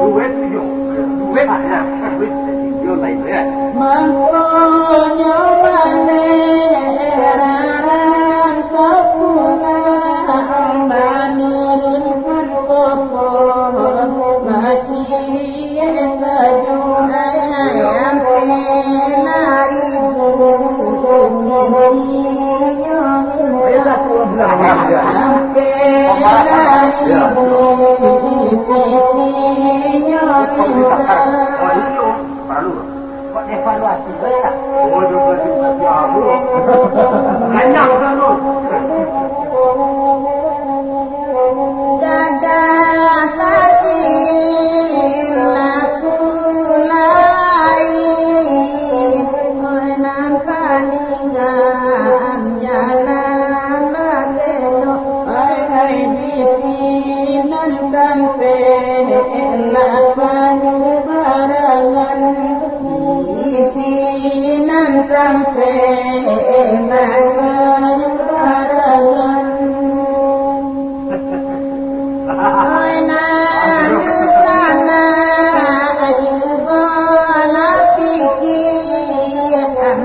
Duit, yo. Duit, nah, duit, yo, lain, yo. Mangkonyo baleh rarantau pulang, manurunkan kopo maciek sajo. Ampek laribu pitinyo minta, ampek laribu pitinyo minta. Buat evaluasi, boleh tak? Oh, dia boleh evaluasi apa? Ganyang kan tu. Gadang sasin laku lai, nan paninggalan jalan bakelo. Ai, ai, di sinan tampek nak panyumbarangan. Di sinan tampek nak panyumbarangan. Oi, nan di sana jugo lah pikiran.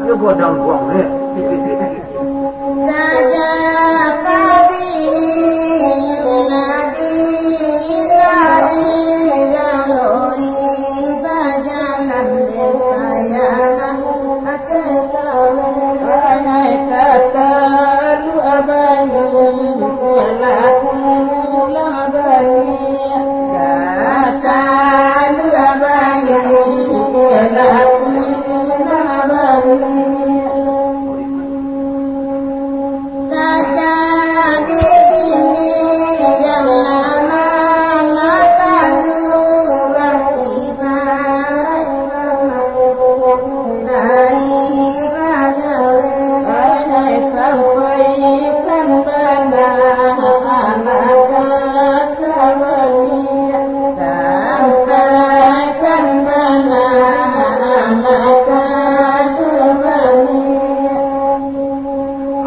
Yo, buah dangguang, eh.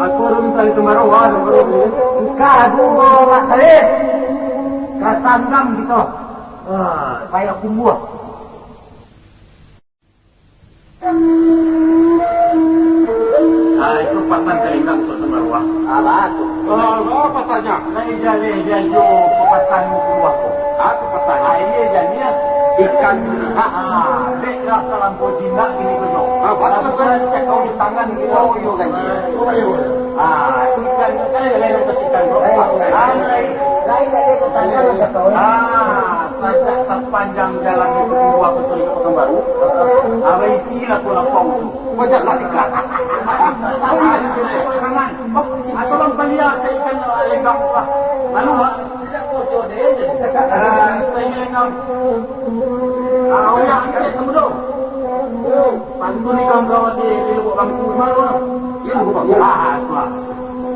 Aku urun tali tumbaruak, urun tali. Engka lagu Mak Saleh. Ka Sanggam kito. Ah, payah kumbuah. Ah, itu pasan ka Lenggang tu, Tuan Marwah. Alah tu. Ah, apa pasannyo? Lai jaleh jajo papasan mukuluah tu. Apa pasannyo? Ah, iyo janiah ikan. Ha, ha. Dek lah talampau jinak ini tu, Jo. Ah, batua, batua. Cakau di tangan gitu. Oh, iyo, ganjil. Oh, iyo. Ah, ikan, kan ado lain kasih ikan, Bro. Lain, lain. Ah, lain. Lain tadi tu tangan, Bro. Ah, sajak sapanjang jalan itu keluar ke Tol Pekanbaru, ah, isi lah tu lapau tu. Banyak lah ikan. Atau lam palia ke ikan Lenggang tu lah. Lalu, ah, ah, saya Lenggang. Ah, oh ya, angkat kamu dulu. Pantun ni kawan-kawan di, di Lubuk Bangku, di mana, Bang? Di Lubuk Bangku. Ah, tu lah.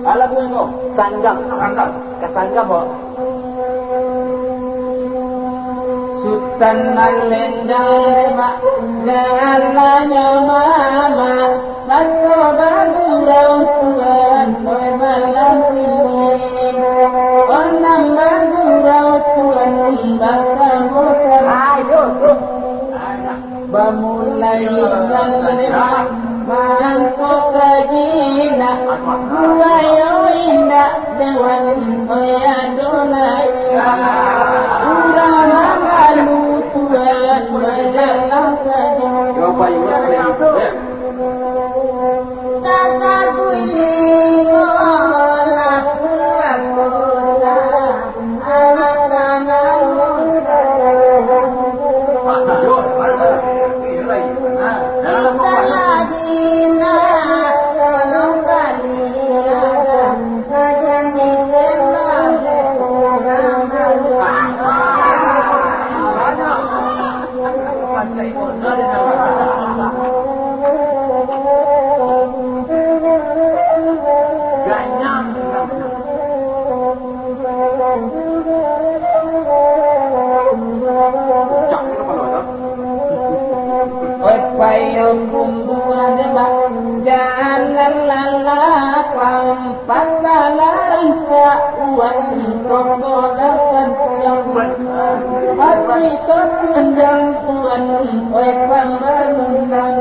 Alah, bunyi kau. Sanggam. Sanggam. Ka Sanggam, Bang. Sutan nan lenjang lemak, jalananyo mama, sato bagurau tuan, doi malam ini. Onam bagurau tuan, basamo-samo. Ayo, tu. Bamulai nan lemak, mangko ka jinak, buayo indak dewan, oi ado lai. Urang mamalu tuan, bajalan sajo. Tasabuik limo lapun anggota. Toko dasar yang pasti terpendam Tuhan, oi pambangunan.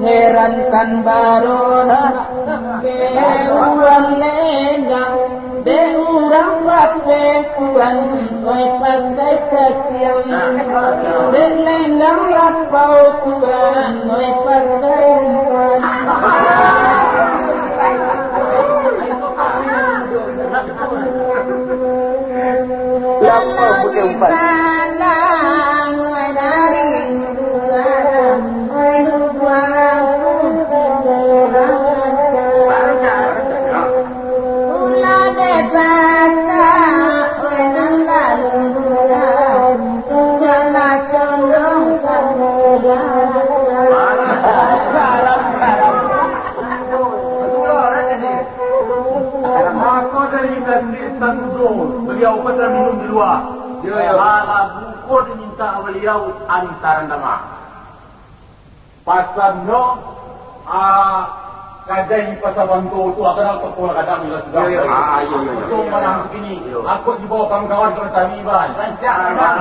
Herankan barona, ke urang lenggang, dek urang pape Tuhan, oi pakai caciang, dek lenggang lapau Tuhan, oi pakai umpan. Lapau pakai umpan. Ulah dek basa, weh, nan lalu, tunggalah condong samudah. Mako dari Nasir Tandudo, baliau pasan minum di lua. Yo, yo. Alah buko dimintak baliau antaran dama. Pasannyo, ah, kadai di Pasa Banto tu, akan toko lah kadang jelas sudah. Yo, yo, yo. Ah, iyo, iyo, iyo. Kosong malam kini. Iyo. Aku dibawa kawan-kawan ka Batawi, Ban. Rancak, Ban.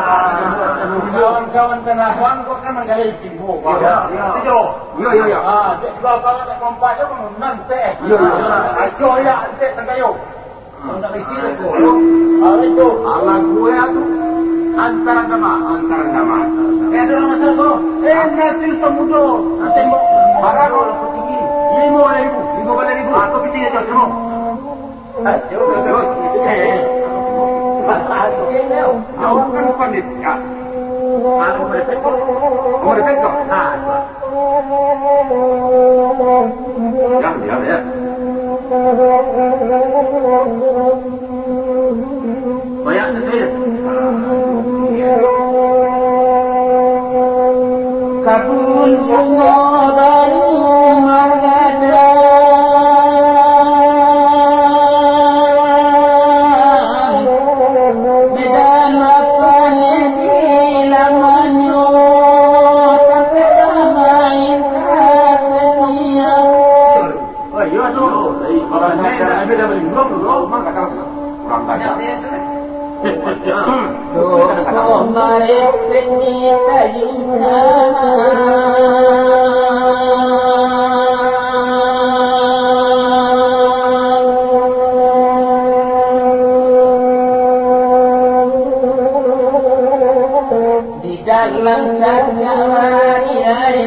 Kawan-kawan ka Nabang, kau kan manggalai timbo, Ban. Iyo, iyo. Tapi jo. Iyo, iyo, iyo. Ah, dek dua kawan, dek kompak, jo, nan teh. Iyo, iyo. Aco, ya, antek tangkayo. Alah, gue tu. Antaran dama. Antaran dama. Eh, ada orang masuk tu. Eh, Nasir Tamudo. Tembok. Barang orang petinggi. Lima belas ribu. Lima belas ribu. Ah, tu pitih aja, terima. Aduh, aduh. Eh, eh. Jauh kan pandit. Ya. Kalau boleh pekok. Boleh pekok. Ah, itu. Diam, diam, ya. Banyak kecil. Kabun bungo baru magadang, medan lapang di lamanyo, sampai bamain kasenian. Oh, iyo tu. Orang lain dah, dia dah beli belum tu, bro. Mana kata kurang banyak. Toko marepek di kayunya. Di dalam cacak hari-hari.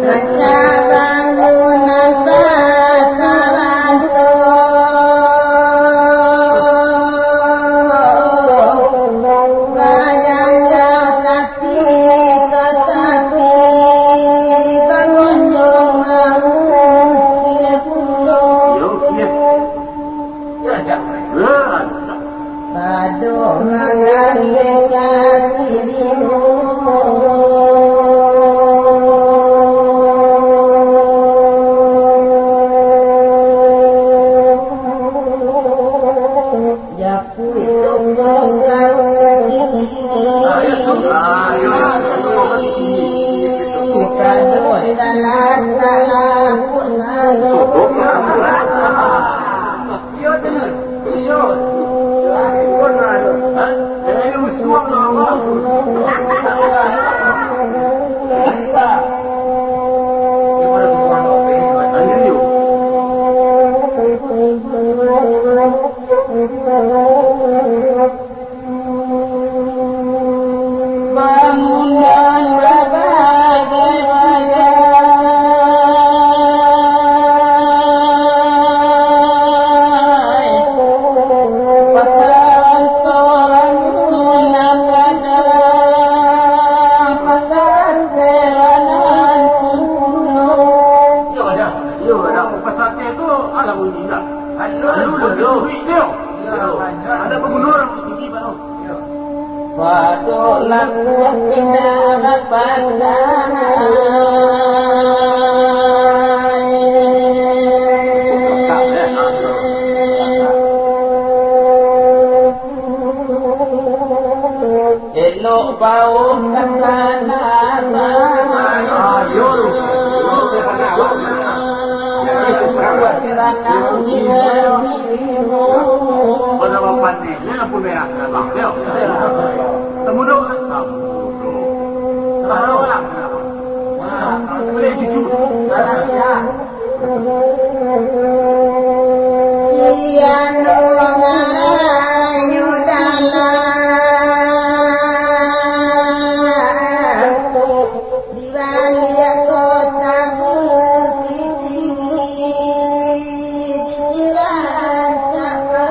Rancak bangunan sasaranto. Bajanjang tapi tatapi, bagonjong mausik pulo. Yo, siap. Yo, siap. Yo, siap. Pado manggaleh ka sirimu. Japuik tunggang gawa kini. Kita doa dalam dalam. Bangunan babagai-bagai, pasaran bangunan gadang, pasaran teranan pulo. Iyo, dah. Iyo, dah. Pasar tu alah bunyi dah. Alu, alu, alu. Duit dia. Ada pembunuh orang tinggi baru. Pado lakuah indak bapandai. Sian urang aranyo dalam, di baliak kota Bukittinggi, di Cilacap Pandan.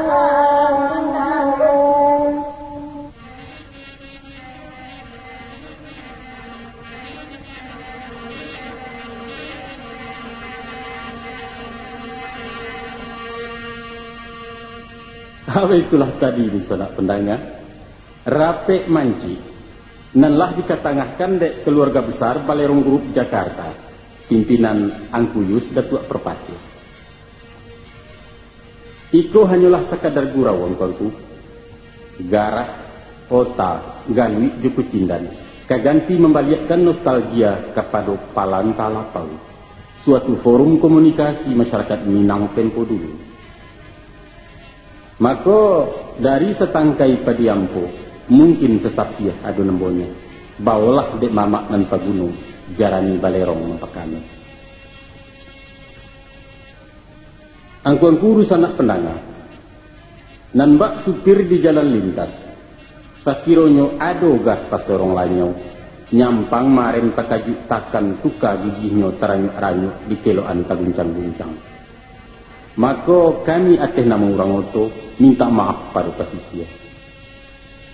Apo itulah tadi, dunsanak pandanga, rapek mancik, nan lah dikatangahkan dek Kaluarga Besar Balerong Group Jakarta, pimpinan Angku Yus Datuak Parpatiah. Iko hanyolah sakadar gurau, angku-angku. Garah, ota, galuik jo kucindan, ka ganti mambaliakkan nostalgia kapado Palanta Lapau, suatu forum komunikasi masyarakat Minang tempo dulu. Mako, dari satangkai padi ampo, mungkin sasapiah ado nambonyo, baolah dek mamak nan paguno, jarani balerong mampakano. Angku-angku dunsanak pandanga, nan bak supir di jalan lintas, sakironyo ado gas pasorong lanyau, nyampang marem takajuik takan tuka gigihnyo taranyuak-ranyuak di kelokan taguncang-guncang. Mako, kami ateh namo urang oto, mintak maaf pado pasisia.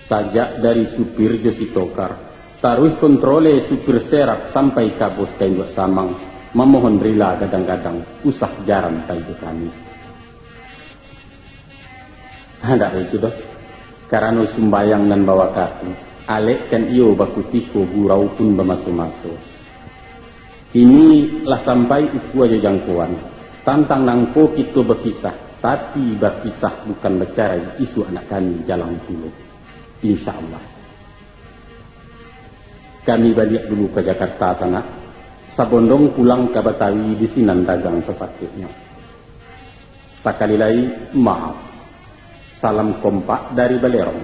Sajak dari supir jo si tokar, taruih kontrole supir serap sampai ka bos ka induak samang, mamohon rila gadang-gadang, usah jaran pai jo kami. Handak baitu doh, karano sumbayang nan bawakatu, alek kan iyo bakutiko, gurau pun bamaso-maso. Kini lah sampai ukua jo jangkoan. Tantang nangko kito bakisah, tapi bakisah bukan bacarai, isuak nak kami jalang pulo. Insya Allah. Kami baliak dulu ka Jakarta, sanak. Sabondong pulang ka Batawi, di sinan dagang sasakeknyo. Sakali lai, maaf. Salam kompak dari Balerong.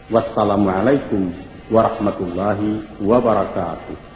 Wassalamualaikum warahmatullahi wabarakatuh.